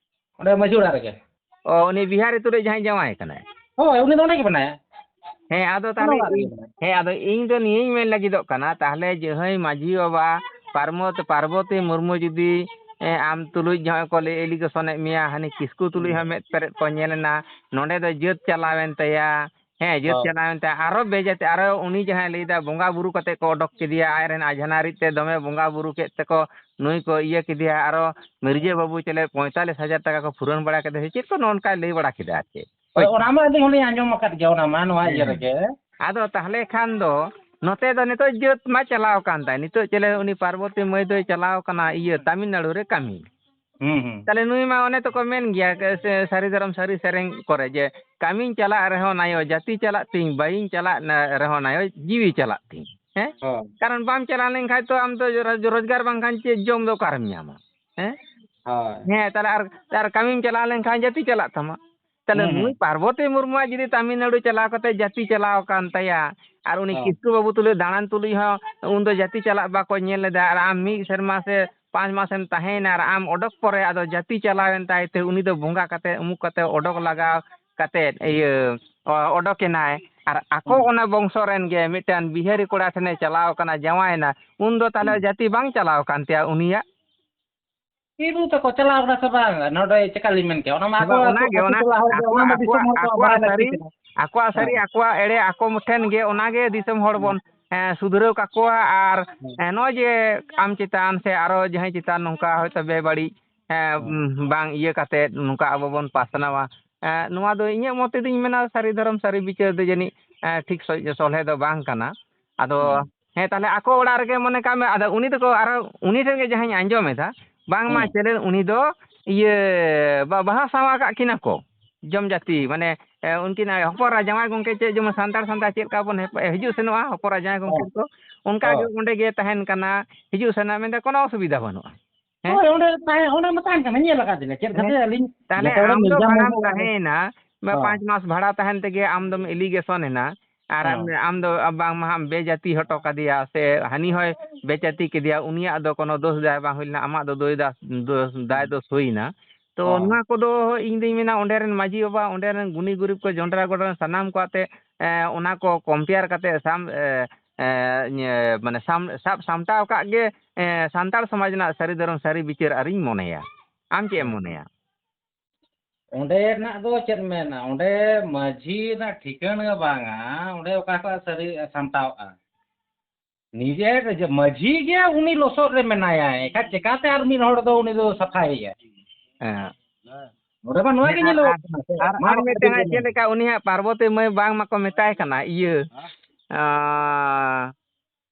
ᱚᱸᱰᱮ ᱢᱟᱹᱡᱷᱤ ᱚᱲᱟᱜ ᱨᱮᱜᱮ᱾ ᱚ, ᱩᱱᱤ ᱵᱤᱦᱟᱨᱤ ᱛᱩᱞᱩᱡ ᱡᱟᱦᱟᱸᱭ ᱡᱟᱶᱟᱭ ᱠᱟᱱᱟᱭ? ᱦᱳᱭ, ᱩᱱᱤ ᱫᱚ ᱚᱸᱰᱮ ᱜᱮ ᱢᱮᱱᱟᱭᱟ᱾ ᱦᱮᱸ, ᱟᱫᱚ ᱚᱱᱟ ᱛᱟᱦᱞᱮ ᱚᱲᱟᱜ ᱨᱮᱜᱮ ᱤᱧ, ᱢᱮᱱᱟᱭᱟ᱾ ᱦᱮᱸ, ᱟᱫᱚ ᱤᱧ ᱫᱚ ᱱᱤᱭᱟᱹᱧ ᱢᱮᱱ ᱞᱟᱹᱜᱤᱫᱚᱜ ᱠᱟᱱᱟ, ᱛᱟᱦᱞᱮ ᱡᱟᱦᱟᱸᱭ ᱢᱟᱹᱡᱷᱤ ᱵᱟᱵᱟ ᱯᱟᱨᱢᱚᱛ-, ᱯᱟᱨᱵᱚᱛᱤ ᱢᱩᱨᱢᱩ ᱡᱩᱫᱤ, ᱮ, ᱟᱢ ᱛᱩᱞᱩᱡ ᱡᱟᱦᱟᱸᱭ ᱠᱚ ᱞᱟᱹᱭ allegation ᱮᱫ ᱢᱮᱭᱟ, ᱦᱟᱹᱱᱤ ᱠᱤᱥᱠᱩ ᱛᱩᱞᱩᱡ ᱦᱩᱸ᱾ ᱦᱚᱸ ᱢᱮᱫ ᱯᱮᱨᱮᱫ ᱠᱚ ᱧᱮᱞ ᱮᱱᱟ, ᱱᱚᱸᱰᱮ ᱫᱚ ᱡᱟᱹᱛ ᱪᱟᱞᱟᱣᱮᱱ ᱛᱟᱭᱟ, ᱦᱮᱸ, ᱡᱟᱹᱛ ᱦᱳᱭ᱾ ᱪᱟᱞᱟᱣᱮᱱ ᱛᱟᱭᱟ, ᱟᱨᱚ ᱵᱮᱡᱟᱛᱮ, ᱟᱨᱚ ᱩᱱᱤ ᱡᱟᱦᱟᱸᱭ ᱞᱟᱹᱭᱫᱟ ᱵᱚᱸᱜᱟ ᱵᱩᱨᱩ ᱠᱟᱛᱮ ᱠᱚ ᱚᱰᱚᱠ ᱠᱮᱫᱮᱭᱟ, ᱟᱡ ᱨᱮᱱ ᱟᱡᱷᱱᱟᱨᱤᱡ ᱛᱮ ᱫᱚᱢᱮ ᱵᱚᱸᱜᱟ ᱵᱩᱨᱩ ᱠᱮᱫ ᱛᱮᱠᱚ ᱱᱩᱭ ᱠᱚ ᱤᱭᱟᱹ ᱠᱮᱫᱮᱭᱟ, ᱟᱨᱚ ᱢᱤᱨᱡᱟᱹ ᱵᱟᱹᱵᱩ ᱪᱮᱞᱮ ᱯᱚᱸᱭᱛᱟᱞᱞᱤᱥ ᱦᱟᱡᱟᱨ ᱴᱟᱠᱟ ᱠᱚ ᱯᱷᱩᱨᱟᱹᱱ ᱵᱟᱲᱟ ᱠᱮᱫᱟ ᱥᱮ ᱪᱮᱫ ᱠᱚ ᱱᱚᱜᱼᱚ ᱱᱚᱝᱠᱟᱭ ᱞᱟᱹᱭ ᱵᱟᱲᱟ ᱠᱮᱫᱟ ᱟᱨ ᱪᱮᱫ᱾ ᱦᱳᱭ, ᱦᱳᱭ᱾ ᱚᱱᱟ ᱢᱟ ᱟᱹᱞᱤᱧ ᱦᱚᱸᱞᱤᱧ ᱟᱸᱡᱚᱢ ᱟᱠᱟᱫ ᱜᱮᱭᱟ, ᱚᱱᱟ ᱢᱟ ᱱᱚᱣᱟ ᱤᱭᱟᱹ ᱦᱩᱸ᱾ ᱨᱮᱜᱮ᱾ ᱟᱫᱚ ᱛᱟᱦᱞᱮ ᱠᱷᱟᱱ ᱫᱚ ᱱᱚᱛᱮ ᱫᱚ ᱱᱤᱛᱚᱜ ᱡᱟᱹᱛ ᱢᱟ ᱪᱟᱞᱟᱣ ᱟᱠᱟᱱ ᱛᱟᱭ, ᱱᱤᱛᱚᱜ ᱪᱮᱞᱮ ᱩᱱᱤ ᱯᱟᱨᱵᱚᱛᱤ ᱢᱟᱹᱭ ᱫᱚᱭ ᱪᱟᱞᱟᱣ ᱟᱠᱟᱱᱟ ᱤᱭᱟᱹ ᱛᱟᱢᱤᱞᱱᱟᱲᱩ ᱨᱮ ᱠᱟᱹᱢᱤ᱾ ᱦᱩᱸ, ᱦᱩᱸ᱾ ᱛᱟᱦᱞᱮ ᱱᱩᱭ ᱢᱟ ᱚᱱᱮ ᱛᱚᱠᱚ ᱢᱮᱱ ᱜᱮᱭᱟ, ᱥᱮ-, ᱥᱟᱹᱨᱤ ᱫᱷᱚᱨᱚᱢ ᱥᱟᱹᱨᱤ ᱥᱮᱨᱮᱧ ᱠᱚᱨᱮ ᱡᱮ, "ᱠᱟᱹᱢᱤᱧ ᱪᱟᱞᱟᱜ ᱨᱮᱦᱚᱸ ᱱᱟᱭᱚ ᱡᱟᱹᱛᱤ ᱪᱟᱞᱟᱜ ᱛᱤᱧ, ᱵᱟᱹᱧ ᱪᱟᱞᱟᱜ ᱱᱟ-, ᱨᱮᱦᱚᱸ ᱱᱟᱭᱚ ᱡᱤᱣᱤ ᱪᱟᱞᱟᱜ ᱛᱤᱧ", ᱦᱮᱸ? ᱦᱳᱭ᱾ ᱠᱟᱨᱚᱱ ᱵᱟᱢ ᱪᱟᱞᱟᱣ ᱞᱮᱱᱠᱷᱟᱱ ᱛᱚ ᱟᱢ ᱫᱚ ᱨᱳᱡᱽ-, ᱨᱳᱡᱽᱜᱟᱨ ᱵᱟᱝᱠᱷᱟᱱ ᱪᱮᱫ ᱡᱚᱢ ᱫᱚ ᱚᱠᱟᱨᱮᱢ ᱧᱟᱢᱟ? ᱦᱮᱸ? ᱦᱳᱭ᱾ ᱦᱮᱸ, ᱛᱟᱦᱞᱮ ᱟᱨ, ᱟᱨ ᱠᱟᱹᱢᱤᱢ ᱪᱟᱞᱟᱣ ᱞᱮᱱᱠᱷᱟᱱ ᱡᱟᱹᱛᱤ ᱪᱟᱞᱟᱜ ᱛᱟᱢᱟ᱾ ᱛᱟᱦᱞᱮ ᱦᱩᱸ, ᱱᱩᱭ ᱦᱩᱸ᱾ ᱯᱟᱨᱵᱚᱛᱤ ᱢᱩᱨᱢᱩᱣᱟᱜ ᱡᱩᱫᱤ ᱛᱟᱢᱤᱞᱱᱟᱲᱩ ᱪᱟᱞᱟᱣ ᱠᱟᱛᱮ ᱡᱟᱹᱛᱤ ᱪᱟᱞᱟᱣ ᱟᱠᱟᱱ ᱛᱟᱭᱟ, ᱟᱨ ᱩᱱᱤ ᱦᱳᱭ᱾ ᱠᱤᱥᱠᱩ ᱵᱟᱹᱵᱩ ᱛᱩᱞᱩᱡ ᱫᱟᱬᱟᱱ ᱛᱩᱞᱩᱡ ᱦᱚᱸ ᱩᱱᱫᱚ ᱡᱟᱹᱛᱤ ᱪᱟᱞᱟᱜ ᱵᱟᱠᱚ ᱧᱮᱞ ᱞᱮᱫᱟ, ᱟᱨ ᱟᱢ ᱢᱤᱫ ᱥᱮᱨᱢᱟ ᱥᱮ ᱯᱟᱸᱪ ᱢᱟᱥᱮᱢ ᱛᱟᱦᱮᱸᱭᱮᱱᱟ, ᱟᱨ ᱟᱢ ᱚᱰᱚᱠ ᱯᱚᱨᱮ ᱟᱫᱚ ᱡᱟᱹᱛᱤ ᱪᱟᱞᱟᱣᱮᱱ ᱛᱟᱭ ᱛᱮ ᱩᱱᱤ ᱫᱚ ᱵᱚᱸᱜᱟ ᱠᱟᱛᱮ, ᱩᱢᱩᱠ ᱠᱟᱛᱮ ᱚᱰᱚᱠ ᱞᱟᱜᱟᱣ ᱠᱟᱛᱮ, ᱤᱭᱟᱹ, ᱚ-, ᱚᱰᱚᱠᱮᱱᱟᱭ᱾ ᱟᱨ ᱟᱠᱚ ᱦᱩᱸ᱾ ᱚᱱᱟ ᱵᱚᱝᱥᱚ ᱨᱮᱱ ᱜᱮ ᱢᱤᱫᱴᱟᱝ ᱵᱤᱦᱟᱨᱤ ᱠᱚᱲᱟ ᱴᱷᱮᱱᱮ ᱪᱟᱞᱟᱣ ᱟᱠᱟᱱᱟ, ᱡᱟᱶᱟᱭᱮᱱᱟ, ᱩᱱᱫᱚ ᱛᱟᱦᱞᱮ ᱦᱩᱸ᱾ ᱡᱟᱹᱛᱤ ᱵᱟᱝ ᱪᱟᱞᱟᱣ ᱟᱠᱟᱱ ᱛᱟᱭᱟ ᱩᱱᱤᱭᱟᱜ? ᱤᱫᱩ ᱛᱟᱠᱚ ᱪᱟᱞᱟᱣ ᱠᱟᱱᱟ ᱥᱮ ᱵᱟᱝ? ᱱᱚᱰᱮ ᱪᱮᱠᱟ ᱞᱤᱧ ᱢᱮᱱ ᱠᱮᱭᱟ? ᱚᱱᱟ ᱢᱟ ᱟᱠᱚ ᱵᱟᱝ, ᱚᱱᱟᱜᱮ, ᱟᱹᱛᱩ ᱚᱱᱟ ᱴᱚᱞᱟ ᱦᱚᱲ ᱜᱮ, ᱚᱱᱟ ᱟᱠᱚᱣᱟᱜ, ᱢᱟ ᱫᱤᱥᱚᱢ ᱟᱠᱚᱣᱟᱜ, ᱦᱚᱲ ᱠᱚᱣᱟᱜ ᱵᱟᱲᱟᱭ ᱞᱟᱹᱠᱛᱤ ᱥᱟᱹᱨᱤ, ᱠᱟᱱᱟ᱾ ᱟᱠᱚᱣᱟᱜ ᱥᱟᱹᱨᱤ, ᱦᱮᱸ᱾ ᱟᱠᱚᱣᱟᱜ ᱮᱲᱮ, ᱟᱠᱚ ᱴᱷᱮᱱ ᱜᱮ ᱚᱱᱟᱜᱮ ᱫᱤᱥᱚᱢ ᱦᱚᱲ ᱦᱮᱸ᱾ ᱵᱚᱱ, ᱮᱸ, ᱥᱩᱫᱷᱨᱟᱹᱣ ᱠᱟᱠᱚᱣᱟ᱾ ᱟᱨ, ᱦᱮᱸ᱾ ᱮᱸ, ᱱᱚᱜᱼᱚᱭ ᱡᱮ ᱟᱢ ᱪᱮᱛᱟᱱ ᱥᱮ ᱟᱨᱚ ᱡᱟᱦᱟᱸᱭ ᱪᱮᱛᱟᱱ ᱱᱚᱝᱠᱟ ᱦᱚᱭᱛᱳ ᱵᱮᱵᱟᱹᱲᱤᱡ, ᱮᱸ, ᱦᱮᱸ᱾ ᱩᱸ, ᱵᱟᱝ ᱤᱭᱟᱹ ᱠᱟᱛᱮᱫ ᱱᱚᱝᱠᱟ ᱟᱵᱚ ᱵᱚᱱ ᱯᱟᱥᱱᱟᱣᱟ, ᱮᱸ, ᱱᱚᱣᱟ ᱫᱚ ᱤᱧᱟᱹᱜ ᱢᱚᱛ ᱛᱮᱫᱚᱧ ᱢᱮᱱᱟ ᱥᱟᱹᱨᱤ ᱫᱷᱚᱨᱚᱢ ᱥᱟᱹᱨᱤ ᱵᱤᱪᱟᱹᱨ ᱫᱚ ᱡᱟᱹᱱᱤᱡ, ᱮᱸ, ᱴᱷᱤᱠ ᱥᱚ-, ᱥᱚᱞᱦᱮ ᱫᱚ ᱵᱟᱝ ᱠᱟᱱᱟ᱾ ᱟᱫᱚ ᱦᱮᱸ᱾ ᱦᱮᱸ, ᱛᱟᱦᱞᱮ ᱟᱠᱚ ᱚᱲᱟᱜ ᱨᱮᱜᱮ ᱢᱚᱱᱮ ᱠᱟᱜ ᱢᱮ, ᱟᱫᱚ ᱩᱱᱤ ᱫᱚᱠᱚ ᱟᱨᱚ ᱩᱱᱤ ᱴᱷᱮᱱ ᱜᱮ ᱡᱟᱦᱟᱸᱧ ᱟᱸᱡᱚᱢ ᱮᱫᱟ, ᱵᱟᱝᱢᱟ ᱦᱮᱸ᱾ ᱪᱮᱞᱮ ᱩᱱᱤ ᱫᱚ ᱤᱭᱟᱹ ᱵᱟ-, ᱵᱟᱦᱟ ᱥᱟᱶᱟ ᱠᱟᱜ ᱠᱤᱱᱟ ᱠᱚ ᱡᱚᱢ ᱡᱟᱹᱛᱤ, ᱢᱟᱱᱮ ᱮ, ᱩᱱᱠᱤᱱᱟᱜ ᱦᱚᱯᱚᱱ ᱮᱨᱟ ᱡᱟᱶᱟᱭ ᱜᱚᱢᱠᱮ ᱪᱮᱫ ᱡᱮᱢᱚᱱ ᱥᱟᱱᱛᱟᱲ ᱥᱟᱱᱛᱟᱲ ᱪᱮᱫ ᱞᱮᱠᱟ ᱵᱚᱱ ᱦᱮᱯ-, ᱦᱤᱡᱩᱜ ᱥᱮᱱᱚᱜᱼᱟ, ᱦᱚᱯᱚᱱ ᱮᱨᱟ ᱡᱟᱶᱟᱭ ᱜᱚᱢᱠᱮ ᱦᱮᱸ᱾ ᱠᱚ ᱚᱱᱠᱟ ᱜᱮ ᱦᱮᱸ᱾ ᱚᱸᱰᱮ ᱜᱮ ᱛᱟᱦᱮᱱ ᱠᱟᱱᱟ, ᱦᱤᱡᱩᱜ ᱥᱮᱱᱚᱜ ᱢᱮᱱᱛᱮ ᱠᱳᱱᱳ ᱚᱥᱩᱵᱤᱫᱷᱟ ᱵᱟᱹᱱᱩᱜᱼᱟ᱾ ᱦᱮᱸ? ᱦᱳᱭ, ᱚᱸᱰᱮ ᱛᱟᱦᱮᱸ, ᱚᱸᱰᱮ ᱢᱟ ᱛᱟᱦᱮᱱ ᱠᱟᱱᱟ, ᱧᱮᱞ ᱟᱠᱟᱫ ᱞᱤᱧᱟ᱾ ᱪᱮᱫ ᱦᱮᱸ᱾ ᱠᱷᱟᱹᱛᱤᱨ ᱟᱹᱞᱤᱧ ᱛᱟᱦᱞᱮ ᱡᱚᱛᱚ ᱦᱚᱲ ᱟᱢ ᱫᱚ ᱢᱤᱨᱡᱟ ᱵᱷᱟᱲᱟᱢ ᱢᱩᱨᱢᱩ ᱚᱲᱟᱜ ᱨᱮ ᱛᱟᱦᱮᱸᱭᱮᱱᱟ, ᱵᱟ-, ᱦᱮᱸ᱾ ᱯᱟᱸᱪ ᱢᱟᱥ ᱵᱷᱟᱲᱟ ᱛᱟᱦᱮᱱ ᱛᱮᱜᱮ ᱟᱢ ᱫᱚᱢ ᱮᱞᱤᱜᱮᱥᱚᱱ ᱮᱱᱟ, ᱟᱨ ᱟᱢ, ᱦᱮᱸ᱾ ᱟᱢ ᱫᱚ ᱵᱟᱝᱢᱟ ᱟᱢ ᱵᱮᱡᱟᱹᱛᱤ ᱦᱚᱴᱚ ᱠᱟᱫᱮᱭᱟ ᱥᱮ ᱦᱟᱹᱱᱤ ᱦᱚᱸᱭ ᱵᱮᱡᱟᱹᱛᱤ ᱠᱮᱫᱮᱭᱟ, ᱩᱱᱤᱭᱟᱜ ᱫᱚ ᱠᱳᱱᱳ ᱫᱳᱥ ᱫᱟᱭ ᱵᱟᱝ ᱦᱩᱭ ᱞᱮᱱᱟ, ᱟᱢᱟᱜ ᱫᱚ ᱫᱳᱭ ᱫᱟᱥ, ᱫᱳᱥ, ᱫᱟᱭ ᱦᱮᱸ᱾ ᱫᱳᱥ ᱦᱩᱭᱱᱟ᱾ ᱛᱚ ᱦᱮᱸ᱾ ᱱᱚᱣᱟ ᱠᱚᱫᱚ ᱤᱧ ᱫᱩᱧ ᱢᱮᱱᱟ ᱚᱸᱰᱮ ᱨᱮᱱ ᱢᱟᱹᱡᱷᱤ ᱵᱟᱵᱟ, ᱚᱸᱰᱮ ᱨᱮᱱ ᱜᱩᱱᱤ ᱜᱩᱨᱤᱵ ᱠᱚ ᱡᱚᱱᱰᱨᱟ ᱜᱚᱰᱟ ᱨᱮᱱ ᱥᱟᱱᱟᱢ ᱠᱚ ᱟᱛᱮ, ᱮ, ᱚᱱᱟ ᱠᱚ compare ᱠᱟᱛᱮ ᱥᱟᱢ-, ᱮ, ᱮ, ᱤᱭᱟᱹ, ᱢᱟᱱᱮ ᱥᱟᱢ-, ᱥᱟᱵ ᱥᱟᱢᱴᱟᱣ ᱠᱟᱜ ᱜᱮ, ᱮ, ᱥᱟᱱᱛᱟᱲ ᱥᱚᱢᱟᱡᱽ ᱨᱮᱱᱟᱜ ᱥᱟᱹᱨᱤ ᱫᱷᱚᱨᱚᱢ ᱥᱟᱹᱨᱤ ᱵᱤᱪᱟᱹᱨ ᱟᱨᱤᱧ ᱢᱚᱱᱮᱭᱟ᱾ ᱟᱢ ᱪᱮᱫ ᱮᱢ ᱦᱮᱸ᱾ ᱢᱚᱱᱮᱭᱟ? ᱚᱸᱰᱮᱱᱟᱜ ᱫᱚ ᱪᱮᱫ ᱢᱮᱱᱟ, ᱚᱸᱰᱮ ᱢᱟᱹᱡᱷᱤ ᱨᱮᱱᱟᱜ ᱴᱷᱤᱠᱟᱹᱱ ᱜᱮ ᱵᱟᱝᱟ, ᱚᱸᱰᱮ ᱚᱠᱟ ᱠᱷᱚᱱ ᱥᱟᱹᱨᱤ ᱥᱟᱢᱴᱟᱣᱜᱼᱟ᱾ ᱱᱤᱡᱮ ᱡᱮ ᱢᱟᱹᱡᱷᱤ ᱜᱮ ᱩᱱᱤ ᱞᱚᱥᱚᱫ ᱨᱮ ᱢᱮᱱᱟᱭᱟ, ᱮᱱᱠᱷᱟᱱ ᱪᱮᱠᱟᱛᱮ ᱟᱨ ᱢᱤᱫ ᱦᱚᱲ ᱫᱚ ᱩᱱᱤ ᱫᱚ ᱥᱟᱯᱷᱟᱭᱮᱭᱟ? ᱦᱮᱸ᱾ ᱱᱚᱰᱮ ᱢᱟ ᱱᱚᱣᱟ ᱦᱮᱸ, ᱜᱮ ᱟᱨ, ᱧᱮᱞᱚᱜᱚᱜ ᱟᱨ, ᱠᱟᱱᱟ ᱥᱮ᱾ ᱟᱨ, ᱢᱟ ᱟᱨ ᱵᱟᱵᱟ ᱢᱤᱫᱴᱟᱝ ᱴᱷᱤᱠ ᱜᱮ ᱪᱮᱫ ᱢᱮᱱᱟᱭᱟ᱾ ᱞᱮᱠᱟ ᱩᱱᱤᱭᱟᱜ ᱯᱟᱨᱵᱚᱛᱤ ᱢᱟᱹᱭ ᱵᱟᱝ ᱢᱟᱠᱚ ᱢᱮᱛᱟᱭ ᱠᱟᱱᱟ, ᱤᱭᱟᱹ, ᱟᱸ,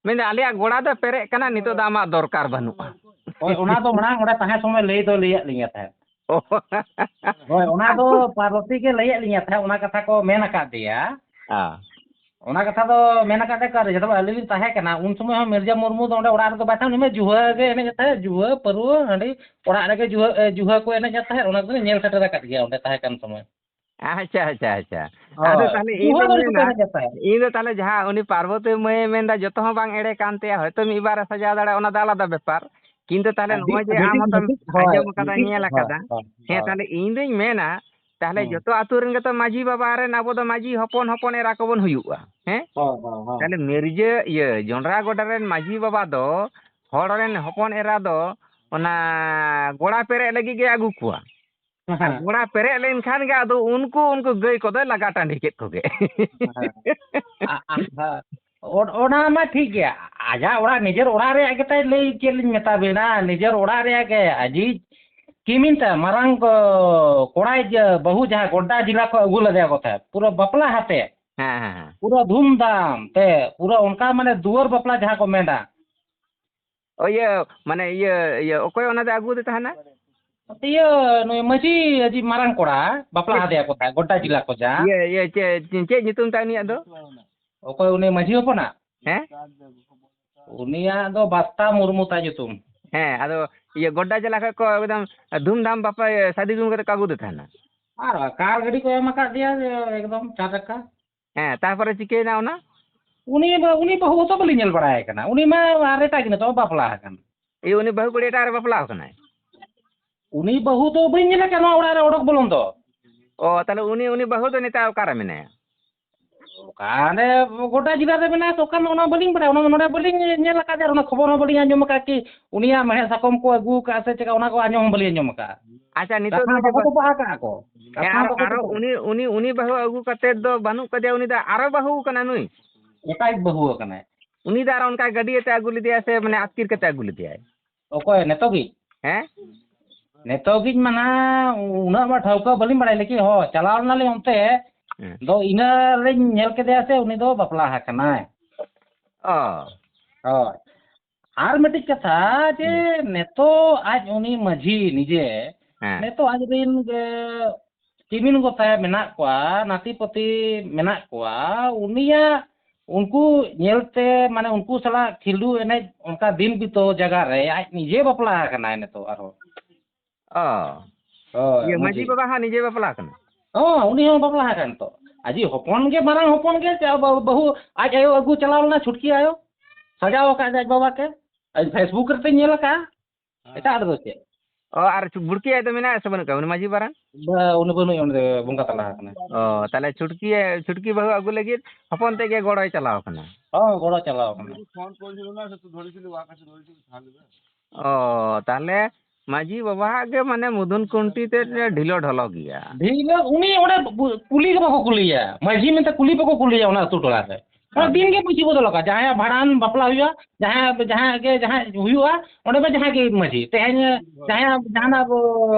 ᱢᱮᱱᱫᱟ, "ᱟᱞᱮᱭᱟᱜ ᱜᱚᱲᱟ ᱫᱚ ᱯᱮᱨᱮᱡ ᱠᱟᱱᱟ, ᱱᱤᱛᱚᱜ ᱫᱚ ᱟᱢᱟᱜ ᱫᱚᱨᱠᱟᱨ ᱵᱟᱹᱱᱩᱜᱼᱟ᱾" ᱦᱳᱭ, ᱚᱱᱟ ᱫᱚ ᱢᱟᱲᱟᱝ ᱚᱸᱰᱮ ᱛᱟᱦᱮᱸ ᱥᱚᱢᱚᱭ ᱞᱟᱹᱭ ᱫᱚ ᱞᱟᱹᱭᱟᱫ ᱞᱤᱧᱟ ᱛᱟᱦᱮᱸᱫ᱾ ᱚ᱾ ᱦᱳᱭ, ᱚᱱᱟ ᱫᱚ ᱯᱟᱨᱵᱚᱛᱤ ᱜᱮ ᱞᱟᱹᱭᱟᱫ ᱞᱤᱧᱟ ᱛᱟᱦᱮᱸᱫ, ᱚᱱᱟ ᱠᱟᱛᱷᱟ ᱠᱚ ᱢᱮᱱ ᱟᱠᱟᱫ ᱫᱮᱭᱟ᱾ ᱦᱮᱸ᱾ ᱚᱱᱟ ᱠᱟᱛᱷᱟ ᱫᱚ ᱢᱮᱱ ᱟᱠᱟᱫ ᱛᱟᱦᱮᱸᱫ, ᱟᱨ ᱡᱚᱠᱷᱚᱱ ᱟᱹᱞᱤᱧ ᱞᱤᱧ ᱛᱟᱦᱮᱸ ᱠᱟᱱᱟ, ᱩᱱ ᱥᱚᱢᱚᱭ ᱦᱚᱸ ᱢᱤᱨᱡᱟ ᱢᱩᱨᱢᱩ ᱫᱚ ᱚᱸᱰᱮ ᱚᱲᱟᱜ ᱨᱮᱫᱚ ᱵᱟᱭ ᱛᱟᱦᱮᱸ, ᱩᱱᱤ ᱢᱟ ᱡᱩᱦᱟᱹ ᱜᱮ ᱮᱱᱮᱡ ᱮᱫ ᱛᱟᱦᱮᱸᱫ, ᱡᱩᱦᱟᱹ, ᱯᱟᱹᱨᱣᱟᱹ, ᱦᱟᱺᱰᱤ, ᱚᱲᱟᱜ ᱨᱮᱜᱮ ᱡᱩᱦᱟᱹ, ᱮ, ᱡᱩᱦᱟᱹ ᱠᱚ ᱮᱱᱮᱡ ᱮᱫ ᱛᱟᱦᱮᱸᱫ, ᱚᱱᱟ ᱠᱚᱫᱚ ᱧᱮᱞ ᱥᱮᱴᱮᱨ ᱟᱠᱟᱫ ᱜᱮᱭᱟ ᱚᱸᱰᱮ ᱛᱟᱦᱮᱸ ᱠᱟᱱ ᱥᱚᱢᱚᱭ᱾ ᱟᱪᱪᱷᱟ, ᱟᱪᱪᱷᱟ, ᱟᱪᱪᱷᱟ᱾ ᱟᱫᱚ ᱦᱳᱭ, ᱛᱟᱦᱞᱮ ᱤᱧ ᱡᱩᱦᱟᱹ ᱫᱚᱧ ᱫᱚ ᱢᱮᱱᱟ, ᱡᱩᱦᱟᱹ ᱜᱮ ᱛᱟᱦᱮᱸᱫ᱾ ᱤᱧ ᱫᱚ ᱛᱟᱦᱞᱮ ᱡᱟᱦᱟᱸ ᱩᱱᱤ ᱯᱟᱨᱵᱚᱛᱤ ᱢᱟᱹᱭᱮ ᱢᱮᱱᱫᱟ, ᱡᱚᱛᱚ ᱦᱚᱸ ᱵᱟᱝ ᱮᱲᱮ ᱠᱟᱱ ᱛᱟᱭᱟ, ᱦᱚᱭᱛᱳ ᱢᱤᱫ ᱵᱟᱨ ᱮ ᱥᱟᱡᱟᱣ ᱫᱟᱲᱮᱭᱟᱜᱼᱟ, ᱚᱱᱟ ᱫᱚ ᱟᱞᱟᱫᱟ ᱵᱮᱯᱟᱨ᱾ ᱠᱤᱱᱛᱩ ᱛᱟᱦᱞᱮ ᱟᱹᱰᱤ, ᱱᱚᱜᱼᱚᱭ ᱡᱮ ᱟᱹᱰᱤ ᱟᱢ ᱦᱚᱸᱛᱚᱢ ᱵᱮᱥᱤ, ᱦᱳᱭ, ᱟᱸᱡᱚᱢ ᱟᱠᱟᱫᱟ, ᱵᱮᱥᱤ, ᱧᱮᱞ ᱦᱳᱭ, ᱟᱠᱟᱫᱟ, ᱦᱳᱭ, ᱦᱮᱸ, ᱦᱳᱭ᱾ ᱛᱟᱦᱞᱮ ᱤᱧ ᱫᱩᱧ ᱢᱮᱱᱟ, ᱛᱟᱦᱞᱮ ᱦᱩᱸ᱾ ᱡᱚᱛᱚ ᱟᱹᱛᱩ ᱨᱮᱱ ᱜᱮᱛᱚ ᱢᱟᱹᱡᱷᱤ ᱵᱟᱵᱟ ᱨᱮᱱ ᱟᱵᱚ ᱫᱚ ᱢᱟᱹᱡᱷᱤ ᱦᱚᱯᱚᱱ ᱦᱚᱯᱚᱱ ᱮᱨᱟ ᱠᱚᱵᱚᱱ ᱦᱩᱭᱩᱜᱼᱟ, ᱦᱮᱸ? ᱦᱳᱭ, ᱦᱳᱭ, ᱦᱳᱭ᱾ ᱛᱟᱦᱞᱮ ᱢᱤᱨᱡᱟᱹ, ᱤᱭᱟᱹ, ᱡᱚᱱᱰᱨᱟ ᱜᱚᱰᱟ ᱨᱮᱱ ᱢᱟᱹᱡᱷᱤ ᱵᱟᱵᱟ ᱫᱚ ᱦᱚᱲ ᱨᱮᱱ ᱦᱚᱯᱚᱱ ᱮᱨᱟ ᱫᱚ ᱚᱱᱟ ᱜᱚᱲᱟ ᱯᱮᱨᱮᱡ ᱞᱟᱹᱜᱤᱫ ᱜᱮ ᱟᱹᱜᱩ ᱠᱚᱣᱟ᱾ ᱟᱨ ᱦᱮᱸ᱾ ᱜᱚᱲᱟ ᱯᱮᱨᱮᱡ ᱞᱮᱱᱠᱷᱟᱱ ᱜᱮ ᱟᱫᱚ ᱩᱱᱠᱩ, ᱩᱱᱠᱩ ᱜᱟᱹᱭ ᱠᱚᱫᱚᱭ ᱞᱟᱜᱟ ᱴᱟᱺᱰᱤ ᱠᱮᱫ ᱠᱚᱜᱮ᱾ ᱦᱮᱸ᱾ ᱟ-, ᱟ-, ᱦᱮᱸ᱾ ᱚᱱ-, ᱚᱱᱟ ᱢᱟ ᱴᱷᱤᱠ ᱜᱮᱭᱟ᱾ ᱟᱡᱟᱜ ᱚᱲᱟᱜ, ᱱᱤᱡᱮᱨ ᱚᱲᱟᱜ ᱨᱮᱭᱟᱜ ᱜᱮᱛᱟᱭ ᱞᱟᱹᱭ, ᱪᱮᱫ ᱞᱤᱧ ᱢᱮᱛᱟ ᱵᱮᱱᱟ, ᱱᱤᱡᱮᱨ ᱚᱲᱟᱜ ᱨᱮᱭᱟᱜ ᱜᱮ ᱟᱡᱤᱡ ᱠᱤᱢᱤᱱ ᱛᱟᱭ ᱢᱟᱨᱟᱝ ᱠᱚ-, ᱠᱚᱲᱟᱭ ᱡᱮ ᱵᱟᱹᱦᱩ ᱡᱟᱦᱟᱸ ᱜᱚᱰᱰᱟ ᱡᱮᱞᱟ ᱠᱷᱚᱱ ᱟᱹᱜᱩ ᱞᱮᱫᱮᱭᱟ ᱠᱚ ᱛᱟᱦᱮᱸᱫ, ᱯᱩᱨᱟᱹ ᱵᱟᱯᱞᱟ ᱦᱟᱛᱮ, ᱦᱮᱸ, ᱦᱮᱸ, ᱦᱮᱸ᱾ ᱯᱩᱨᱟᱹ ᱫᱷᱩᱢᱫᱷᱟᱢ ᱛᱮ, ᱯᱩᱨᱟᱹ ᱚᱱᱠᱟ ᱢᱟᱱᱮ ᱫᱩᱣᱟᱹᱨ ᱵᱟᱯᱞᱟ ᱡᱟᱦᱟᱸ ᱠᱚ ᱢᱮᱱᱟ᱾ ᱚ, ᱤᱭᱟᱹ, ᱢᱟᱱᱮ ᱤᱭᱟᱹ, ᱤᱭᱟᱹ, ᱚᱠᱚᱭ ᱚᱱᱟ ᱫᱚ ᱟᱹᱜᱩ ᱟᱫᱮ ᱛᱟᱦᱮᱱᱟ? ᱤᱭᱟᱹ, ᱱᱩᱭ ᱢᱟᱹᱡᱷᱤ ᱟᱡᱤᱡ ᱢᱟᱨᱟᱝ ᱠᱚᱲᱟ ᱵᱟᱯᱞᱟ ᱟᱫᱮᱭᱟ ᱠᱚ ᱛᱟᱦᱮᱸᱫ, ᱜᱚᱰᱰᱟ ᱡᱮᱞᱟ ᱠᱚ ᱡᱟ᱾ ᱤᱭᱟᱹ, ᱤᱭᱟᱹ, ᱪᱮᱫ, ᱪᱮᱫ ᱧᱩᱛᱩᱢ ᱛᱟᱭ ᱩᱱᱤᱭᱟᱜ ᱫᱚ? ᱚᱠᱚᱭ ᱩᱱᱤ ᱢᱟᱹᱡᱷᱤ ᱦᱚᱯᱚᱱᱟᱜ? ᱦᱮᱸ? ᱩᱱᱤᱭᱟᱜ ᱫᱚ ᱵᱟᱥᱛᱟ ᱢᱩᱨᱢᱩ ᱛᱟᱭ ᱧᱩᱛᱩᱢ᱾ ᱦᱮᱸ, ᱟᱫᱚ ᱤᱭᱟᱹ ᱜᱚᱰᱰᱟ ᱡᱮᱞᱟ ᱠᱷᱚᱡ ᱠᱚ ᱮᱠᱫᱚᱢ ᱫᱷᱩᱢᱫᱷᱟᱢ ᱵᱟᱯᱞᱟ, ᱤᱭᱟᱹ, ᱥᱟᱫᱤ ᱜᱩᱢ ᱠᱟᱛᱮ ᱠᱚ ᱟᱹᱜᱩ ᱫᱮ ᱛᱟᱦᱮᱱᱟ᱾ ᱟᱨ ᱠᱟᱨ ᱜᱟᱹᱰᱤ ᱠᱚ ᱮᱢ ᱟᱠᱟᱫ ᱫᱮᱭᱟ, ᱡᱮ ᱮᱠᱫᱚᱢ ᱪᱟᱨ ᱪᱟᱠᱟ᱾ ᱦᱮᱸ, ᱛᱟᱨᱯᱚᱨᱮ ᱪᱤᱠᱟᱹᱭᱮᱱᱟ ᱚᱱᱟ? ᱩᱱᱤ ᱵᱟ-, ᱩᱱᱤ ᱵᱟᱹᱦᱩ ᱦᱚᱸᱛᱚ ᱵᱟᱹᱞᱤᱧ ᱧᱮᱞ ᱵᱟᱲᱟ ᱮ ᱠᱟᱱᱟ᱾ ᱩᱱᱤ ᱢᱟ ᱟᱨ ᱮᱴᱟᱜ ᱜᱮ ᱱᱤᱛᱚᱜ ᱵᱟᱯᱞᱟ ᱟᱠᱟᱱ᱾ ᱮᱭ, ᱩᱱᱤ ᱵᱟᱹᱦᱩ ᱠᱩᱲᱤ ᱮᱴᱟᱜ ᱨᱮ ᱵᱟᱯᱞᱟ ᱟᱠᱟᱱᱟᱭ? ᱩᱱᱤ ᱵᱟᱹᱦᱩ ᱫᱚ ᱵᱟᱹᱧ ᱧᱮᱞ ᱟᱠᱟᱫ ᱱᱚᱣᱟ ᱚᱲᱟᱜ ᱨᱮ ᱚᱰᱚᱠ ᱵᱚᱞᱚᱱ ᱫᱚ᱾ ᱚ, ᱛᱟᱦᱞᱮ ᱩᱱᱤ, ᱩᱱᱤ ᱵᱟᱹᱦᱩ ᱫᱚ ᱱᱮᱛᱟᱨ ᱚᱠᱟᱨᱮ ᱢᱮᱱᱟᱭᱟ? ᱚᱠᱟᱨᱮ ᱜᱚᱰᱰᱟ ᱡᱮᱞᱟ ᱨᱮ ᱢᱮᱱᱟᱭᱟ, ᱛᱚ ᱚᱠᱟᱱ ᱚᱱᱟ ᱵᱟᱹᱞᱤᱧ ᱵᱟᱲᱟᱭᱟ, ᱚᱱᱟ ᱱᱚᱰᱮ ᱵᱟᱹᱞᱤᱧ ᱧᱮᱞ ᱟᱠᱟᱫ ᱟᱨ ᱚᱱᱟ ᱠᱷᱚᱵᱚᱨ ᱦᱚᱸ ᱵᱟᱹᱞᱤᱧ ᱟᱸᱡᱚᱢ ᱟᱠᱟᱫ ᱠᱤ ᱩᱱᱤᱭᱟᱜ ᱢᱮᱲᱦᱮᱫ ᱥᱟᱠᱚᱢ ᱠᱚ ᱟᱹᱜᱩ ᱟᱠᱟᱫᱼᱟ ᱥᱮ ᱪᱮᱠᱟ, ᱚᱱᱟ ᱠᱚ ᱟᱸᱡᱚᱢ ᱦᱚᱸ ᱵᱟᱹᱞᱤᱧ ᱟᱸᱡᱚᱢ ᱟᱠᱟᱫᱼᱟ᱾ ᱟᱪᱪᱷᱟ, ᱱᱤᱛᱚᱜ ᱠᱟᱛᱷᱟ ᱫᱚ ᱵᱟᱠᱚ ᱛᱚᱯᱟᱜ ᱟᱠᱟᱫᱼᱟ ᱠᱚ᱾ ᱦᱮᱸ, ᱠᱟᱛᱷᱟ ᱟᱨ, ᱦᱚᱸ ᱵᱟᱠᱚ ᱟᱨᱚ ᱛᱚᱯᱟᱜ ᱩᱱᱤ, ᱩᱱᱤ, ᱩᱱᱤ ᱵᱟᱹᱦᱩ ᱟᱹᱜᱩ ᱠᱟᱛᱮᱫ ᱫᱚ ᱵᱟᱹᱱᱩᱜ ᱠᱟᱫᱮᱭᱟ, ᱩᱱᱤ ᱫᱚ ᱟᱨᱚ ᱵᱟᱹᱦᱩ ᱠᱟᱱᱟ ᱱᱩᱭ᱾ ᱮᱴᱟᱜ ᱵᱟᱹᱦᱩ ᱟᱠᱟᱱᱟᱭ᱾ ᱩᱱᱤ ᱫᱚ ᱟᱨᱚ ᱚᱱᱠᱟ ᱜᱟᱹᱰᱤ ᱟᱛᱮ ᱟᱹᱜᱩ ᱞᱮᱫᱮᱭᱟ ᱥᱮ ᱢᱟᱱᱮ ᱟᱹᱛᱠᱤᱨ ᱠᱟᱛᱮ ᱟᱹᱜᱩ ᱞᱮᱫᱮᱭᱟᱭ? ᱚᱠᱚᱭ ᱱᱤᱛᱚᱜᱤᱡ? ᱦᱮᱸ? ᱱᱤᱛᱚᱜᱤᱡ ᱢᱟ ᱱᱟᱦᱟᱜ ᱩᱱᱟᱹᱜ ᱢᱟ ᱴᱷᱟᱹᱣᱠᱟᱹ ᱵᱟᱹᱞᱤᱧ ᱵᱟᱲᱟᱭᱟ, ᱞᱮᱠᱤᱱ ᱦᱚᱸ ᱪᱟᱞᱟᱣ ᱞᱮᱱᱟᱞᱤᱧ ᱚᱱᱛᱮ, ᱦᱮᱸ᱾ ᱫᱚ ᱤᱱᱟᱹ ᱞᱤᱧ ᱧᱮᱞ ᱠᱮᱫᱮᱭᱟ ᱥᱮ ᱩᱱᱤ ᱫᱚ ᱵᱟᱯᱞᱟ ᱟᱠᱟᱱᱟᱭ᱾ ᱚ᱾ ᱦᱳᱭ᱾ ᱟᱨ ᱢᱤᱫᱴᱤᱡ ᱠᱟᱛᱷᱟ ᱡᱮ ᱦᱮᱸ᱾ ᱱᱤᱛᱚᱜ ᱟᱡ ᱩᱱᱤ ᱢᱟᱹᱡᱷᱤ ᱱᱤᱡᱮ, ᱦᱮᱸ᱾ ᱱᱤᱛᱚᱜ ᱟᱡ ᱨᱤᱱ ᱜᱮ ᱠᱤᱢᱤᱱ ᱜᱚᱸᱥᱟᱭ ᱢᱮᱱᱟᱜ ᱠᱚᱣᱟ, ᱱᱟᱹᱛᱤ ᱯᱩᱛᱤ ᱢᱮᱱᱟᱜ ᱠᱚᱣᱟ, ᱩᱱᱤᱭᱟᱜ ᱩᱱᱠᱩ ᱧᱮᱞᱛᱮ, ᱢᱟᱱᱮ ᱩᱱᱠᱩ ᱥᱟᱞᱟᱜ ᱠᱷᱤᱞᱰᱩ ᱮᱱᱮᱡ ᱚᱱᱠᱟ ᱫᱤᱱ ᱵᱤᱛᱟᱹᱣ ᱡᱟᱭᱜᱟ ᱨᱮ ᱟᱡ ᱱᱤᱡᱮ ᱵᱟᱯᱞᱟ ᱟᱠᱟᱱᱟᱭ ᱱᱤᱛᱚᱜ ᱟᱨᱦᱚᱸ᱾ ᱚ᱾ ᱦᱳᱭ, ᱤᱭᱟᱹ, ᱢᱟᱹᱡᱷᱤ ᱢᱟᱹᱡᱷᱤ᱾ ᱵᱟᱵᱟ ᱦᱟᱸᱜ ᱱᱤᱡᱮ ᱵᱟᱯᱞᱟ ᱠᱟᱱᱟ? ᱦᱚᱸ, ᱩᱱᱤ ᱦᱚᱸ ᱵᱟᱯᱞᱟ ᱟᱠᱟᱱ ᱛᱚ᱾ ᱟᱡᱤᱡ ᱦᱚᱯᱚᱱ ᱜᱮ, ᱢᱟᱨᱟᱝ ᱦᱚᱯᱚᱱ ᱜᱮ, ᱪᱮ ᱵᱟᱹᱦᱩ, ᱵᱟᱹᱦᱩ ᱟᱡ ᱟᱭᱳ ᱟᱹᱜᱩ ᱪᱟᱞᱟᱣ ᱞᱮᱱᱟ, ᱪᱷᱩᱴᱠᱤ ᱟᱭᱳ᱾ ᱥᱟᱡᱟᱣ ᱟᱠᱟᱫ ᱟᱡ ᱵᱟᱵᱟ ᱛᱮ᱾ ᱟᱡ Facebook ᱨᱮ ᱛᱚᱧ ᱧᱮᱞ ᱟᱠᱟᱫᱼᱟ᱾ ᱮᱴᱟᱜ ᱨᱮᱫᱚ ᱪᱮᱫ? ᱚ, ᱟᱨ ᱪᱩ-, ᱵᱩᱲᱠᱤ ᱟᱡ ᱫᱚ ᱢᱮᱱᱟᱭᱟ ᱥᱮ ᱵᱟᱹᱱᱩᱜ ᱠᱚᱣᱟ? ᱩᱱᱤ ᱢᱟᱹᱡᱷᱤ ᱯᱟᱨᱟᱱ? ᱵᱟ, ᱩᱱᱤ ᱵᱟᱹᱱᱩᱭᱟ, ᱩᱱᱤ ᱫᱚ ᱵᱚᱸᱜᱟ ᱛᱟᱞᱟ ᱟᱠᱟᱱᱟᱭ᱾ ᱚ, ᱛᱟᱦᱞᱮ ᱪᱷᱩᱴᱠᱤ, ᱪᱷᱩᱴᱠᱤ ᱵᱟᱹᱦᱩ ᱟᱹᱜᱩ ᱞᱟᱹᱜᱤᱫ ᱦᱚᱯᱚᱱ ᱛᱮᱫ ᱜᱮ ᱜᱚᱲᱚᱭ ᱪᱟᱞᱟᱣ ᱠᱟᱱᱟ? ᱦᱚᱸ, ᱜᱚᱲᱚ ᱪᱟᱞᱟᱣ ᱠᱟᱱᱟ᱾ ᱚ, ᱛᱟᱦᱞᱮ ᱢᱟᱹᱡᱷᱤ ᱵᱟᱵᱟᱣᱟᱜ ᱜᱮ ᱢᱟᱱᱮ ᱢᱩᱫᱷᱩᱱ ᱠᱩᱱᱴᱤ ᱛᱮᱫ ᱰᱷᱤᱞᱟᱹ ᱰᱷᱚᱞᱚ ᱜᱮᱭᱟ᱾ ᱰᱷᱤᱞᱟᱹ, ᱩᱱᱤ ᱚᱸᱰᱮ ᱵᱩ-, ᱠᱩᱞᱤ ᱜᱮ ᱵᱟᱠᱚ ᱠᱩᱞᱤᱭᱟ᱾ ᱢᱟᱹᱡᱷᱤ ᱢᱮᱱᱛᱮ ᱠᱩᱞᱤ ᱵᱟᱠᱚ ᱠᱩᱞᱤᱭᱟ ᱚᱱᱟ ᱟᱹᱛᱩ ᱴᱚᱞᱟ ᱨᱮ᱾ ᱚᱱᱟ ᱦᱮᱸ᱾ ᱫᱤᱱ ᱜᱮ ᱢᱟᱹᱡᱷᱤ ᱵᱚᱫᱚᱞ ᱟᱠᱟᱱ᱾ ᱡᱟᱦᱟᱸᱭᱟᱜ ᱵᱷᱟᱸᱰᱟᱱ ᱵᱟᱯᱞᱟ ᱦᱩᱭᱩᱜᱼᱟ, ᱡᱟᱦᱟᱸᱭᱟᱜ, ᱡᱟᱦᱟᱸᱭᱟᱜ ᱜᱮ ᱡᱟᱦᱟᱸᱭ ᱦᱩᱭᱩᱜᱼᱟ, ᱚᱸᱰᱮ ᱫᱚ ᱡᱟᱦᱟᱸᱭ ᱜᱮ ᱢᱟᱹᱡᱷᱤ᱾ ᱛᱮᱦᱮᱧ ᱡᱟᱦᱟᱸᱭᱟᱜ ᱡᱟᱦᱟᱱᱟᱜ ᱠᱚ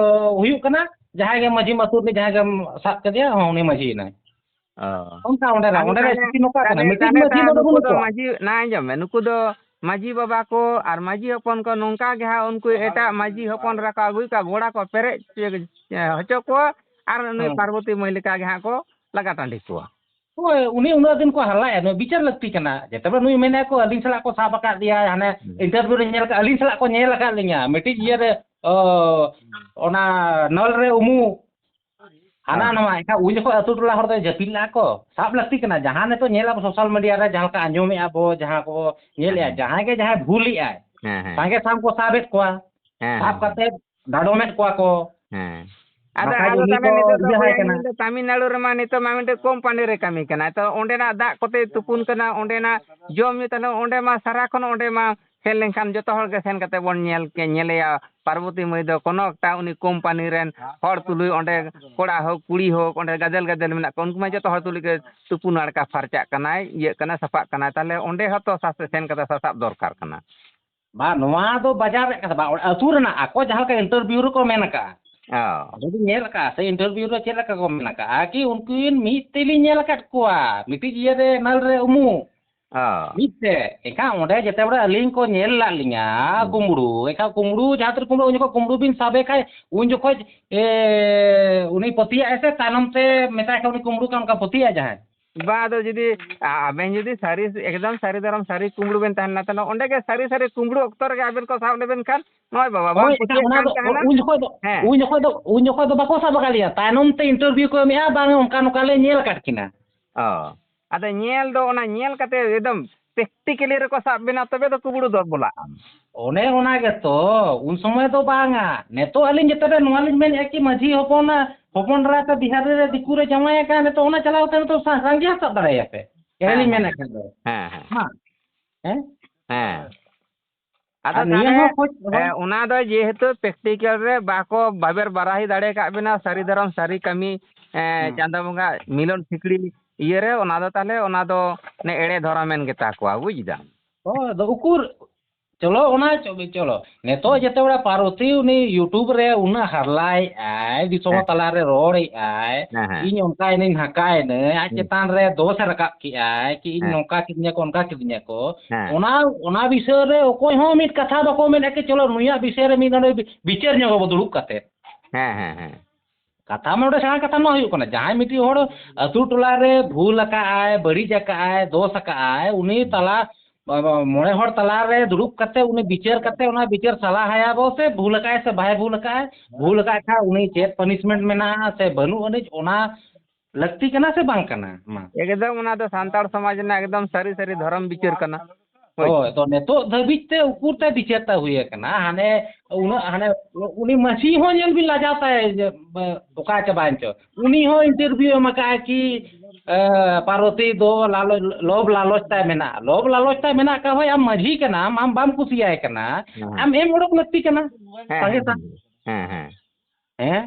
ᱦᱩᱭᱩᱜ ᱠᱟᱱᱟ, ᱡᱟᱦᱟᱸᱭ ᱜᱮ ᱢᱟᱹᱡᱷᱤ ᱟᱹᱛᱩ ᱨᱤᱱᱤᱡ ᱡᱟᱦᱟᱸᱭ ᱜᱮᱢ ᱥᱟᱵ ᱠᱮᱫᱮᱭᱟ, ᱦᱚᱸ, ᱩᱱᱤ ᱢᱟᱹᱡᱷᱤ ᱮᱱᱟᱭ᱾ ᱚ᱾ ᱚᱱᱠᱟ ᱚᱸᱰᱮ ᱫᱚ, ᱟᱫᱚ ᱚᱸᱰᱮ ᱫᱚ ᱛᱟᱦᱞᱮ, ᱥᱛᱷᱤᱛᱤ ᱱᱚᱝᱠᱟ ᱠᱟᱱᱟ᱾ ᱛᱟᱦᱞᱮ, ᱢᱤᱫᱴᱤᱡ ᱛᱟᱦᱞᱮ ᱢᱟᱹᱡᱷᱤ ᱫᱚ ᱱᱚᱰᱮ ᱱᱩᱠᱩ ᱵᱟᱹᱱᱩᱜ ᱫᱚ ᱠᱚᱣᱟ᱾ ᱢᱟᱹᱡᱷᱤ, ᱱᱟ ᱟᱸᱡᱚᱢ ᱢᱮ, ᱱᱩᱠᱩ ᱫᱚ ᱢᱟᱹᱡᱷᱤ ᱵᱟᱵᱟ ᱠᱚ ᱟᱨ ᱢᱟᱹᱡᱷᱤ ᱦᱚᱯᱚᱱ ᱠᱚ ᱱᱚᱝᱠᱟ ᱜᱮ ᱦᱟᱸᱜ ᱩᱱᱠᱩ ᱮᱴᱟᱜ ᱢᱟᱹᱡᱷᱤ ᱦᱚᱯᱚᱱ ᱨᱮᱠᱚ ᱟᱹᱜᱩᱭ ᱠᱚᱣᱟ, ᱜᱚᱲᱟ ᱠᱚ ᱯᱮᱨᱮᱡ ᱦᱚᱪᱚ ᱠᱚᱣᱟ ᱟᱨ ᱩᱱᱤ ᱦᱮᱸ᱾ ᱯᱟᱨᱵᱚᱛᱤ ᱢᱟᱹᱭ ᱞᱮᱠᱟ ᱜᱮ ᱦᱟᱸᱜ ᱠᱚ ᱞᱟᱜᱟ ᱴᱟᱺᱰᱤ ᱠᱚᱣᱟ᱾ ᱦᱳᱭ, ᱩᱱᱤ ᱩᱱᱟᱹᱜ ᱫᱤᱱ ᱠᱚ ᱦᱟᱞᱟᱭᱟ, ᱱᱩᱭ ᱵᱤᱪᱟᱹᱨ ᱞᱟᱹᱠᱛᱤ ᱠᱟᱱᱟ᱾ ᱡᱮᱛᱮ ᱵᱮᱲᱟ ᱱᱩᱭ ᱢᱮᱱᱟ ᱠᱚ, "ᱟᱹᱞᱤᱧ ᱥᱟᱞᱟᱜ ᱠᱚ ᱥᱟᱵ ᱟᱠᱟᱫ ᱞᱮᱭᱟ, ᱦᱟᱱᱮ ᱦᱩᱸ᱾ ᱤᱱᱴᱟᱨᱵᱷᱤᱭᱩ ᱨᱮ ᱧᱮᱞ ᱟᱠᱟᱫ, ᱟᱹᱞᱤᱧ ᱥᱟᱞᱟᱜ ᱠᱚ ᱧᱮᱞ ᱟᱠᱟᱫ ᱞᱤᱧᱟ ᱢᱤᱫᱴᱤᱡ ᱤᱭᱟᱹ ᱨᱮ, ᱚ, ᱚᱱᱟ ᱱᱚᱞ ᱨᱮ ᱩᱢᱩᱜ, ᱦᱟᱱᱟ ᱦᱮᱸ᱾ ᱱᱚᱣᱟ", ᱮᱱᱠᱷᱟᱱ ᱩᱱ ᱡᱚᱠᱷᱚᱱ ᱟᱹᱛᱩ ᱴᱚᱞᱟ ᱦᱚᱲ ᱫᱚ ᱡᱟᱹᱯᱤᱫ ᱞᱟᱜᱼᱟ ᱠᱚ᱾ ᱥᱟᱵ ᱞᱟᱹᱠᱛᱤ ᱠᱟᱱᱟ, ᱡᱟᱦᱟᱸ ᱱᱤᱛᱚᱜ ᱧᱮᱞ ᱟᱵᱚ ᱥᱳᱥᱟᱞ ᱢᱤᱰᱤᱭᱟ ᱨᱮ, ᱡᱟᱦᱟᱸ ᱞᱮᱠᱟ ᱟᱸᱡᱚᱢᱮᱫᱼᱟ ᱵᱚ, ᱡᱟᱦᱟᱸ ᱠᱚ ᱧᱮᱞᱮᱫᱼᱟ, ᱦᱮᱸ᱾ ᱡᱟᱦᱟᱸᱭ ᱜᱮ ᱡᱟᱦᱟᱸᱭ ᱵᱷᱩᱞᱮᱫᱼᱟᱭ, ᱦᱮᱸ, ᱦᱮᱸ᱾ ᱥᱟᱸᱜᱮ ᱥᱟᱵ ᱠᱚ ᱥᱟᱵᱮᱫ ᱠᱚᱣᱟ, ᱦᱮᱸ, ᱥᱟᱵ ᱦᱮᱸ᱾ ᱠᱟᱛᱮ ᱰᱟᱰᱚᱢᱮᱫ ᱠᱚᱣᱟ ᱠᱚ᱾ ᱦᱮᱸ᱾ ᱟᱫᱚ, ᱵᱟᱠᱷᱟᱡ ᱟᱫᱚ ᱩᱱᱤ ᱛᱟᱦᱞᱮ ᱠᱚ ᱱᱤᱛᱚᱜ ᱫᱚ ᱤᱭᱟᱹ ᱦᱟᱭ ᱵᱚᱭᱦᱟ ᱠᱟᱱᱟ᱾ ᱧᱮᱞ ᱫᱚ ᱛᱟᱢᱤᱞᱱᱟᱲᱩ ᱨᱮᱢᱟ ᱱᱤᱛᱚᱜ ᱢᱟ ᱢᱤᱫᱴᱮᱱ ᱠᱳᱢᱯᱟᱱᱤ ᱨᱮ ᱠᱟᱹᱢᱤ ᱠᱟᱱᱟᱭ᱾ ᱛᱚ, ᱚᱸᱰᱮᱱᱟᱜ ᱫᱟᱜ ᱠᱚᱛᱮ ᱛᱩᱯᱩᱱ ᱠᱟᱱᱟ, ᱚᱸᱰᱮᱱᱟᱜ ᱡᱚᱢ ᱧᱩ, ᱛᱟᱦᱞᱮ ᱚᱸᱰᱮ ᱢᱟ ᱥᱟᱨᱟ ᱠᱷᱚᱱ ᱚᱸᱰᱮ ᱢᱟ ᱥᱮᱱ ᱞᱮᱱᱠᱷᱟᱱ ᱡᱚᱛᱚ ᱦᱚᱲ ᱜᱮ ᱥᱮᱱ ᱠᱟᱛᱮ ᱵᱚᱱ ᱧᱮᱞ ᱠᱮ-, ᱧᱮᱞᱮᱭᱟ᱾ ᱯᱟᱨᱵᱚᱛᱤ ᱢᱟᱹᱭ ᱫᱚ ᱠᱳᱱᱳ ᱮᱠᱴᱟ ᱩᱱᱤ ᱠᱳᱢᱯᱟᱱᱤ ᱨᱮᱱ ᱦᱚᱲ ᱛᱩᱞᱩᱡ ᱚᱸᱰᱮ ᱠᱚᱲᱟ ᱦᱳᱠ, ᱠᱩᱲᱤ ᱦᱳᱠ, ᱚᱸᱰᱮ ᱜᱟᱫᱮᱞ ᱜᱟᱫᱮᱞ ᱢᱮᱱᱟᱜ ᱠᱚᱣᱟ, ᱩᱱᱠᱩ ᱢᱟ ᱡᱚᱛᱚ ᱦᱚᱲ ᱛᱩᱞᱩᱡ ᱜᱮ ᱛᱩᱯᱩ ᱱᱟᱲᱠᱟ ᱯᱷᱟᱨᱪᱟᱜ ᱠᱟᱱᱟᱭ, ᱤᱭᱟᱹᱜ ᱠᱟᱱᱟᱭ, ᱥᱟᱯᱷᱟᱜ ᱠᱟᱱᱟᱭ᱾ ᱛᱟᱦᱞᱮ ᱚᱸᱰᱮ ᱦᱚᱸᱛᱚ ᱥᱟᱥ-, ᱥᱮᱱ ᱠᱟᱛᱮ ᱥᱟᱥᱟᱵ ᱫᱚᱨᱠᱟᱨ ᱠᱟᱱᱟ᱾ ᱵᱟ, ᱱᱚᱣᱟ ᱫᱚ ᱵᱟᱡᱟᱨ ᱨᱮᱭᱟᱜ ᱠᱟᱛᱷᱟ ᱵᱟᱝ, ᱚᱸᱰᱮ ᱟᱹᱛᱩ ᱨᱮᱱᱟᱜ ᱟᱠᱚ ᱡᱟᱦᱟᱸ ᱞᱮᱠᱟ ᱤᱱᱴᱟᱨᱵᱷᱤᱭᱩ ᱨᱮᱠᱚ ᱢᱮᱱ ᱟᱠᱟᱫᱼᱟ᱾ ᱚ᱾ ᱟᱵᱚ ᱵᱚᱱ ᱧᱮᱞ ᱟᱠᱟᱫᱼᱟ ᱥᱮ, ᱤᱱᱴᱟᱨᱵᱷᱤᱭᱩ ᱨᱮ ᱪᱮᱫ ᱞᱮᱠᱟ ᱠᱚ ᱢᱮᱱ ᱟᱠᱟᱫᱼᱟ ᱠᱤ ᱩᱱᱠᱤᱱ ᱢᱤᱫ ᱛᱮᱞᱤᱧ ᱧᱮᱞ ᱟᱠᱟᱫ ᱠᱚᱣᱟ, ᱢᱤᱫᱴᱤᱡ ᱤᱭᱟᱹ ᱨᱮ, ᱱᱟᱞ ᱨᱮ ᱩᱢᱩᱜ᱾ ᱚ᱾ ᱢᱤᱫ ᱛᱮ᱾ ᱮᱱᱠᱷᱟᱱ ᱚᱸᱰᱮ ᱡᱮᱛᱮ ᱵᱮᱲᱟ ᱟᱹᱞᱤᱧ ᱠᱚ ᱧᱮᱞ ᱞᱟᱜ ᱞᱤᱧᱟ, ᱦᱩᱸ᱾ ᱠᱩᱢᱵᱽᱲᱩ, ᱮᱱᱠᱷᱟᱱ ᱠᱩᱢᱵᱽᱲᱩ, ᱡᱟᱦᱟᱸ ᱛᱤᱨᱮ ᱠᱩᱢᱵᱽᱲᱩ, ᱩᱱ ᱡᱚᱠᱷᱚᱱ ᱠᱩᱢᱵᱽᱲᱩ ᱵᱤᱱ ᱥᱟᱵᱮ ᱠᱷᱟᱡ, ᱩᱱ ᱡᱚᱠᱷᱚᱡ, ᱮ, ᱩᱱᱤ ᱯᱟᱹᱛᱭᱟᱹᱜ ᱟᱭ ᱥᱮ, ᱛᱟᱭᱱᱚᱢ ᱛᱮ ᱢᱮᱛᱟᱭ ᱠᱷᱟᱡ ᱩᱱᱤ ᱠᱩᱢᱵᱽᱲᱩ ᱠᱟᱱ ᱚᱱᱠᱟ ᱯᱟᱹᱛᱭᱟᱹᱜ ᱟᱭ ᱡᱟᱦᱟᱸᱭ᱾ ᱵᱟ, ᱟᱫᱚ ᱡᱩᱫᱤ ᱟ-, ᱟᱵᱮᱱ ᱡᱩᱫᱤ ᱥᱟᱹᱨᱤ, ᱮᱠᱫᱚᱢ ᱥᱟᱹᱨᱤ ᱫᱷᱚᱨᱚᱢ ᱥᱟᱹᱨᱤ ᱠᱩᱢᱵᱽᱲᱩ ᱵᱮᱱ ᱛᱟᱦᱮᱱᱟ, ᱛᱟᱦᱞᱮ ᱚᱸᱰᱮ ᱜᱮ ᱥᱟᱹᱨᱤ ᱥᱟᱹᱨᱤ ᱠᱩᱢᱵᱽᱲᱩ ᱚᱠᱛᱚ ᱨᱮᱜᱮ ᱟᱵᱮᱱ ᱠᱚ ᱥᱟᱵ ᱞᱮᱵᱮᱱ ᱠᱷᱟᱱ, ᱱᱚᱜᱼᱚᱭ ᱵᱟᱵᱟ, ᱵᱟᱢ ᱦᱳᱭ, ᱮᱱᱠᱷᱟᱱ ᱯᱟᱹᱛᱭᱟᱹᱜ ᱚᱱᱟ ᱠᱟᱱ ᱫᱚ, ᱛᱟᱦᱮᱱᱟ᱾ ᱩᱱ ᱡᱚᱠᱷᱚᱡ ᱫᱚ, ᱦᱮᱸ᱾ ᱩᱱ ᱡᱚᱠᱷᱚᱡ ᱫᱚ, ᱩᱱ ᱡᱚᱠᱷᱚᱡ ᱫᱚ ᱵᱟᱠᱚ ᱥᱟᱵ ᱟᱠᱟᱫ ᱞᱮᱭᱟ, ᱛᱟᱭᱱᱚᱢ ᱛᱮ ᱤᱱᱴᱟᱨᱵᱷᱤᱭᱩ ᱠᱚ ᱮᱢᱮᱜᱼᱟ, ᱵᱟᱝ ᱚᱱᱠᱟ ᱱᱚᱝᱠᱟ ᱞᱮ ᱧᱮᱞ ᱟᱠᱟᱫ ᱠᱤᱱᱟ᱾ ᱚ, ᱟᱫᱚ ᱧᱮᱞ ᱫᱚ, ᱚᱱᱟ ᱧᱮᱞ ᱠᱟᱛᱮ ᱮᱠᱫᱚᱢ ᱯᱨᱮᱠᱴᱤᱠᱮᱞᱤ ᱨᱮᱠᱚ ᱥᱟᱵ ᱵᱮᱱᱟ, ᱛᱚᱵᱮ ᱫᱚ ᱠᱩᱢᱵᱽᱲᱩ ᱫᱚ ᱵᱚᱞᱟᱜᱼᱟ᱾ ᱚᱱᱮ ᱚᱱᱟ ᱜᱮᱛᱚ, ᱩᱱ ᱥᱚᱢᱚᱭ ᱫᱚ ᱵᱟᱝᱟ᱾ ᱱᱤᱛᱚᱜ ᱟᱹᱞᱤᱧ ᱡᱮᱛᱮ ᱱᱚᱣᱟ ᱞᱤᱧ ᱢᱮᱱᱮᱫᱼᱟ ᱠᱤ ᱢᱟᱹᱡᱷᱤ ᱦᱚᱯᱚᱱᱟᱜ, ᱦᱚᱯᱚᱱ ᱮᱨᱟ ᱛᱮ ᱵᱤᱦᱟᱨ ᱨᱮ ᱫᱤᱠᱩ ᱨᱮ ᱡᱟᱶᱟᱭ ᱟᱠᱟᱱ, ᱱᱤᱛᱚᱜ ᱚᱱᱟ ᱪᱟᱞᱟᱣ ᱠᱟᱛᱮ ᱱᱤᱛᱚᱜ ᱥᱟ-, ᱥᱟᱸᱜᱮ ᱥᱟᱵ ᱫᱟᱲᱮᱭᱟᱯᱮ᱾ ᱦᱮᱸ, ᱮᱱᱮᱞᱤᱧ ᱦᱮᱸ᱾ ᱢᱮᱱᱮᱫ ᱠᱷᱟᱱ ᱫᱚ᱾ ᱦᱮᱸ, ᱦᱮᱸ᱾ ᱦᱮᱸ? ᱦᱮᱸ᱾ ᱟᱫᱚ ᱟᱨ ᱱᱤᱭᱟᱹ ᱛᱟᱦᱞᱮ, ᱦᱚᱸ ᱠᱷᱚᱡ ᱦᱚᱸ ᱮ, ᱚᱱᱟ ᱫᱚ ᱡᱮᱦᱮᱛᱩ ᱯᱨᱮᱠᱴᱤᱠᱮᱞ ᱨᱮ ᱵᱟᱠᱚ ᱵᱟᱵᱮᱨ ᱵᱟᱨᱟᱦᱤ ᱫᱟᱲᱮ ᱟᱠᱟᱫ ᱵᱮᱱᱟ, ᱥᱟᱹᱨᱤ ᱫᱷᱚᱨᱚᱢ ᱥᱟᱹᱨᱤ ᱠᱟᱹᱢᱤ, ᱮ, ᱦᱩᱸ᱾ ᱪᱟᱸᱫᱚ ᱵᱚᱸᱜᱟ ᱢᱤᱞᱚᱱ ᱥᱤᱠᱲᱤ ᱤᱭᱟᱹ ᱨᱮ, ᱚᱱᱟ ᱫᱚ ᱛᱟᱦᱞᱮ, ᱚᱱᱟ ᱫᱚ ᱚᱱᱮ ᱮᱲᱮ ᱫᱷᱚᱨᱚᱢᱮᱱ ᱜᱮᱛᱟ ᱠᱚᱣᱟ, ᱵᱩᱡᱽ ᱫᱟᱢ? ᱦᱳᱭ, ᱟᱫᱚ ᱩᱠᱩᱨ ᱪᱚᱞᱚ, ᱚᱱᱟ ᱪᱚ-, ᱪᱚᱞᱚ᱾ ᱱᱤᱛᱚᱜ ᱦᱩᱸ᱾ ᱡᱮᱛᱮ ᱵᱮᱲᱟ ᱯᱟᱨᱵᱚᱛᱤ ᱩᱱᱤ YouTube ᱨᱮ ᱩᱱᱟᱹᱜ ᱦᱟᱨᱞᱟᱭᱮᱫ ᱟᱭ, ᱫᱤᱥᱚᱢ ᱦᱮᱸ᱾ ᱛᱟᱞᱟᱨᱮ ᱨᱚᱲᱮᱫ ᱟᱭ, ᱦᱮᱸ, ᱦᱮᱸ᱾ ᱤᱧ ᱚᱱᱠᱟᱭᱱᱟᱹᱧ, ᱦᱟᱱᱠᱟᱭᱱᱟᱹᱧ, ᱟᱡ ᱦᱩᱸ᱾ ᱪᱮᱛᱟᱱ ᱨᱮ ᱫᱳᱥ ᱮ ᱨᱟᱠᱟᱵ ᱠᱮᱜᱼᱟᱭ, ᱠᱤ ᱤᱧ ᱦᱮᱸ᱾ ᱱᱚᱝᱠᱟ ᱠᱤᱫᱤᱧᱟ ᱠᱚ, ᱚᱱᱠᱟ ᱠᱤᱫᱤᱧᱟ ᱠᱚ᱾ ᱦᱮᱸ᱾ ᱚᱱᱟ, ᱚᱱᱟ ᱵᱤᱥᱚᱭ ᱨᱮ ᱚᱠᱚᱭ ᱦᱚᱸ ᱢᱤᱫ ᱠᱟᱛᱷᱟ ᱵᱟᱠᱚ ᱢᱮᱱᱟ ᱠᱤ ᱪᱚᱞᱚ ᱱᱩᱭᱟᱜ ᱵᱤᱥᱚᱭ ᱨᱮ ᱢᱤᱫ ᱱᱚᱰᱮ ᱵᱤ-, ᱵᱤᱪᱟᱹᱨ ᱧᱚᱜ ᱟᱵᱚ ᱫᱩᱲᱩᱵ ᱠᱟᱛᱮ᱾ ᱦᱮᱸ, ᱦᱮᱸ, ᱦᱮᱸ᱾ ᱠᱟᱛᱷᱟ ᱢᱟ ᱱᱚᱰᱮ ᱥᱮᱬᱟ ᱠᱟᱛᱷᱟ ᱢᱟ ᱦᱩᱭᱩᱜ ᱠᱟᱱᱟ, ᱡᱟᱦᱟᱸᱭ ᱢᱤᱫᱴᱤᱡ ᱦᱚᱲ ᱟᱹᱛᱩ ᱴᱚᱞᱟ ᱨᱮ ᱵᱷᱩᱞ ᱟᱠᱟᱜᱼᱟᱭ, ᱵᱟᱹᱲᱤᱡ ᱟᱠᱟᱜᱼᱟᱭ, ᱫᱳᱥ ᱟᱠᱟᱜᱼᱟᱭ, ᱩᱱᱤ ᱦᱩᱸ᱾ ᱛᱟᱞᱟ, ᱢᱚᱬᱮ ᱦᱚᱲ ᱛᱟᱞᱟ ᱨᱮ ᱫᱩᱲᱩᱵ ᱠᱟᱛᱮ ᱩᱱᱤ ᱵᱤᱪᱟᱹᱨ ᱠᱟᱛᱮ ᱚᱱᱟ ᱵᱤᱪᱟᱹᱨ ᱥᱟᱞᱟ ᱦᱟᱭᱟ ᱵᱚ ᱥᱮ ᱵᱷᱩᱞ ᱟᱠᱟᱜᱼᱟᱭ ᱥᱮ ᱵᱟᱭ ᱵᱷᱩᱞ ᱟᱠᱟᱜᱼᱟᱭ, ᱵᱷᱩᱞ ᱟᱠᱟᱜ ᱠᱷᱟᱱ ᱩᱱᱤ ᱪᱮᱫ punishment ᱢᱮᱱᱟᱜᱼᱟ ᱥᱮ ᱵᱟᱹᱱᱩᱜ ᱟᱹᱱᱤᱡ, ᱚᱱᱟ ᱞᱟᱹᱠᱛᱤ ᱠᱟᱱᱟ ᱥᱮ ᱵᱟᱝ ᱠᱟᱱᱟ? ᱢᱟ᱾ ᱮᱠᱫᱚᱢ ᱚᱱᱟ ᱫᱚ ᱥᱟᱱᱛᱟᱲ ᱥᱚᱢᱟᱡᱽ ᱨᱮᱱᱟᱜ ᱮᱠᱫᱚᱢ ᱥᱟᱹᱨᱤ ᱥᱟᱹᱨᱤ ᱫᱷᱚᱨᱚᱢ ᱵᱤᱪᱟᱹᱨ ᱠᱟᱱᱟ᱾ ᱦᱳᱭ᱾ ᱦᱳᱭ, ᱛᱚ ᱱᱤᱛᱚᱜ ᱫᱷᱟᱹᱵᱤᱡ ᱛᱮ ᱩᱠᱩᱨ ᱛᱮ ᱵᱤᱪᱟᱹᱨ ᱛᱟᱭ ᱦᱩᱭ ᱟᱠᱟᱱᱟ? ᱦᱟᱱᱮ ᱩᱱᱟᱹᱜ, ᱦᱟᱱᱮ ᱩᱱᱤ ᱢᱟᱹᱡᱷᱤ ᱦᱚᱸ ᱧᱮᱞ ᱵᱤᱱ ᱞᱟᱡᱟᱣ ᱛᱟᱭ ᱡᱮ, ᱵᱮ-, ᱚᱠᱟ ᱪᱟᱵᱟᱭᱮᱱ ᱪᱚ᱾ ᱩᱱᱤ ᱦᱚᱸ interview ᱮᱢ ᱟᱠᱟᱫᱼᱟᱭ ᱠᱤ, ᱮ, ᱯᱟᱨᱵᱚᱛᱤ ᱫᱚ ᱞᱟᱞᱚᱪ, ᱞᱳᱵᱷ ᱞᱟᱞᱚᱪ ᱛᱟᱭ ᱢᱮᱱᱟᱜᱼᱟ᱾ ᱞᱳᱵᱷ ᱞᱟᱞᱚᱪ ᱛᱟᱭ ᱢᱮᱱᱟᱜ ᱠᱷᱟᱱ ᱦᱳᱭ ᱟᱢ ᱢᱟᱹᱡᱷᱤ ᱠᱟᱱᱟᱢ, ᱟᱢ ᱵᱟᱢ ᱠᱩᱥᱤᱭᱟᱭ ᱠᱟᱱᱟ, ᱦᱮᱸ᱾ ᱟᱢ ᱮᱢ ᱚᱰᱚᱠ ᱞᱟᱹᱠᱛᱤ ᱠᱟᱱᱟ᱾ ᱦᱮᱸ, ᱥᱟᱸᱜᱮ ᱦᱮᱸ, ᱥᱟᱝ-, ᱦᱮᱸ, ᱦᱮᱸ᱾ ᱦᱮᱸ?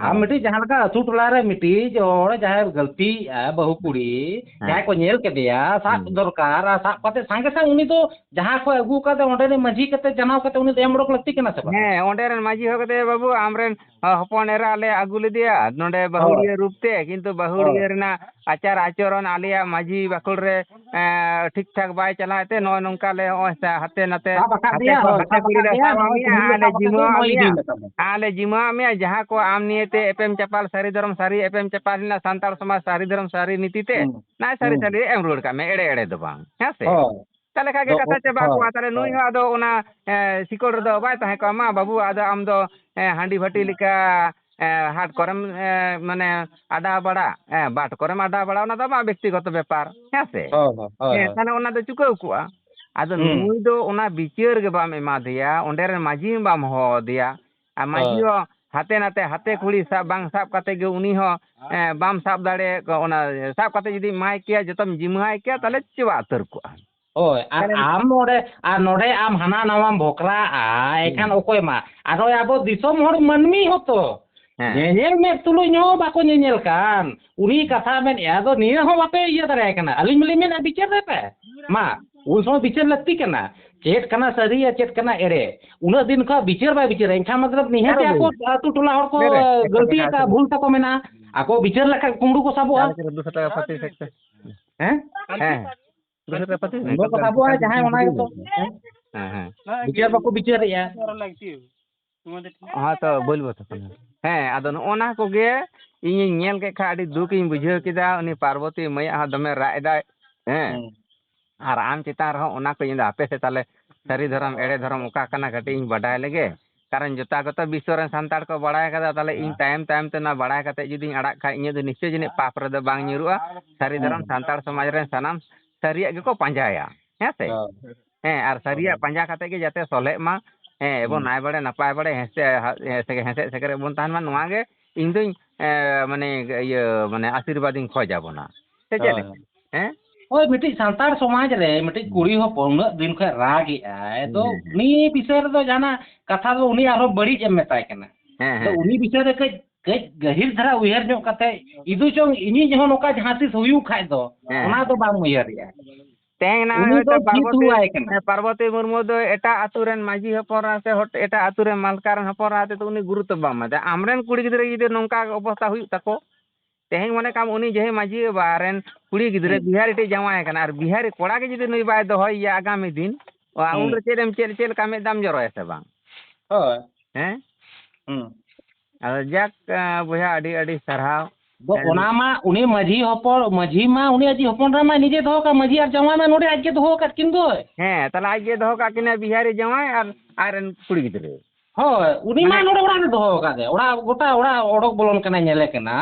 ᱟᱢ ᱦᱳᱭ᱾ ᱢᱤᱫᱴᱤᱡ ᱡᱟᱦᱟᱸ ᱞᱮᱠᱟ ᱟᱹᱛᱩ ᱴᱚᱞᱟ ᱨᱮ ᱢᱤᱫᱴᱤᱡ ᱦᱚᱲ ᱡᱟᱦᱟᱸᱭ ᱜᱟᱹᱞᱛᱤᱭᱮᱜᱼᱟ, ᱵᱟᱹᱦᱩ ᱠᱩᱲᱤ, ᱦᱮᱸ᱾ ᱡᱟᱦᱟᱸᱭ ᱠᱚ ᱧᱮᱞ ᱠᱮᱫᱮᱭᱟ, ᱥᱟᱵ ᱦᱩᱸ᱾ ᱫᱚᱨᱠᱟᱨ, ᱟᱨ ᱥᱟᱵ ᱠᱟᱛᱮ ᱥᱟᱸᱜᱮ ᱥᱟᱝ ᱩᱱᱤ ᱫᱚ ᱡᱟᱦᱟᱸ ᱠᱷᱚᱱ ᱟᱹᱜᱩ ᱠᱟᱛᱮ ᱚᱸᱰᱮ ᱨᱮ ᱢᱟᱹᱡᱷᱤ ᱠᱟᱛᱮ ᱡᱟᱱᱟᱣ ᱠᱟᱛᱮ ᱩᱱᱤ ᱫᱚ ᱮᱢ ᱚᱰᱚᱠ ᱞᱟᱹᱠᱛᱤ ᱠᱟᱱᱟ ᱥᱮ ᱵᱟᱝ? ᱦᱮᱸ, ᱚᱸᱰᱮ ᱨᱮᱱ ᱢᱟᱹᱡᱷᱤ ᱦᱚᱸ ᱠᱟᱛᱮ, "ᱵᱟᱹᱵᱩ, ᱟᱢ ᱨᱮᱱ, ᱟ, ᱦᱚᱯᱚᱱ ᱮᱨᱟ ᱞᱮ ᱟᱹᱜᱩ ᱞᱮᱫᱮᱭᱟ ᱱᱚᱰᱮ ᱦᱳᱭ᱾ ᱵᱟᱹᱦᱩᱲᱤᱭᱟᱹ ᱨᱩᱯ ᱛᱮ, ᱠᱤᱱᱛᱩ ᱵᱟᱹᱦᱩᱲᱤᱭᱟᱹ ᱦᱳᱭ᱾ ᱨᱮᱱᱟᱜ ᱟᱪᱟᱨ ᱟᱪᱚᱨᱚᱱ ᱟᱞᱮᱭᱟᱜ ᱢᱟᱹᱡᱷᱤ ᱵᱟᱠᱷᱳᱞ ᱨᱮ, ᱮᱸ, ᱴᱷᱤᱠ ᱴᱷᱟᱠ ᱵᱟᱭ ᱪᱟᱞᱟᱣᱮᱫ ᱛᱮ ᱱᱚᱜᱼᱚᱭ ᱱᱚᱝᱠᱟ ᱞᱮ ᱱᱚᱜᱼᱚᱭ ᱥᱟ-, ᱦᱟᱛᱮ ᱱᱟᱛᱮ, ᱥᱟᱵ ᱟᱠᱟᱫ ᱦᱟᱛᱮ ᱢᱮᱭᱟ, ᱠᱷᱚᱱ ᱦᱳᱭ, ᱦᱟᱛᱮ ᱥᱟᱵ ᱠᱩᱲᱤ ᱟᱠᱟᱫ ᱞᱮ ᱢᱮᱭᱟ, ᱥᱟᱵ ᱟᱫ ᱱᱚᱜᱼᱚᱭ ᱢᱮᱭᱟ, ᱱᱤᱭᱟᱹ ᱟᱨ ᱞᱮ ᱠᱟᱛᱷᱟ ᱠᱟᱛᱮ ᱡᱤᱢᱟᱹᱣᱟᱜ ᱱᱚᱜᱼᱚᱭ ᱢᱮᱭᱟ, ᱤᱫᱤ ᱢᱮ ᱛᱟᱵᱚᱱ᱾ ᱟᱨ ᱞᱮ ᱡᱤᱢᱟᱹᱣᱟᱜ ᱢᱮᱭᱟ, ᱡᱟᱦᱟᱸ ᱠᱚ ᱟᱢ ᱱᱤᱭᱮᱛᱮ ᱮᱯᱮᱢ ᱪᱟᱯᱟᱞ, ᱥᱟᱹᱨᱤ ᱫᱷᱚᱨᱚᱢ ᱥᱟᱹᱨᱤ, ᱮᱯᱮᱢ ᱪᱟᱯᱟᱞ ᱨᱮᱱᱟᱜ ᱥᱟᱱᱛᱟᱲ ᱥᱚᱢᱟᱡᱽ ᱥᱟᱹᱨᱤ ᱫᱷᱚᱨᱚᱢ ᱥᱟᱹᱨᱤ ᱱᱤᱛᱤ ᱛᱮ, ᱦᱩᱸ᱾ ᱱᱚᱜᱼᱚᱭ ᱥᱟᱹᱨᱤ ᱦᱩᱸ᱾ ᱥᱟᱹᱨᱤ ᱮᱢ ᱨᱩᱣᱟᱹᱲ ᱠᱟᱜ ᱢᱮ, ᱮᱲᱮ ᱮᱲᱮ ᱫᱚ ᱵᱟᱝ, ᱦᱮᱸ ᱥᱮ? ᱦᱳᱭ᱾ ᱛᱟᱦᱞᱮ ᱠᱷᱟᱡ ᱜᱮ ᱫᱚ, ᱠᱟᱛᱷᱟ ᱪᱟᱵᱟ ᱦᱳᱭ, ᱠᱚᱜᱼᱟ᱾ ᱛᱟᱦᱞᱮ ᱱᱩᱭ ᱦᱳᱭ᱾ ᱦᱚᱸ ᱟᱫᱚ ᱚᱱᱟ, ᱮ, ᱥᱤᱠᱚᱲ ᱨᱮᱫᱚ ᱵᱟᱭ ᱛᱟᱦᱮᱸ ᱠᱚᱜᱼᱟ᱾ ᱢᱟ ᱵᱟᱹᱵᱩ, ᱟᱫᱚ ᱟᱢ ᱫᱚ, ᱮ, ᱦᱟᱺᱰᱤ ᱵᱷᱟᱹᱴᱤ ᱦᱩᱸ᱾ ᱞᱮᱠᱟ, ᱮ, ᱦᱟᱴ ᱠᱚᱨᱮᱢ, ᱮ, ᱢᱟᱱᱮ ᱟᱰᱟ ᱵᱟᱲᱟ, ᱮ, ᱵᱟᱴ ᱠᱚᱨᱮᱢ ᱟᱰᱟ ᱵᱟᱲᱟ, ᱚᱱᱟ ᱫᱚ ᱟᱢᱟᱜ ᱵᱮᱠᱛᱤᱜᱚᱛᱚ ᱵᱮᱯᱟᱨ, ᱦᱮᱸ ᱥᱮ? ᱦᱳᱭ, ᱦᱳᱭ, ᱦᱳᱭ, ᱦᱮᱸ, ᱦᱳᱭ᱾ ᱛᱟᱦᱞᱮ ᱚᱱᱟ ᱫᱚ ᱪᱩᱠᱟᱹᱣ ᱠᱚᱜᱼᱟ᱾ ᱟᱫᱚ ᱦᱩᱸ᱾ ᱱᱩᱭ ᱫᱚ ᱚᱱᱟ ᱵᱤᱪᱟᱹᱨ ᱜᱮ ᱵᱟᱢ ᱮᱢᱟ ᱫᱮᱭᱟ, ᱚᱸᱰᱮ ᱨᱮᱱ ᱢᱟᱹᱡᱷᱤ ᱦᱚᱸ ᱵᱟᱢ ᱦᱚᱦᱚ ᱟᱫᱮᱭᱟ᱾ ᱟᱨ ᱢᱟᱹᱡᱷᱤ ᱦᱳᱭ᱾ ᱦᱚᱸ ᱦᱟᱛᱮ ᱱᱟᱛᱮ, ᱦᱟᱛᱮ ᱠᱷᱩᱲᱤ ᱥᱟᱵ ᱵᱟᱝ ᱥᱟᱵ ᱠᱟᱛᱮ ᱜᱮ ᱩᱱᱤ ᱦᱚᱸ, ᱮ, ᱵᱟᱢ ᱥᱟᱵ ᱫᱟᱲᱮ, ᱚᱱᱟ ᱥᱟᱵ ᱠᱟᱛᱮ ᱡᱩᱫᱤ ᱮᱢᱟᱭ ᱠᱮᱭᱟ, ᱡᱚᱛᱚᱢ ᱡᱤᱢᱟᱹᱭ ᱠᱮᱭᱟ, ᱛᱟᱦᱞᱮ ᱪᱟᱵᱟ ᱩᱛᱟᱹᱨ ᱠᱚᱜᱼᱟ᱾ ᱦᱳᱭ, ᱟᱨ ᱛᱟᱦᱞᱮ ᱟᱢ ᱱᱚᱰᱮ, ᱟᱨ ᱱᱚᱰᱮ ᱟᱢ ᱦᱟᱱᱟ ᱱᱟᱣᱟᱢ ᱵᱷᱚᱠᱨᱟᱜᱼᱟ, ᱮᱱᱠᱷᱟᱱ ᱦᱩᱸ᱾ ᱚᱠᱚᱭ ᱢᱟ? ᱟᱨ ᱱᱚᱜᱼᱚᱭ ᱟᱵᱚ ᱫᱤᱥᱚᱢ ᱦᱚᱲ ᱢᱟᱹᱱᱢᱤ ᱦᱚᱸᱛᱚ, ᱦᱮᱸ᱾ ᱧᱮᱧᱮᱞ ᱢᱮᱫ ᱛᱩᱞᱩᱡ ᱦᱚᱸ ᱵᱟᱠᱚ ᱧᱮᱧᱮᱞ ᱠᱟᱱ᱾ ᱩᱱᱤ ᱠᱟᱛᱷᱟ ᱢᱮᱱᱮᱫᱼᱟ, ᱟᱫᱚ ᱱᱤᱭᱟᱹ ᱦᱚᱸ ᱵᱟᱯᱮ ᱤᱭᱟᱹ ᱫᱟᱲᱮᱭᱟᱭ ᱠᱟᱱᱟ᱾ ᱟᱹᱞᱤᱧ ᱢᱟᱞᱤᱧ ᱢᱮᱱᱟ, ᱵᱤᱪᱟᱹᱨ ᱨᱮ ᱯᱮ᱾ ᱢᱟ᱾ ᱩᱱ ᱥᱚᱢᱚᱭ ᱵᱤᱪᱟᱹᱨ ᱞᱟᱹᱠᱛᱤ ᱠᱟᱱᱟ, ᱪᱮᱫ ᱠᱟᱱᱟ ᱥᱟᱹᱨᱤᱭᱟ, ᱪᱮᱫ ᱠᱟᱱᱟ ᱮᱲᱮ᱾ ᱩᱱᱟᱹᱜ ᱫᱤᱱ ᱠᱷᱚᱱ ᱵᱤᱪᱟᱹᱨ ᱵᱟᱭ ᱵᱤᱪᱟᱹᱨᱟ, ᱮᱱᱠᱷᱟᱱ ᱢᱚᱛᱞᱚᱵ ᱱᱤᱦᱟᱹᱛ ᱟᱨᱚ ᱟᱠᱚ ᱞᱟᱹᱭ᱾ ᱟᱹᱛᱩ ᱴᱚᱞᱟ ᱦᱚᱲ ᱠᱚ ᱵᱮᱨᱮ, ᱜᱟᱹᱞᱛᱤ ᱟᱠᱟᱫ, ᱵᱷᱩᱞ ᱛᱟᱠᱚ ᱢᱮᱱᱟᱜᱼᱟ᱾ ᱟᱠᱚ ᱵᱤᱪᱟᱹᱨ ᱞᱮᱠᱷᱟᱱ ᱠᱩᱢᱵᱽᱲᱩ ᱠᱚ ᱥᱟᱵᱚᱜᱼᱟ᱾ ᱡᱟᱦᱟᱸ ᱞᱮᱠᱟ ᱫᱩᱥᱚ ᱴᱟᱠᱟ ᱯᱟᱹᱛᱤ ᱥᱮᱫ ᱛᱮ᱾ ᱦᱮᱸ? ᱦᱮᱸ᱾ ᱫᱩᱥᱚ ᱴᱟᱠᱟ ᱯᱟᱹᱛᱤ? ᱠᱩᱢᱵᱽᱲᱩ ᱠᱚ ᱥᱟᱵᱚᱜᱼᱟ ᱡᱟᱦᱟᱸᱭ ᱚᱱᱟ ᱜᱮᱛᱚ᱾ ᱦᱮᱸ? ᱦᱮᱸ, ᱦᱮᱸ᱾ ᱵᱤᱪᱟᱹᱨ ᱵᱟᱠᱚ ᱵᱤᱪᱟᱹᱨᱮᱜᱼᱟ᱾ ᱦᱮᱸ ᱛᱚ, ᱵᱟᱹᱞ ᱵᱟᱹᱛ ᱠᱟᱱᱟ᱾ ᱦᱮᱸ, ᱟᱫᱚ ᱱᱚᱜᱼᱚ ᱱᱟ ᱠᱚᱜᱮ ᱤᱧᱤᱧ ᱧᱮᱞ ᱠᱮᱫ ᱠᱷᱟᱱ ᱟᱹᱰᱤ ᱫᱩᱠ ᱤᱧ ᱵᱩᱡᱷᱟᱹᱣ ᱠᱮᱫᱟ᱾ ᱩᱱᱤ ᱯᱟᱨᱵᱚᱛᱤ ᱢᱟᱹᱭᱟᱜ ᱦᱚᱸ ᱫᱚᱢᱮ ᱨᱟᱜ ᱮᱫᱟᱭ᱾ ᱦᱮᱸ᱾ ᱦᱩᱸ᱾ ᱟᱨ ᱟᱢ ᱪᱮᱛᱟᱱ ᱨᱮᱦᱚᱸ ᱚᱱᱟ ᱠᱚ ᱤᱧ ᱫᱚ ᱦᱟᱯᱮ ᱥᱮ ᱛᱟᱦᱞᱮ ᱥᱟᱹᱨᱤ ᱫᱷᱚᱨᱚᱢ ᱮᱲᱮ ᱫᱷᱚᱨᱚᱢ ᱚᱠᱟ ᱠᱟᱱᱟ ᱠᱟᱹᱴᱤᱡ ᱤᱧ ᱵᱟᱰᱟᱭ ᱞᱮᱜᱮ᱾ ᱠᱟᱨᱚᱱ ᱡᱚᱛᱟ ᱜᱚᱛᱚ ᱵᱤᱥᱥᱚ ᱨᱮᱱ ᱥᱟᱱᱛᱟᱲ ᱠᱚ ᱵᱟᱲᱟᱭ ᱠᱟᱫᱟ, ᱛᱟᱦᱞᱮ ᱤᱧ ᱦᱮᱸ᱾ ᱛᱟᱭᱚᱢ ᱛᱟᱭᱚᱢ ᱛᱮ ᱱᱚᱣᱟ ᱵᱟᱲᱟᱭ ᱠᱟᱛᱮ ᱡᱩᱫᱤᱧ ᱟᱲᱟᱜ ᱠᱷᱟᱡ ᱤᱧᱟᱹᱜ ᱫᱚ ᱱᱤᱥᱪᱚᱭ ᱡᱟᱹᱱᱤᱡ ᱯᱟᱯ ᱨᱮᱫᱚ ᱵᱟᱝ ᱧᱩᱨᱩᱜᱼᱟ᱾ ᱥᱟᱹᱨᱤ ᱫᱷᱚᱨᱚᱢ ᱦᱮᱸ᱾ ᱥᱟᱱᱛᱟᱲ ᱥᱚᱢᱟᱡᱽ ᱨᱮᱱ ᱥᱟᱱᱟᱢ ᱥᱟᱹᱨᱤᱭᱟᱜ ᱜᱮᱠᱚ ᱯᱟᱸᱡᱟᱭᱟ, ᱦᱮᱸ ᱥᱮ? ᱦᱳᱭ᱾ ᱦᱮᱸ, ᱟᱨ ᱥᱟᱹᱨᱤᱭᱟᱜ ᱦᱳᱭ᱾ ᱯᱟᱸᱡᱟ ᱠᱟᱛᱮ ᱜᱮ ᱡᱟᱛᱮ ᱥᱚᱞᱦᱮᱜ ᱢᱟ᱾ ᱦᱮᱸ, ᱮᱵᱚᱝ ᱦᱩᱸ᱾ ᱱᱟᱭ ᱵᱟᱲᱮ ᱱᱟᱯᱟᱭ ᱵᱟᱲᱮ ᱦᱮᱸᱥᱮ, ᱦᱮᱸᱥᱮ, ᱦᱮᱸᱥᱮᱡ ᱥᱮᱠᱨᱮᱡ ᱵᱚᱱ ᱛᱟᱦᱮᱱ ᱢᱟ, ᱱᱚᱣᱟ ᱜᱮ ᱤᱧ ᱫᱚᱧ, ᱮ, ᱢᱟᱱᱮ, ᱤᱭᱟᱹ, ᱢᱟᱱᱮ, ᱟᱥᱤᱨᱵᱟᱫᱽ ᱤᱧ ᱠᱷᱚᱡ ᱟᱵᱚᱱᱟ᱾ ᱥᱮ ᱪᱮᱫ ᱦᱳᱭ᱾ ᱞᱮᱠᱟ? ᱦᱮᱸ? ᱦᱳᱭ, ᱢᱤᱫᱴᱤᱡ ᱥᱟᱱᱛᱟᱲ ᱥᱚᱢᱟᱡᱽ ᱨᱮ ᱢᱤᱫᱴᱤᱡ ᱦᱩᱸ᱾ ᱠᱩᱲᱤ ᱦᱚᱯᱚᱱ ᱩᱱᱟᱹᱜ ᱫᱤᱱ ᱠᱷᱚᱱ ᱨᱟᱜ ᱮᱜᱼᱟᱭ, ᱦᱮᱸ, ᱛᱚ ᱦᱮᱸ, ᱦᱮᱸ᱾ ᱩᱱᱤ ᱵᱤᱥᱚᱭ ᱨᱮᱫᱚ ᱡᱟᱦᱟᱱᱟᱜ ᱠᱟᱛᱷᱟ ᱫᱚ ᱩᱱᱤ ᱟᱨᱦᱚᱸ ᱵᱟᱹᱲᱤᱡ ᱮᱢ ᱢᱮᱛᱟᱭ ᱠᱟᱱᱟ᱾ ᱦᱮᱸ, ᱟᱫᱚ ᱦᱮᱸ, ᱩᱱᱤ ᱦᱮᱸ᱾ ᱵᱤᱥᱚᱭ ᱨᱮ ᱠᱟᱹᱡ, ᱠᱟᱹᱡ ᱜᱟᱹᱦᱤᱨ ᱫᱷᱟᱨᱟ ᱩᱭᱦᱟᱹᱨ ᱧᱚᱜ ᱠᱟᱛᱮ, ᱤᱫᱩ ᱪᱚᱝ ᱤᱧᱤᱡ ᱦᱚᱸ ᱱᱚᱝᱠᱟ ᱡᱟᱦᱟᱸ ᱛᱤᱥ ᱦᱩᱭᱩᱜ ᱠᱷᱟᱡ ᱫᱚ, ᱦᱮᱸ, ᱚᱱᱟ ᱦᱮᱸ᱾ ᱫᱚ ᱵᱟᱝ ᱩᱭᱦᱟᱹᱨᱮᱜᱼᱟ᱾ ᱛᱮᱦᱮᱧ ᱱᱟᱦᱟᱜ ᱩᱱᱤ ᱫᱚ ᱦᱚᱭᱛᱳ ᱡᱤᱛ ᱯᱟᱨᱵᱚᱛᱤ, ᱦᱩᱣᱟᱭ ᱠᱟᱱᱟ᱾ ᱦᱮᱸ, ᱯᱟᱨᱵᱚᱛᱤ ᱢᱩᱨᱢᱩ ᱫᱚ ᱮᱴᱟᱜ ᱟᱹᱛᱩ ᱨᱮᱱ ᱢᱟᱹᱡᱷᱤ ᱦᱚᱯᱚᱱ ᱮᱨᱟ ᱥᱮ ᱦᱚᱴ-, ᱮᱴᱟᱜ ᱟᱹᱛᱩ ᱨᱮᱱ ᱢᱟᱞᱠᱟ ᱨᱮᱱ ᱦᱚᱯᱚᱱ ᱮᱨᱟ ᱦᱚᱛᱮᱫ ᱛᱮ ᱩᱱᱤ ᱜᱩᱨᱩᱛᱛᱚ ᱵᱟᱢ ᱮᱢᱟᱫᱮᱭᱟ᱾ ᱟᱢᱨᱮᱱ ᱠᱩᱲᱤ ᱜᱤᱫᱽᱨᱟᱹ ᱡᱩᱫᱤ ᱱᱚᱝᱠᱟ ᱚᱵᱚᱥᱛᱟ ᱦᱩᱭᱩᱜ ᱛᱟᱠᱚ, ᱛᱮᱦᱮᱧ ᱢᱚᱱᱮ ᱠᱟᱜ ᱢᱮ ᱩᱱᱤ ᱡᱮ ᱢᱟᱹᱡᱷᱤ ᱵᱟᱵᱟ ᱨᱮᱱ ᱠᱩᱲᱤ ᱜᱤᱫᱽᱨᱟᱹ ᱦᱩᱸ᱾ ᱵᱤᱦᱟᱨᱤ ᱴᱷᱮᱡ ᱡᱟᱶᱟᱭ ᱠᱟᱱᱟ, ᱟᱨ ᱵᱤᱦᱟᱨᱤ ᱠᱚᱲᱟ ᱜᱮ ᱡᱩᱫᱤ ᱱᱩᱭ ᱵᱟᱭ ᱫᱚᱦᱚᱭᱮᱭᱟ ᱟᱜᱟᱢᱤ ᱫᱤᱱ, ᱚ, ᱦᱩᱸ᱾ ᱩᱱᱨᱮ ᱪᱮᱫ ᱮᱢ, ᱪᱮᱫ, ᱪᱮᱫ ᱞᱮᱠᱟ ᱢᱮᱫ ᱫᱟᱜ ᱮᱢ ᱡᱚᱨᱚᱭᱟ ᱥᱮ ᱵᱟᱝ? ᱦᱳᱭ᱾ ᱦᱮᱸ? ᱦᱩᱸ᱾ ᱟᱫᱚ ᱡᱟᱠ, ᱮᱸ, ᱵᱚᱭᱦᱟ, ᱟᱹᱰᱤ, ᱟᱹᱰᱤ ᱥᱟᱨᱦᱟᱣ᱾ ᱫᱚ ᱦᱮᱸ᱾ ᱚᱱᱟ ᱢᱟ ᱩᱱᱤ ᱢᱟᱹᱡᱷᱤ ᱦᱚᱯᱚᱱ, ᱢᱟᱹᱡᱷᱤ ᱢᱟ ᱩᱱᱤ ᱟᱡᱤᱡ ᱦᱚᱯᱚᱱ ᱮᱨᱟ ᱢᱟ ᱱᱤᱡᱮ ᱫᱚᱦᱚ ᱠᱟᱜ, ᱢᱟᱹᱡᱷᱤ ᱟᱨ ᱡᱟᱶᱟᱭ ᱢᱟ ᱱᱚᱰᱮ ᱟᱡ ᱜᱮ ᱫᱚᱦᱚ ᱟᱠᱟᱫ ᱠᱤᱱ ᱫᱚᱭ᱾ ᱦᱮᱸ, ᱛᱟᱦᱞᱮ ᱟᱡ ᱜᱮ ᱫᱚᱦᱚ ᱠᱟᱜ ᱠᱤᱱᱟᱭ ᱵᱤᱦᱟᱨᱤ ᱡᱟᱶᱟᱭ ᱟᱨ ᱟᱡ ᱨᱮᱱ ᱠᱩᱲᱤ ᱜᱤᱫᱽᱨᱟᱹ᱾ ᱦᱳᱭ, ᱩᱱᱤ ᱢᱟ ᱢᱟᱱᱮ ᱱᱚᱰᱮ ᱚᱲᱟᱜ ᱨᱮ ᱫᱚᱦᱚ ᱟᱠᱟᱫᱮ᱾ ᱚᱲᱟᱜ, ᱜᱚᱴᱟ ᱚᱲᱟᱜ ᱚᱰᱚᱠ ᱵᱚᱞᱚᱱ ᱠᱟᱱᱟᱭ, ᱧᱮᱞᱮ ᱠᱟᱱᱟ᱾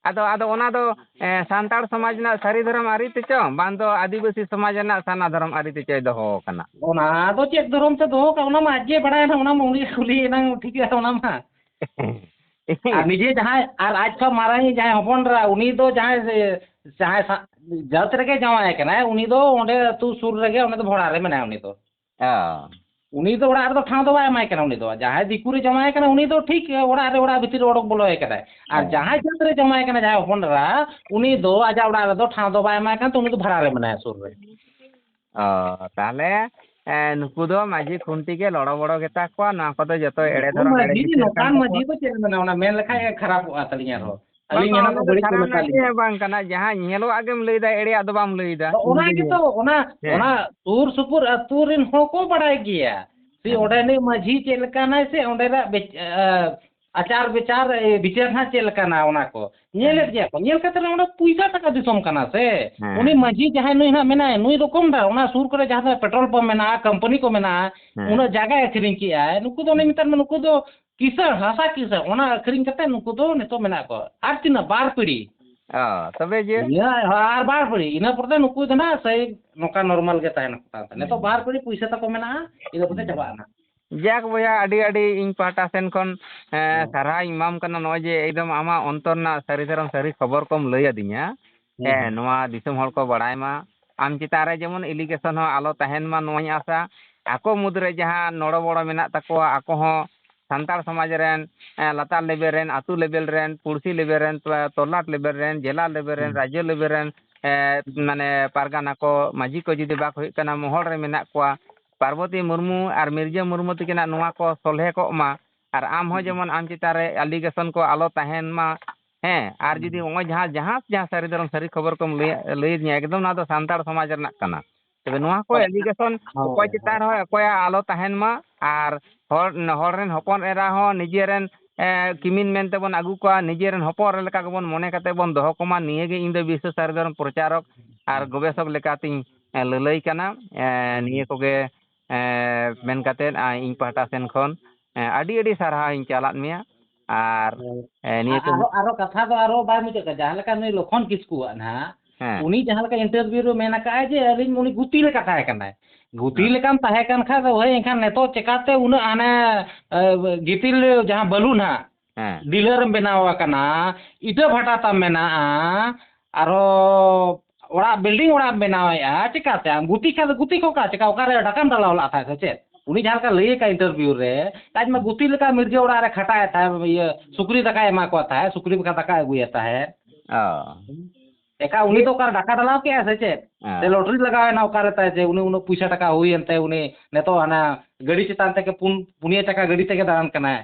ᱟᱫᱚ, ᱟᱫᱚ ᱚᱱᱟ ᱫᱚ, ᱮ, ᱥᱟᱱᱛᱟᱲ ᱥᱚᱢᱟᱡᱽ ᱨᱮᱱᱟᱜ ᱥᱟᱹᱨᱤ ᱫᱷᱚᱨᱚᱢ ᱟᱹᱨᱤ ᱛᱮᱪᱚᱝ, ᱵᱟᱝ ᱫᱚ ᱟᱹᱫᱤᱵᱟᱹᱥᱤ ᱥᱚᱢᱟᱡᱽ ᱨᱮᱱᱟᱜ ᱥᱟᱨᱱᱟ ᱫᱷᱚᱨᱚᱢ ᱟᱹᱨᱤ ᱛᱮᱪᱚᱭ ᱫᱚᱦᱚ ᱟᱠᱟᱱᱟ? ᱚᱱᱟ ᱫᱚ ᱪᱮᱫ ᱫᱷᱚᱨᱚᱢ ᱛᱮ ᱫᱚᱦᱚ ᱠᱟᱜ, ᱚᱱᱟ ᱢᱟ ᱟᱡ ᱜᱮ ᱵᱟᱲᱟᱭᱟ ᱱᱟᱜ, ᱚᱱᱟ ᱢᱟ ᱩᱱᱤ ᱠᱩᱞᱤᱭᱮ ᱮᱱᱟᱝ ᱴᱷᱤᱠ ᱜᱮᱭᱟ, ᱚᱱᱟ ᱢᱟ᱾ ᱟᱨ ᱱᱤᱡᱮ ᱡᱟᱦᱟᱸᱭ, ᱟᱨ ᱟᱡ ᱠᱷᱚᱱ ᱢᱟᱨᱟᱝ ᱤᱡ ᱡᱟᱦᱟᱸᱭ ᱦᱚᱯᱚᱱ ᱮᱨᱟ, ᱩᱱᱤ ᱫᱚ ᱡᱟᱦᱟᱸᱭ, ᱡᱟᱦᱟᱸᱭ ᱥᱟ-, ᱡᱟᱹᱛ ᱨᱮᱜᱮ ᱡᱟᱶᱟᱭ ᱠᱟᱱᱟᱭ, ᱩᱱᱤ ᱫᱚ ᱚᱸᱰᱮ ᱟᱹᱛᱩ ᱥᱩᱨ ᱨᱮᱜᱮ, ᱚᱸᱰᱮ ᱫᱚ ᱵᱷᱚᱲᱟ ᱨᱮ ᱢᱮᱱᱟᱭᱟ ᱩᱱᱤ ᱫᱚ᱾ ᱚ᱾ ᱩᱱᱤ ᱫᱚ ᱚᱲᱟᱜ ᱨᱮᱫᱚ ᱴᱷᱟᱶ ᱫᱚ ᱵᱟᱭ ᱮᱢᱟᱭ ᱠᱟᱱᱟ᱾ ᱩᱱᱤ ᱫᱚ ᱡᱟᱦᱟᱸᱭ ᱫᱤᱠᱩ ᱨᱮ ᱡᱟᱶᱟᱭ ᱠᱟᱱᱟ, ᱩᱱᱤ ᱫᱚ ᱴᱷᱤᱠ ᱚᱲᱟᱜ ᱨᱮ, ᱚᱲᱟᱜ ᱵᱷᱤᱛᱤᱨ ᱨᱮ ᱚᱰᱚᱠ ᱵᱚᱞᱚᱭ ᱠᱟᱱᱟᱭ᱾ ᱟᱨ ᱦᱮᱸ᱾ ᱡᱟᱦᱟᱸᱭ ᱡᱟᱹᱛ ᱨᱮ ᱡᱟᱶᱟᱭ ᱠᱟᱱᱟ, ᱡᱟᱦᱟᱸᱭ ᱦᱚᱯᱚᱱ ᱮᱨᱟ, ᱩᱱᱤ ᱫᱚ ᱟᱡᱟᱜ ᱚᱲᱟᱜ ᱨᱮᱫᱚ ᱴᱷᱟᱶ ᱫᱚ ᱵᱟᱭ ᱮᱢᱟᱭ ᱠᱟᱱ ᱛᱮ, ᱩᱱᱤ ᱫᱚ ᱵᱷᱟᱲᱟ ᱨᱮ ᱢᱮᱱᱟᱭᱟ ᱥᱩᱨ ᱨᱮ᱾ ᱚ, ᱛᱟᱦᱞᱮ, ᱮ, ᱱᱩᱠᱩ ᱫᱚ ᱢᱟᱹᱡᱷᱤ ᱠᱷᱩᱱᱴᱤ ᱜᱮ ᱞᱚᱲᱚ ᱵᱚᱲᱚ ᱜᱮᱛᱟ ᱠᱚᱣᱟ, ᱱᱚᱣᱟ ᱠᱚᱫᱚ ᱡᱚᱛᱚ ᱮᱲᱮ ᱫᱷᱚᱨᱚᱢ, ᱮᱲᱮ ᱢᱟᱹᱡᱷᱤ, ᱵᱤᱪᱟᱹᱨ ᱠᱟᱱ ᱱᱚᱝᱠᱟᱱ ᱛᱟᱠᱚᱣᱟ᱾ ᱢᱟᱹᱡᱷᱤ ᱫᱚ ᱪᱮᱫ ᱢᱮᱱᱟ, ᱚᱱᱟ ᱢᱮᱱ ᱞᱮᱠᱷᱟᱡ ᱜᱮ ᱠᱷᱟᱨᱟᱯᱚᱜᱼᱟ ᱛᱟᱹᱞᱤᱧ ᱟᱨᱦᱚᱸ᱾ ᱵᱟᱝ, ᱟᱹᱞᱤᱧ ᱚᱱᱟ ᱚᱱᱟ ᱠᱚ ᱫᱚ ᱵᱟᱹᱲᱤᱡ ᱠᱚ ᱥᱟᱨᱱᱟ ᱢᱮᱛᱟ ᱞᱤᱧᱟ᱾ ᱮᱲᱮᱭᱟᱜ ᱵᱟᱝ ᱠᱟᱱᱟ, ᱡᱟᱦᱟᱸ ᱧᱮᱞᱚᱜᱼᱟ ᱜᱮᱢ ᱞᱟᱹᱭᱫᱟ, ᱮᱲᱮᱭᱟᱜ ᱫᱚ ᱵᱟᱢ ᱞᱟᱹᱭᱫᱟ᱾ ᱟᱫᱚ ᱚᱱᱟ ᱜᱮᱛᱚ, ᱚᱱᱟ, ᱦᱮᱸ᱾ ᱚᱱᱟ ᱥᱩᱨ ᱥᱩᱯᱩᱨ ᱟᱹᱛᱩ ᱨᱮᱱ ᱦᱚᱸᱠᱚ ᱵᱟᱲᱟᱭ ᱜᱮᱭᱟ᱾ ᱥᱮ ᱦᱮᱸ᱾ ᱚᱸᱰᱮᱱᱤᱡ ᱢᱟᱹᱡᱷᱤ ᱪᱮᱫ ᱞᱮᱠᱟᱱᱟᱭ ᱥᱮ ᱚᱸᱰᱮᱱᱟᱜ ᱵᱮᱪ-, ᱟ, ᱟᱪᱟᱨ ᱵᱤᱪᱟᱨ, ᱮ, ᱵᱤᱪᱟᱹᱨ ᱱᱟᱦᱟᱜ ᱪᱮᱫ ᱞᱮᱠᱟᱱᱟ ᱚᱱᱟ ᱠᱚ ᱧᱮᱞᱮᱫ ᱦᱮᱸ᱾ ᱜᱮᱭᱟ ᱠᱚ᱾ ᱧᱮᱞ ᱠᱟᱛᱮ ᱚᱸᱰᱮ ᱯᱩᱭᱥᱟ ᱴᱟᱠᱟ ᱫᱤᱥᱚᱢ ᱠᱟᱱᱟ ᱥᱮ᱾ ᱦᱮᱸ᱾ ᱩᱱᱤ ᱢᱟᱹᱡᱷᱤ ᱡᱟᱦᱟᱸᱭ ᱱᱩᱭ ᱱᱟᱦᱟᱜ ᱢᱮᱱᱟᱭ, ᱱᱩᱭ ᱫᱚ ᱠᱚᱢ ᱰᱷᱮᱨ ᱚᱱᱟ ᱥᱩᱨ ᱠᱚᱨᱮ ᱡᱟᱦᱟᱸ ᱛᱤᱱᱟᱹᱜ ᱯᱮᱴᱨᱳᱞ ᱯᱟᱢᱯ ᱢᱮᱱᱟᱜᱼᱟ, ᱠᱳᱢᱯᱟᱱᱤ ᱠᱚ ᱢᱮᱱᱟᱜᱼᱟ, ᱦᱮᱸ᱾ ᱩᱱᱟᱹᱜ ᱡᱟᱭᱜᱟᱭ ᱟᱹᱠᱷᱨᱤᱧ ᱠᱮᱜᱼᱟᱭ᱾ ᱱᱩᱠᱩ ᱫᱚ ᱚᱱᱮ ᱦᱮᱸ᱾ ᱢᱮᱛᱟᱜ ᱢᱮ, ᱱᱩᱠᱩ ᱫᱚ ᱠᱤᱥᱟᱹᱬ, ᱦᱟᱥᱟ ᱠᱤᱥᱟᱹᱬ, ᱚᱱᱟ ᱟᱹᱠᱷᱨᱤᱧ ᱠᱟᱛᱮ ᱱᱩᱠᱩ ᱫᱚ ᱱᱤᱛᱚᱜ ᱢᱮᱱᱟᱜ ᱠᱚᱣᱟ᱾ ᱟᱨ ᱛᱤᱱᱟᱹᱜ? ᱵᱟᱨ ᱯᱤᱲᱦᱤ᱾ ᱚ, ᱛᱚᱵᱮ ᱡᱮ ᱤᱱᱟᱹ ᱟᱨ ᱵᱟᱨ ᱯᱤᱲᱦᱤ, ᱤᱱᱟᱹ ᱯᱚᱨᱮ ᱫᱚ ᱱᱩᱠᱩ ᱫᱚ ᱱᱟᱜ ᱥᱮᱭ ᱱᱚᱝᱠᱟ ᱱᱚᱨᱢᱟᱞ ᱜᱮ ᱛᱟᱦᱮᱱᱟ ᱠᱚ ᱛᱟᱦᱮᱸ᱾ ᱱᱤᱛᱚᱜ ᱦᱩᱸ᱾ ᱵᱟᱨ ᱯᱤᱲᱦᱤ ᱯᱩᱭᱥᱟᱹ ᱛᱟᱠᱚ ᱢᱮᱱᱟᱜᱼᱟ, ᱤᱱᱟᱹ ᱯᱚᱨᱮ ᱦᱩᱸ᱾ ᱪᱟᱵᱟᱜᱼᱟ ᱱᱟᱜ᱾ ᱡᱟᱠ ᱵᱚᱭᱦᱟ, ᱟᱹᱰᱤ ᱟᱹᱰᱤ ᱤᱧ ᱯᱟᱦᱴᱟ ᱥᱮᱱ ᱠᱷᱚᱱ, ᱮᱸ, ᱦᱩᱸ᱾ ᱥᱟᱨᱦᱟᱣ ᱤᱧ ᱮᱢᱟᱢ ᱠᱟᱱᱟ, ᱱᱚᱜᱼᱚᱭ ᱡᱮ ᱮᱠᱫᱚᱢ ᱟᱢᱟᱜ ᱚᱱᱛᱚᱨ ᱨᱮᱱᱟᱜ ᱥᱟᱹᱨᱤ ᱫᱷᱚᱨᱚᱢ ᱥᱟᱹᱨᱤ ᱠᱷᱚᱵᱚᱨ ᱠᱚᱢ ᱞᱟᱹᱭ ᱟᱹᱫᱤᱧᱟ᱾ ᱦᱩᱸ, ᱦᱮᱸ, ᱦᱩᱸ᱾ ᱱᱚᱣᱟ ᱫᱤᱥᱚᱢ ᱦᱚᱲ ᱠᱚ ᱵᱟᱲᱟᱭ ᱢᱟ᱾ ᱟᱢ ᱪᱮᱛᱟᱱ ᱨᱮ ᱡᱮᱢᱚᱱ allegation ᱦᱚᱸ ᱟᱞᱚ ᱛᱟᱦᱮᱱ ᱢᱟ, ᱱᱚᱣᱟᱧ ᱟᱥᱟ᱾ ᱟᱠᱚ ᱢᱩᱫᱽᱨᱮ ᱡᱟᱦᱟᱸ ᱱᱚᱲᱚ ᱵᱚᱲᱚ ᱢᱮᱱᱟᱜ ᱛᱟᱠᱚᱣᱟ, ᱟᱠᱚ ᱦᱚᱸ ᱥᱟᱱᱛᱟᱲ ᱥᱚᱢᱟᱡᱽ ᱨᱮᱱ, ᱮᱸ, ᱞᱟᱛᱟᱨ level ᱨᱮᱱ, ᱟᱹᱛᱩ level ᱨᱮᱱ, ᱯᱩᱲᱥᱤ level ᱨᱮᱱ, ᱛᱚ-, ᱛᱚᱞᱟᱴ level ᱨᱮᱱ, ᱡᱮᱞᱟ level ᱨᱮᱱ, ᱦᱩᱸ᱾ ᱨᱟᱡᱽᱡᱚ level ᱨᱮᱱ, ᱮᱸ, ᱢᱟᱱᱮ ᱯᱟᱨᱜᱟᱱᱟ ᱠᱚ, ᱢᱟᱹᱡᱷᱤ ᱠᱚ ᱡᱩᱫᱤ ᱵᱟᱠᱚ ᱦᱩᱭᱩᱜ ᱠᱟᱱᱟ, ᱢᱚᱦᱚᱞ ᱨᱮ ᱢᱮᱱᱟᱜ ᱠᱚᱣᱟ, ᱯᱟᱨᱵᱚᱛᱤ ᱢᱩᱨᱢᱩ ᱟᱨ ᱢᱤᱨᱡᱟᱹ ᱢᱩᱨᱢᱩ ᱛᱟᱹᱠᱤᱱᱟᱜ ᱱᱚᱣᱟ ᱠᱚ ᱥᱚᱞᱦᱮ ᱠᱚᱜ ᱢᱟ᱾ ᱟᱨ ᱟᱢ ᱦᱚᱸ ᱦᱩᱸ᱾ ᱡᱮᱢᱚᱱ ᱟᱢ ᱪᱮᱛᱟᱱ ᱨᱮ allegation ᱠᱚ ᱟᱞᱚ ᱛᱟᱦᱮᱱ ᱢᱟ᱾ ᱦᱮᱸ, ᱟᱨ ᱡᱩᱫᱤ ᱦᱩᱸ᱾ ᱱᱚᱜᱼᱚᱭ ᱡᱟᱦᱟᱸ, ᱡᱟᱦᱟᱸ, ᱡᱟᱦᱟᱸ ᱥᱟᱹᱨᱤ ᱫᱷᱚᱨᱚᱢ ᱥᱟᱹᱨᱤ ᱠᱷᱚᱵᱚᱨ ᱠᱚᱢ ᱞᱟᱹᱭ, ᱞᱟᱹᱭᱟᱫᱤᱧᱟ, ᱮᱠᱫᱚᱢ ᱱᱚᱣᱟ ᱫᱚ ᱥᱟᱱᱛᱟᱲ ᱥᱚᱢᱟᱡᱽ ᱨᱮᱱᱟᱜ ᱠᱟᱱᱟ᱾ ᱛᱚᱵᱮ ᱱᱚᱣᱟ ᱠᱚ ᱦᱳᱭ᱾ allegation ᱦᱳᱭ, ᱚᱠᱚᱭ ᱪᱮᱛᱟᱱ ᱦᱳᱭ᱾ ᱨᱮᱦᱚᱸ ᱚᱠᱚᱭᱟᱜ ᱟᱞᱚ ᱛᱟᱦᱮᱱ ᱢᱟ, ᱟᱨ ᱦᱚᱲ, ᱦᱚᱲ ᱨᱮᱱ ᱦᱚᱯᱚᱱ ᱮᱨᱟ ᱦᱚᱸ ᱱᱤᱡᱮᱨᱮᱱ, ᱮ, ᱠᱤᱢᱤᱱ ᱢᱮᱱᱛᱮ ᱵᱚᱱ ᱟᱹᱜᱩ ᱠᱚᱣᱟ, ᱱᱤᱡᱮᱨᱮᱱ ᱦᱚᱯᱚᱱ ᱮᱨᱟ ᱞᱮᱠᱟ ᱜᱮᱵᱚᱱ ᱢᱚᱱᱮ ᱠᱟᱛᱮ ᱵᱚᱱ ᱫᱚᱦᱚ ᱠᱚᱢᱟ᱾ ᱱᱤᱭᱟᱹ ᱜᱮ ᱤᱧ ᱫᱚ ᱵᱤᱥᱥᱚ ᱥᱟᱹᱨᱤ ᱫᱷᱚᱨᱚᱢ ᱯᱨᱚᱪᱟᱨᱚᱠ ᱟᱨ ᱜᱚᱵᱮᱥᱚᱠ ᱞᱮᱠᱟᱛᱤᱧ, ᱮ, ᱞᱟᱹᱞᱟᱹᱭ ᱠᱟᱱᱟ᱾ ᱮ, ᱱᱤᱭᱟᱹ ᱠᱚᱜᱮ, ᱮ, ᱢᱮᱱ ᱠᱟᱛᱮ, ᱟ, ᱤᱧ ᱯᱟᱦᱴᱟ ᱥᱮᱱ ᱠᱷᱚᱱ, ᱮ, ᱟᱹᱰᱤ ᱟᱹᱰᱤ ᱥᱟᱨᱦᱟᱣ ᱤᱧ ᱪᱟᱞᱟᱫ ᱢᱮᱭᱟ᱾ ᱟᱨ, ᱦᱳᱭ᱾ ᱮ, ᱱᱤᱭᱟᱹ ᱟᱨ ᱠᱚ ᱟᱨᱚ, ᱟᱨᱚ ᱠᱟᱛᱷᱟ ᱫᱚ ᱟᱨᱚ ᱵᱟᱭ ᱢᱩᱪᱟᱹᱫ ᱠᱟᱜᱼᱟ, ᱡᱟᱦᱟᱸ ᱞᱮᱠᱟ ᱱᱩᱭ ᱞᱚᱠᱷᱚᱱ ᱠᱤᱥᱠᱩᱣᱟᱜ ᱱᱟᱦᱟᱜ, ᱦᱮᱸ᱾ ᱩᱱᱤ ᱡᱟᱦᱟᱸ ᱞᱮᱠᱟ interview ᱨᱮ ᱢᱮᱱ ᱟᱠᱟᱫᱼᱟᱭ ᱡᱮ ᱟᱹᱞᱤᱧ ᱩᱱᱤ ᱜᱩᱛᱤ ᱞᱮᱠᱟ ᱛᱟᱦᱮᱸ ᱠᱟᱱᱟᱭ᱾ ᱜᱩᱛᱤ ᱦᱮᱸ᱾ ᱞᱮᱠᱟᱢ ᱛᱟᱦᱮᱸ ᱠᱟᱱ ᱠᱷᱟᱡ ᱫᱚ ᱵᱷᱟᱹᱭ, ᱮᱱᱠᱷᱟᱱ ᱱᱤᱛᱚᱜ ᱪᱮᱠᱟᱛᱮ ᱩᱱᱟᱹᱜ ᱦᱟᱱᱮ, ᱮ, ᱜᱤᱛᱤᱞ ᱡᱟᱦᱟᱸ ᱵᱟᱹᱞᱩ ᱱᱟᱦᱟᱜ, ᱦᱮᱸ᱾ ᱰᱤᱞᱟᱨ ᱮᱢ ᱵᱮᱱᱟᱣ ᱟᱠᱟᱱᱟ, ᱤᱴᱟᱹ ᱵᱷᱟᱴᱟ ᱛᱟᱢ ᱢᱮᱱᱟᱜᱼᱟ, ᱟᱨᱦᱚᱸ ᱚᱲᱟᱜ, building ᱚᱲᱟᱜ ᱮᱢ ᱵᱮᱱᱟᱣᱮᱫᱼᱟ, ᱪᱮᱠᱟᱛᱮ? ᱟᱢ ᱜᱩᱛᱤ ᱠᱷᱟᱱ ᱫᱚ ᱜᱩᱛᱤ ᱠᱚ ᱚᱠᱟ, ᱪᱮᱠᱟ, ᱚᱠᱟᱨᱮ ᱰᱟᱠᱟᱢ ᱰᱟᱞᱟᱣ ᱞᱟᱜ ᱛᱟᱦᱮᱸᱫ ᱥᱮ ᱪᱮᱫ? ᱩᱱᱤ ᱡᱟᱦᱟᱸ ᱞᱮᱠᱟ ᱞᱟᱹᱭ ᱟᱠᱟᱫ interview ᱨᱮ, ᱟᱡ ᱢᱟ ᱜᱩᱛᱤ ᱞᱮᱠᱟ ᱢᱤᱨᱡᱟᱹ ᱚᱲᱟᱜ ᱨᱮ ᱠᱷᱟᱴᱟᱜ ᱮ ᱛᱟᱦᱮᱸᱫ, ᱤᱭᱟᱹ, ᱥᱩᱠᱨᱤ ᱫᱟᱠᱟᱭ ᱮᱢᱟ ᱠᱚᱣᱟ ᱛᱟᱦᱮᱸᱫ, ᱥᱩᱠᱨᱤ ᱞᱮᱠᱟ ᱫᱟᱠᱟᱭ ᱟᱹᱜᱩᱭᱟ ᱛᱟᱦᱮᱸᱫ᱾ ᱚ᱾ ᱮᱠᱟ ᱩᱱᱤ ᱫᱚ ᱚᱠᱟᱨᱮ ᱰᱟᱠᱟ ᱰᱟᱞᱟᱣ ᱠᱮᱜᱼᱟᱭ ᱥᱮ ᱪᱮᱫ? ᱦᱮᱸ᱾ ᱥᱮ ᱞᱚᱴᱨᱤ ᱞᱟᱜᱟᱣ ᱮᱱᱟ ᱚᱠᱟᱨᱮ ᱛᱟᱭ ᱡᱮ ᱩᱱᱤ ᱩᱱᱟᱹᱜ ᱯᱩᱭᱥᱟᱹ ᱴᱟᱠᱟ ᱦᱩᱭᱮᱱ ᱛᱟᱭ, ᱩᱱᱤ ᱱᱤᱛᱚᱜ ᱦᱟᱱᱟ ᱜᱟᱹᱰᱤ ᱪᱮᱛᱟᱱ ᱛᱮᱜᱮ ᱯᱩᱱ, ᱯᱩᱱᱭᱟᱹ ᱪᱟᱠᱟ ᱜᱟᱹᱰᱤ ᱛᱮᱜᱮ ᱫᱟᱬᱟᱱ ᱠᱟᱱᱟᱭ?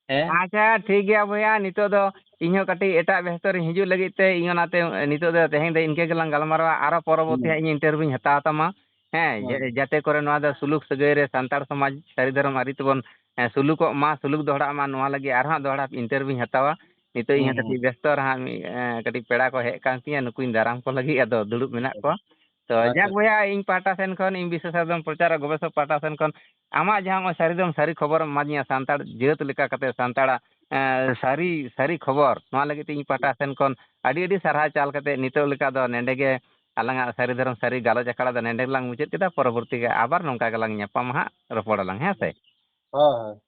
ᱦᱮᱸ? ᱟᱪᱪᱷᱟ, ᱴᱷᱤᱠ ᱜᱮᱭᱟ ᱵᱚᱭᱦᱟ, ᱱᱤᱛᱚᱜ ᱫᱚ ᱤᱧ ᱦᱚᱸ ᱠᱟᱹᱴᱤᱡ ᱮᱴᱟᱜ ᱵᱮᱥᱛᱚ ᱨᱤᱧ ᱦᱤᱡᱩᱜ ᱞᱟᱹᱜᱤᱫ ᱛᱮ ᱤᱧ ᱚᱱᱟᱛᱮ ᱱᱤᱛᱚᱜ ᱫᱚ ᱛᱮᱦᱮᱧ ᱫᱚ ᱤᱱᱠᱟᱹ ᱜᱮᱞᱟᱝ ᱜᱟᱞᱢᱟᱨᱟᱣᱟ, ᱟᱨᱚ ᱯᱚᱨᱚᱵᱚᱨᱛᱤ ᱦᱩᱸ᱾ ᱦᱟᱸᱜ ᱤᱧ interview ᱤᱧ ᱦᱟᱛᱟᱣ ᱛᱟᱢᱟ᱾ ᱦᱮᱸ, ᱦᱩᱸ᱾ ᱡᱟ-, ᱡᱟᱛᱮ ᱠᱚᱨᱮ ᱱᱚᱣᱟ ᱫᱚ ᱥᱩᱞᱩᱠ ᱥᱟᱹᱜᱟᱹᱭ ᱨᱮ ᱥᱟᱱᱛᱟᱲ ᱥᱚᱢᱟᱡᱽ ᱥᱟᱹᱨᱤ ᱫᱷᱚᱨᱚᱢ ᱟᱹᱨᱤ ᱛᱮᱵᱚᱱ, ᱦᱮᱸ, ᱥᱩᱞᱩᱠᱚᱜ ᱢᱟ, ᱥᱩᱞᱩᱠ ᱫᱚᱦᱲᱟᱜ ᱢᱟ, ᱱᱚᱣᱟ ᱞᱟᱹᱜᱤᱫ ᱟᱨᱦᱚᱸ ᱫᱚᱦᱲᱟ interview ᱤᱧ ᱦᱟᱛᱟᱣᱟ᱾ ᱱᱤᱛᱚᱜ ᱤᱧ ᱦᱩᱸ, ᱦᱚᱸ ᱠᱟᱹᱴᱤᱡ ᱦᱩᱸ᱾ ᱵᱮᱥᱛᱚ ᱨᱮ ᱦᱟᱸᱜ ᱢᱤᱫ, ᱮᱸ, ᱠᱟᱹᱴᱤᱡ ᱯᱮᱲᱟ ᱠᱚ ᱦᱮᱡ ᱟᱠᱟᱱ ᱛᱤᱧᱟᱹ, ᱱᱩᱠᱩᱧ ᱫᱟᱨᱟᱢ ᱠᱚ ᱞᱟᱹᱜᱤᱫ, ᱟᱫᱚ ᱫᱩᱲᱩᱵ ᱢᱮᱱᱟᱜ ᱠᱚᱣᱟ᱾ ᱛᱚ, ᱟᱪᱪᱷᱟ, ᱡᱟᱠ ᱟᱪᱪᱷᱟ᱾ ᱵᱚᱭᱦᱟ, ᱤᱧ ᱯᱟᱦᱴᱟ ᱥᱮᱱ ᱠᱷᱚᱱ, ᱤᱧ ᱵᱤᱥᱥᱚ ᱥᱟᱨᱡᱚᱢ ᱯᱨᱚᱪᱟᱨ ᱟᱨ ᱜᱚᱵᱮᱥᱚᱠ ᱯᱟᱦᱴᱟ ᱥᱮᱱ ᱠᱷᱚᱱ ᱟᱢᱟᱜ ᱡᱟᱦᱟᱸ ᱱᱚᱜᱼᱚᱭ ᱥᱟᱹᱨᱤ ᱫᱷᱚᱨᱚᱢ ᱥᱟᱹᱨᱤ ᱠᱷᱚᱵᱚᱨᱮᱢ ᱮᱢᱟᱫᱤᱧᱟ, ᱥᱟᱱᱛᱟᱲ ᱡᱟᱹᱛ ᱞᱮᱠᱟ ᱠᱟᱛᱮ ᱥᱟᱱᱛᱟᱲᱟᱜ, ᱮᱸ, ᱥᱟᱹᱨᱤ, ᱥᱟᱹᱨᱤ ᱠᱷᱚᱵᱚᱨ, ᱱᱚᱣᱟ ᱞᱟᱹᱜᱤᱫ ᱛᱮ ᱤᱧ ᱯᱟᱦᱴᱟ ᱥᱮᱱ ᱠᱷᱚᱱ ᱟᱹᱰᱤ ᱟᱹᱰᱤ ᱥᱟᱨᱦᱟᱣ ᱪᱟᱞ ᱠᱟᱛᱮ ᱱᱤᱛᱚᱜ ᱞᱮᱠᱟ ᱫᱚ ᱱᱮᱰᱮ ᱜᱮ ᱟᱞᱟᱝᱟᱜ ᱥᱟᱹᱨᱤ ᱫᱷᱚᱨᱚᱢ ᱥᱟᱹᱨᱤ ᱜᱟᱞᱚᱪ ᱟᱠᱷᱲᱟ ᱫᱚ ᱱᱮᱰᱮ ᱜᱮᱞᱟᱝ ᱢᱩᱪᱟᱹᱫ ᱠᱮᱫᱟ᱾ ᱯᱚᱨᱚᱵᱚᱨᱛᱤ ᱜᱮ ᱟᱵᱟᱨ ᱱᱚᱝᱠᱟ ᱜᱮᱞᱟᱝ ᱧᱟᱯᱟᱢᱟ ᱦᱟᱸᱜ, ᱨᱚᱯᱚᱲ ᱟᱞᱟᱝ, ᱦᱮᱸ ᱥᱮ? ᱦᱳᱭ, ᱦᱳᱭ᱾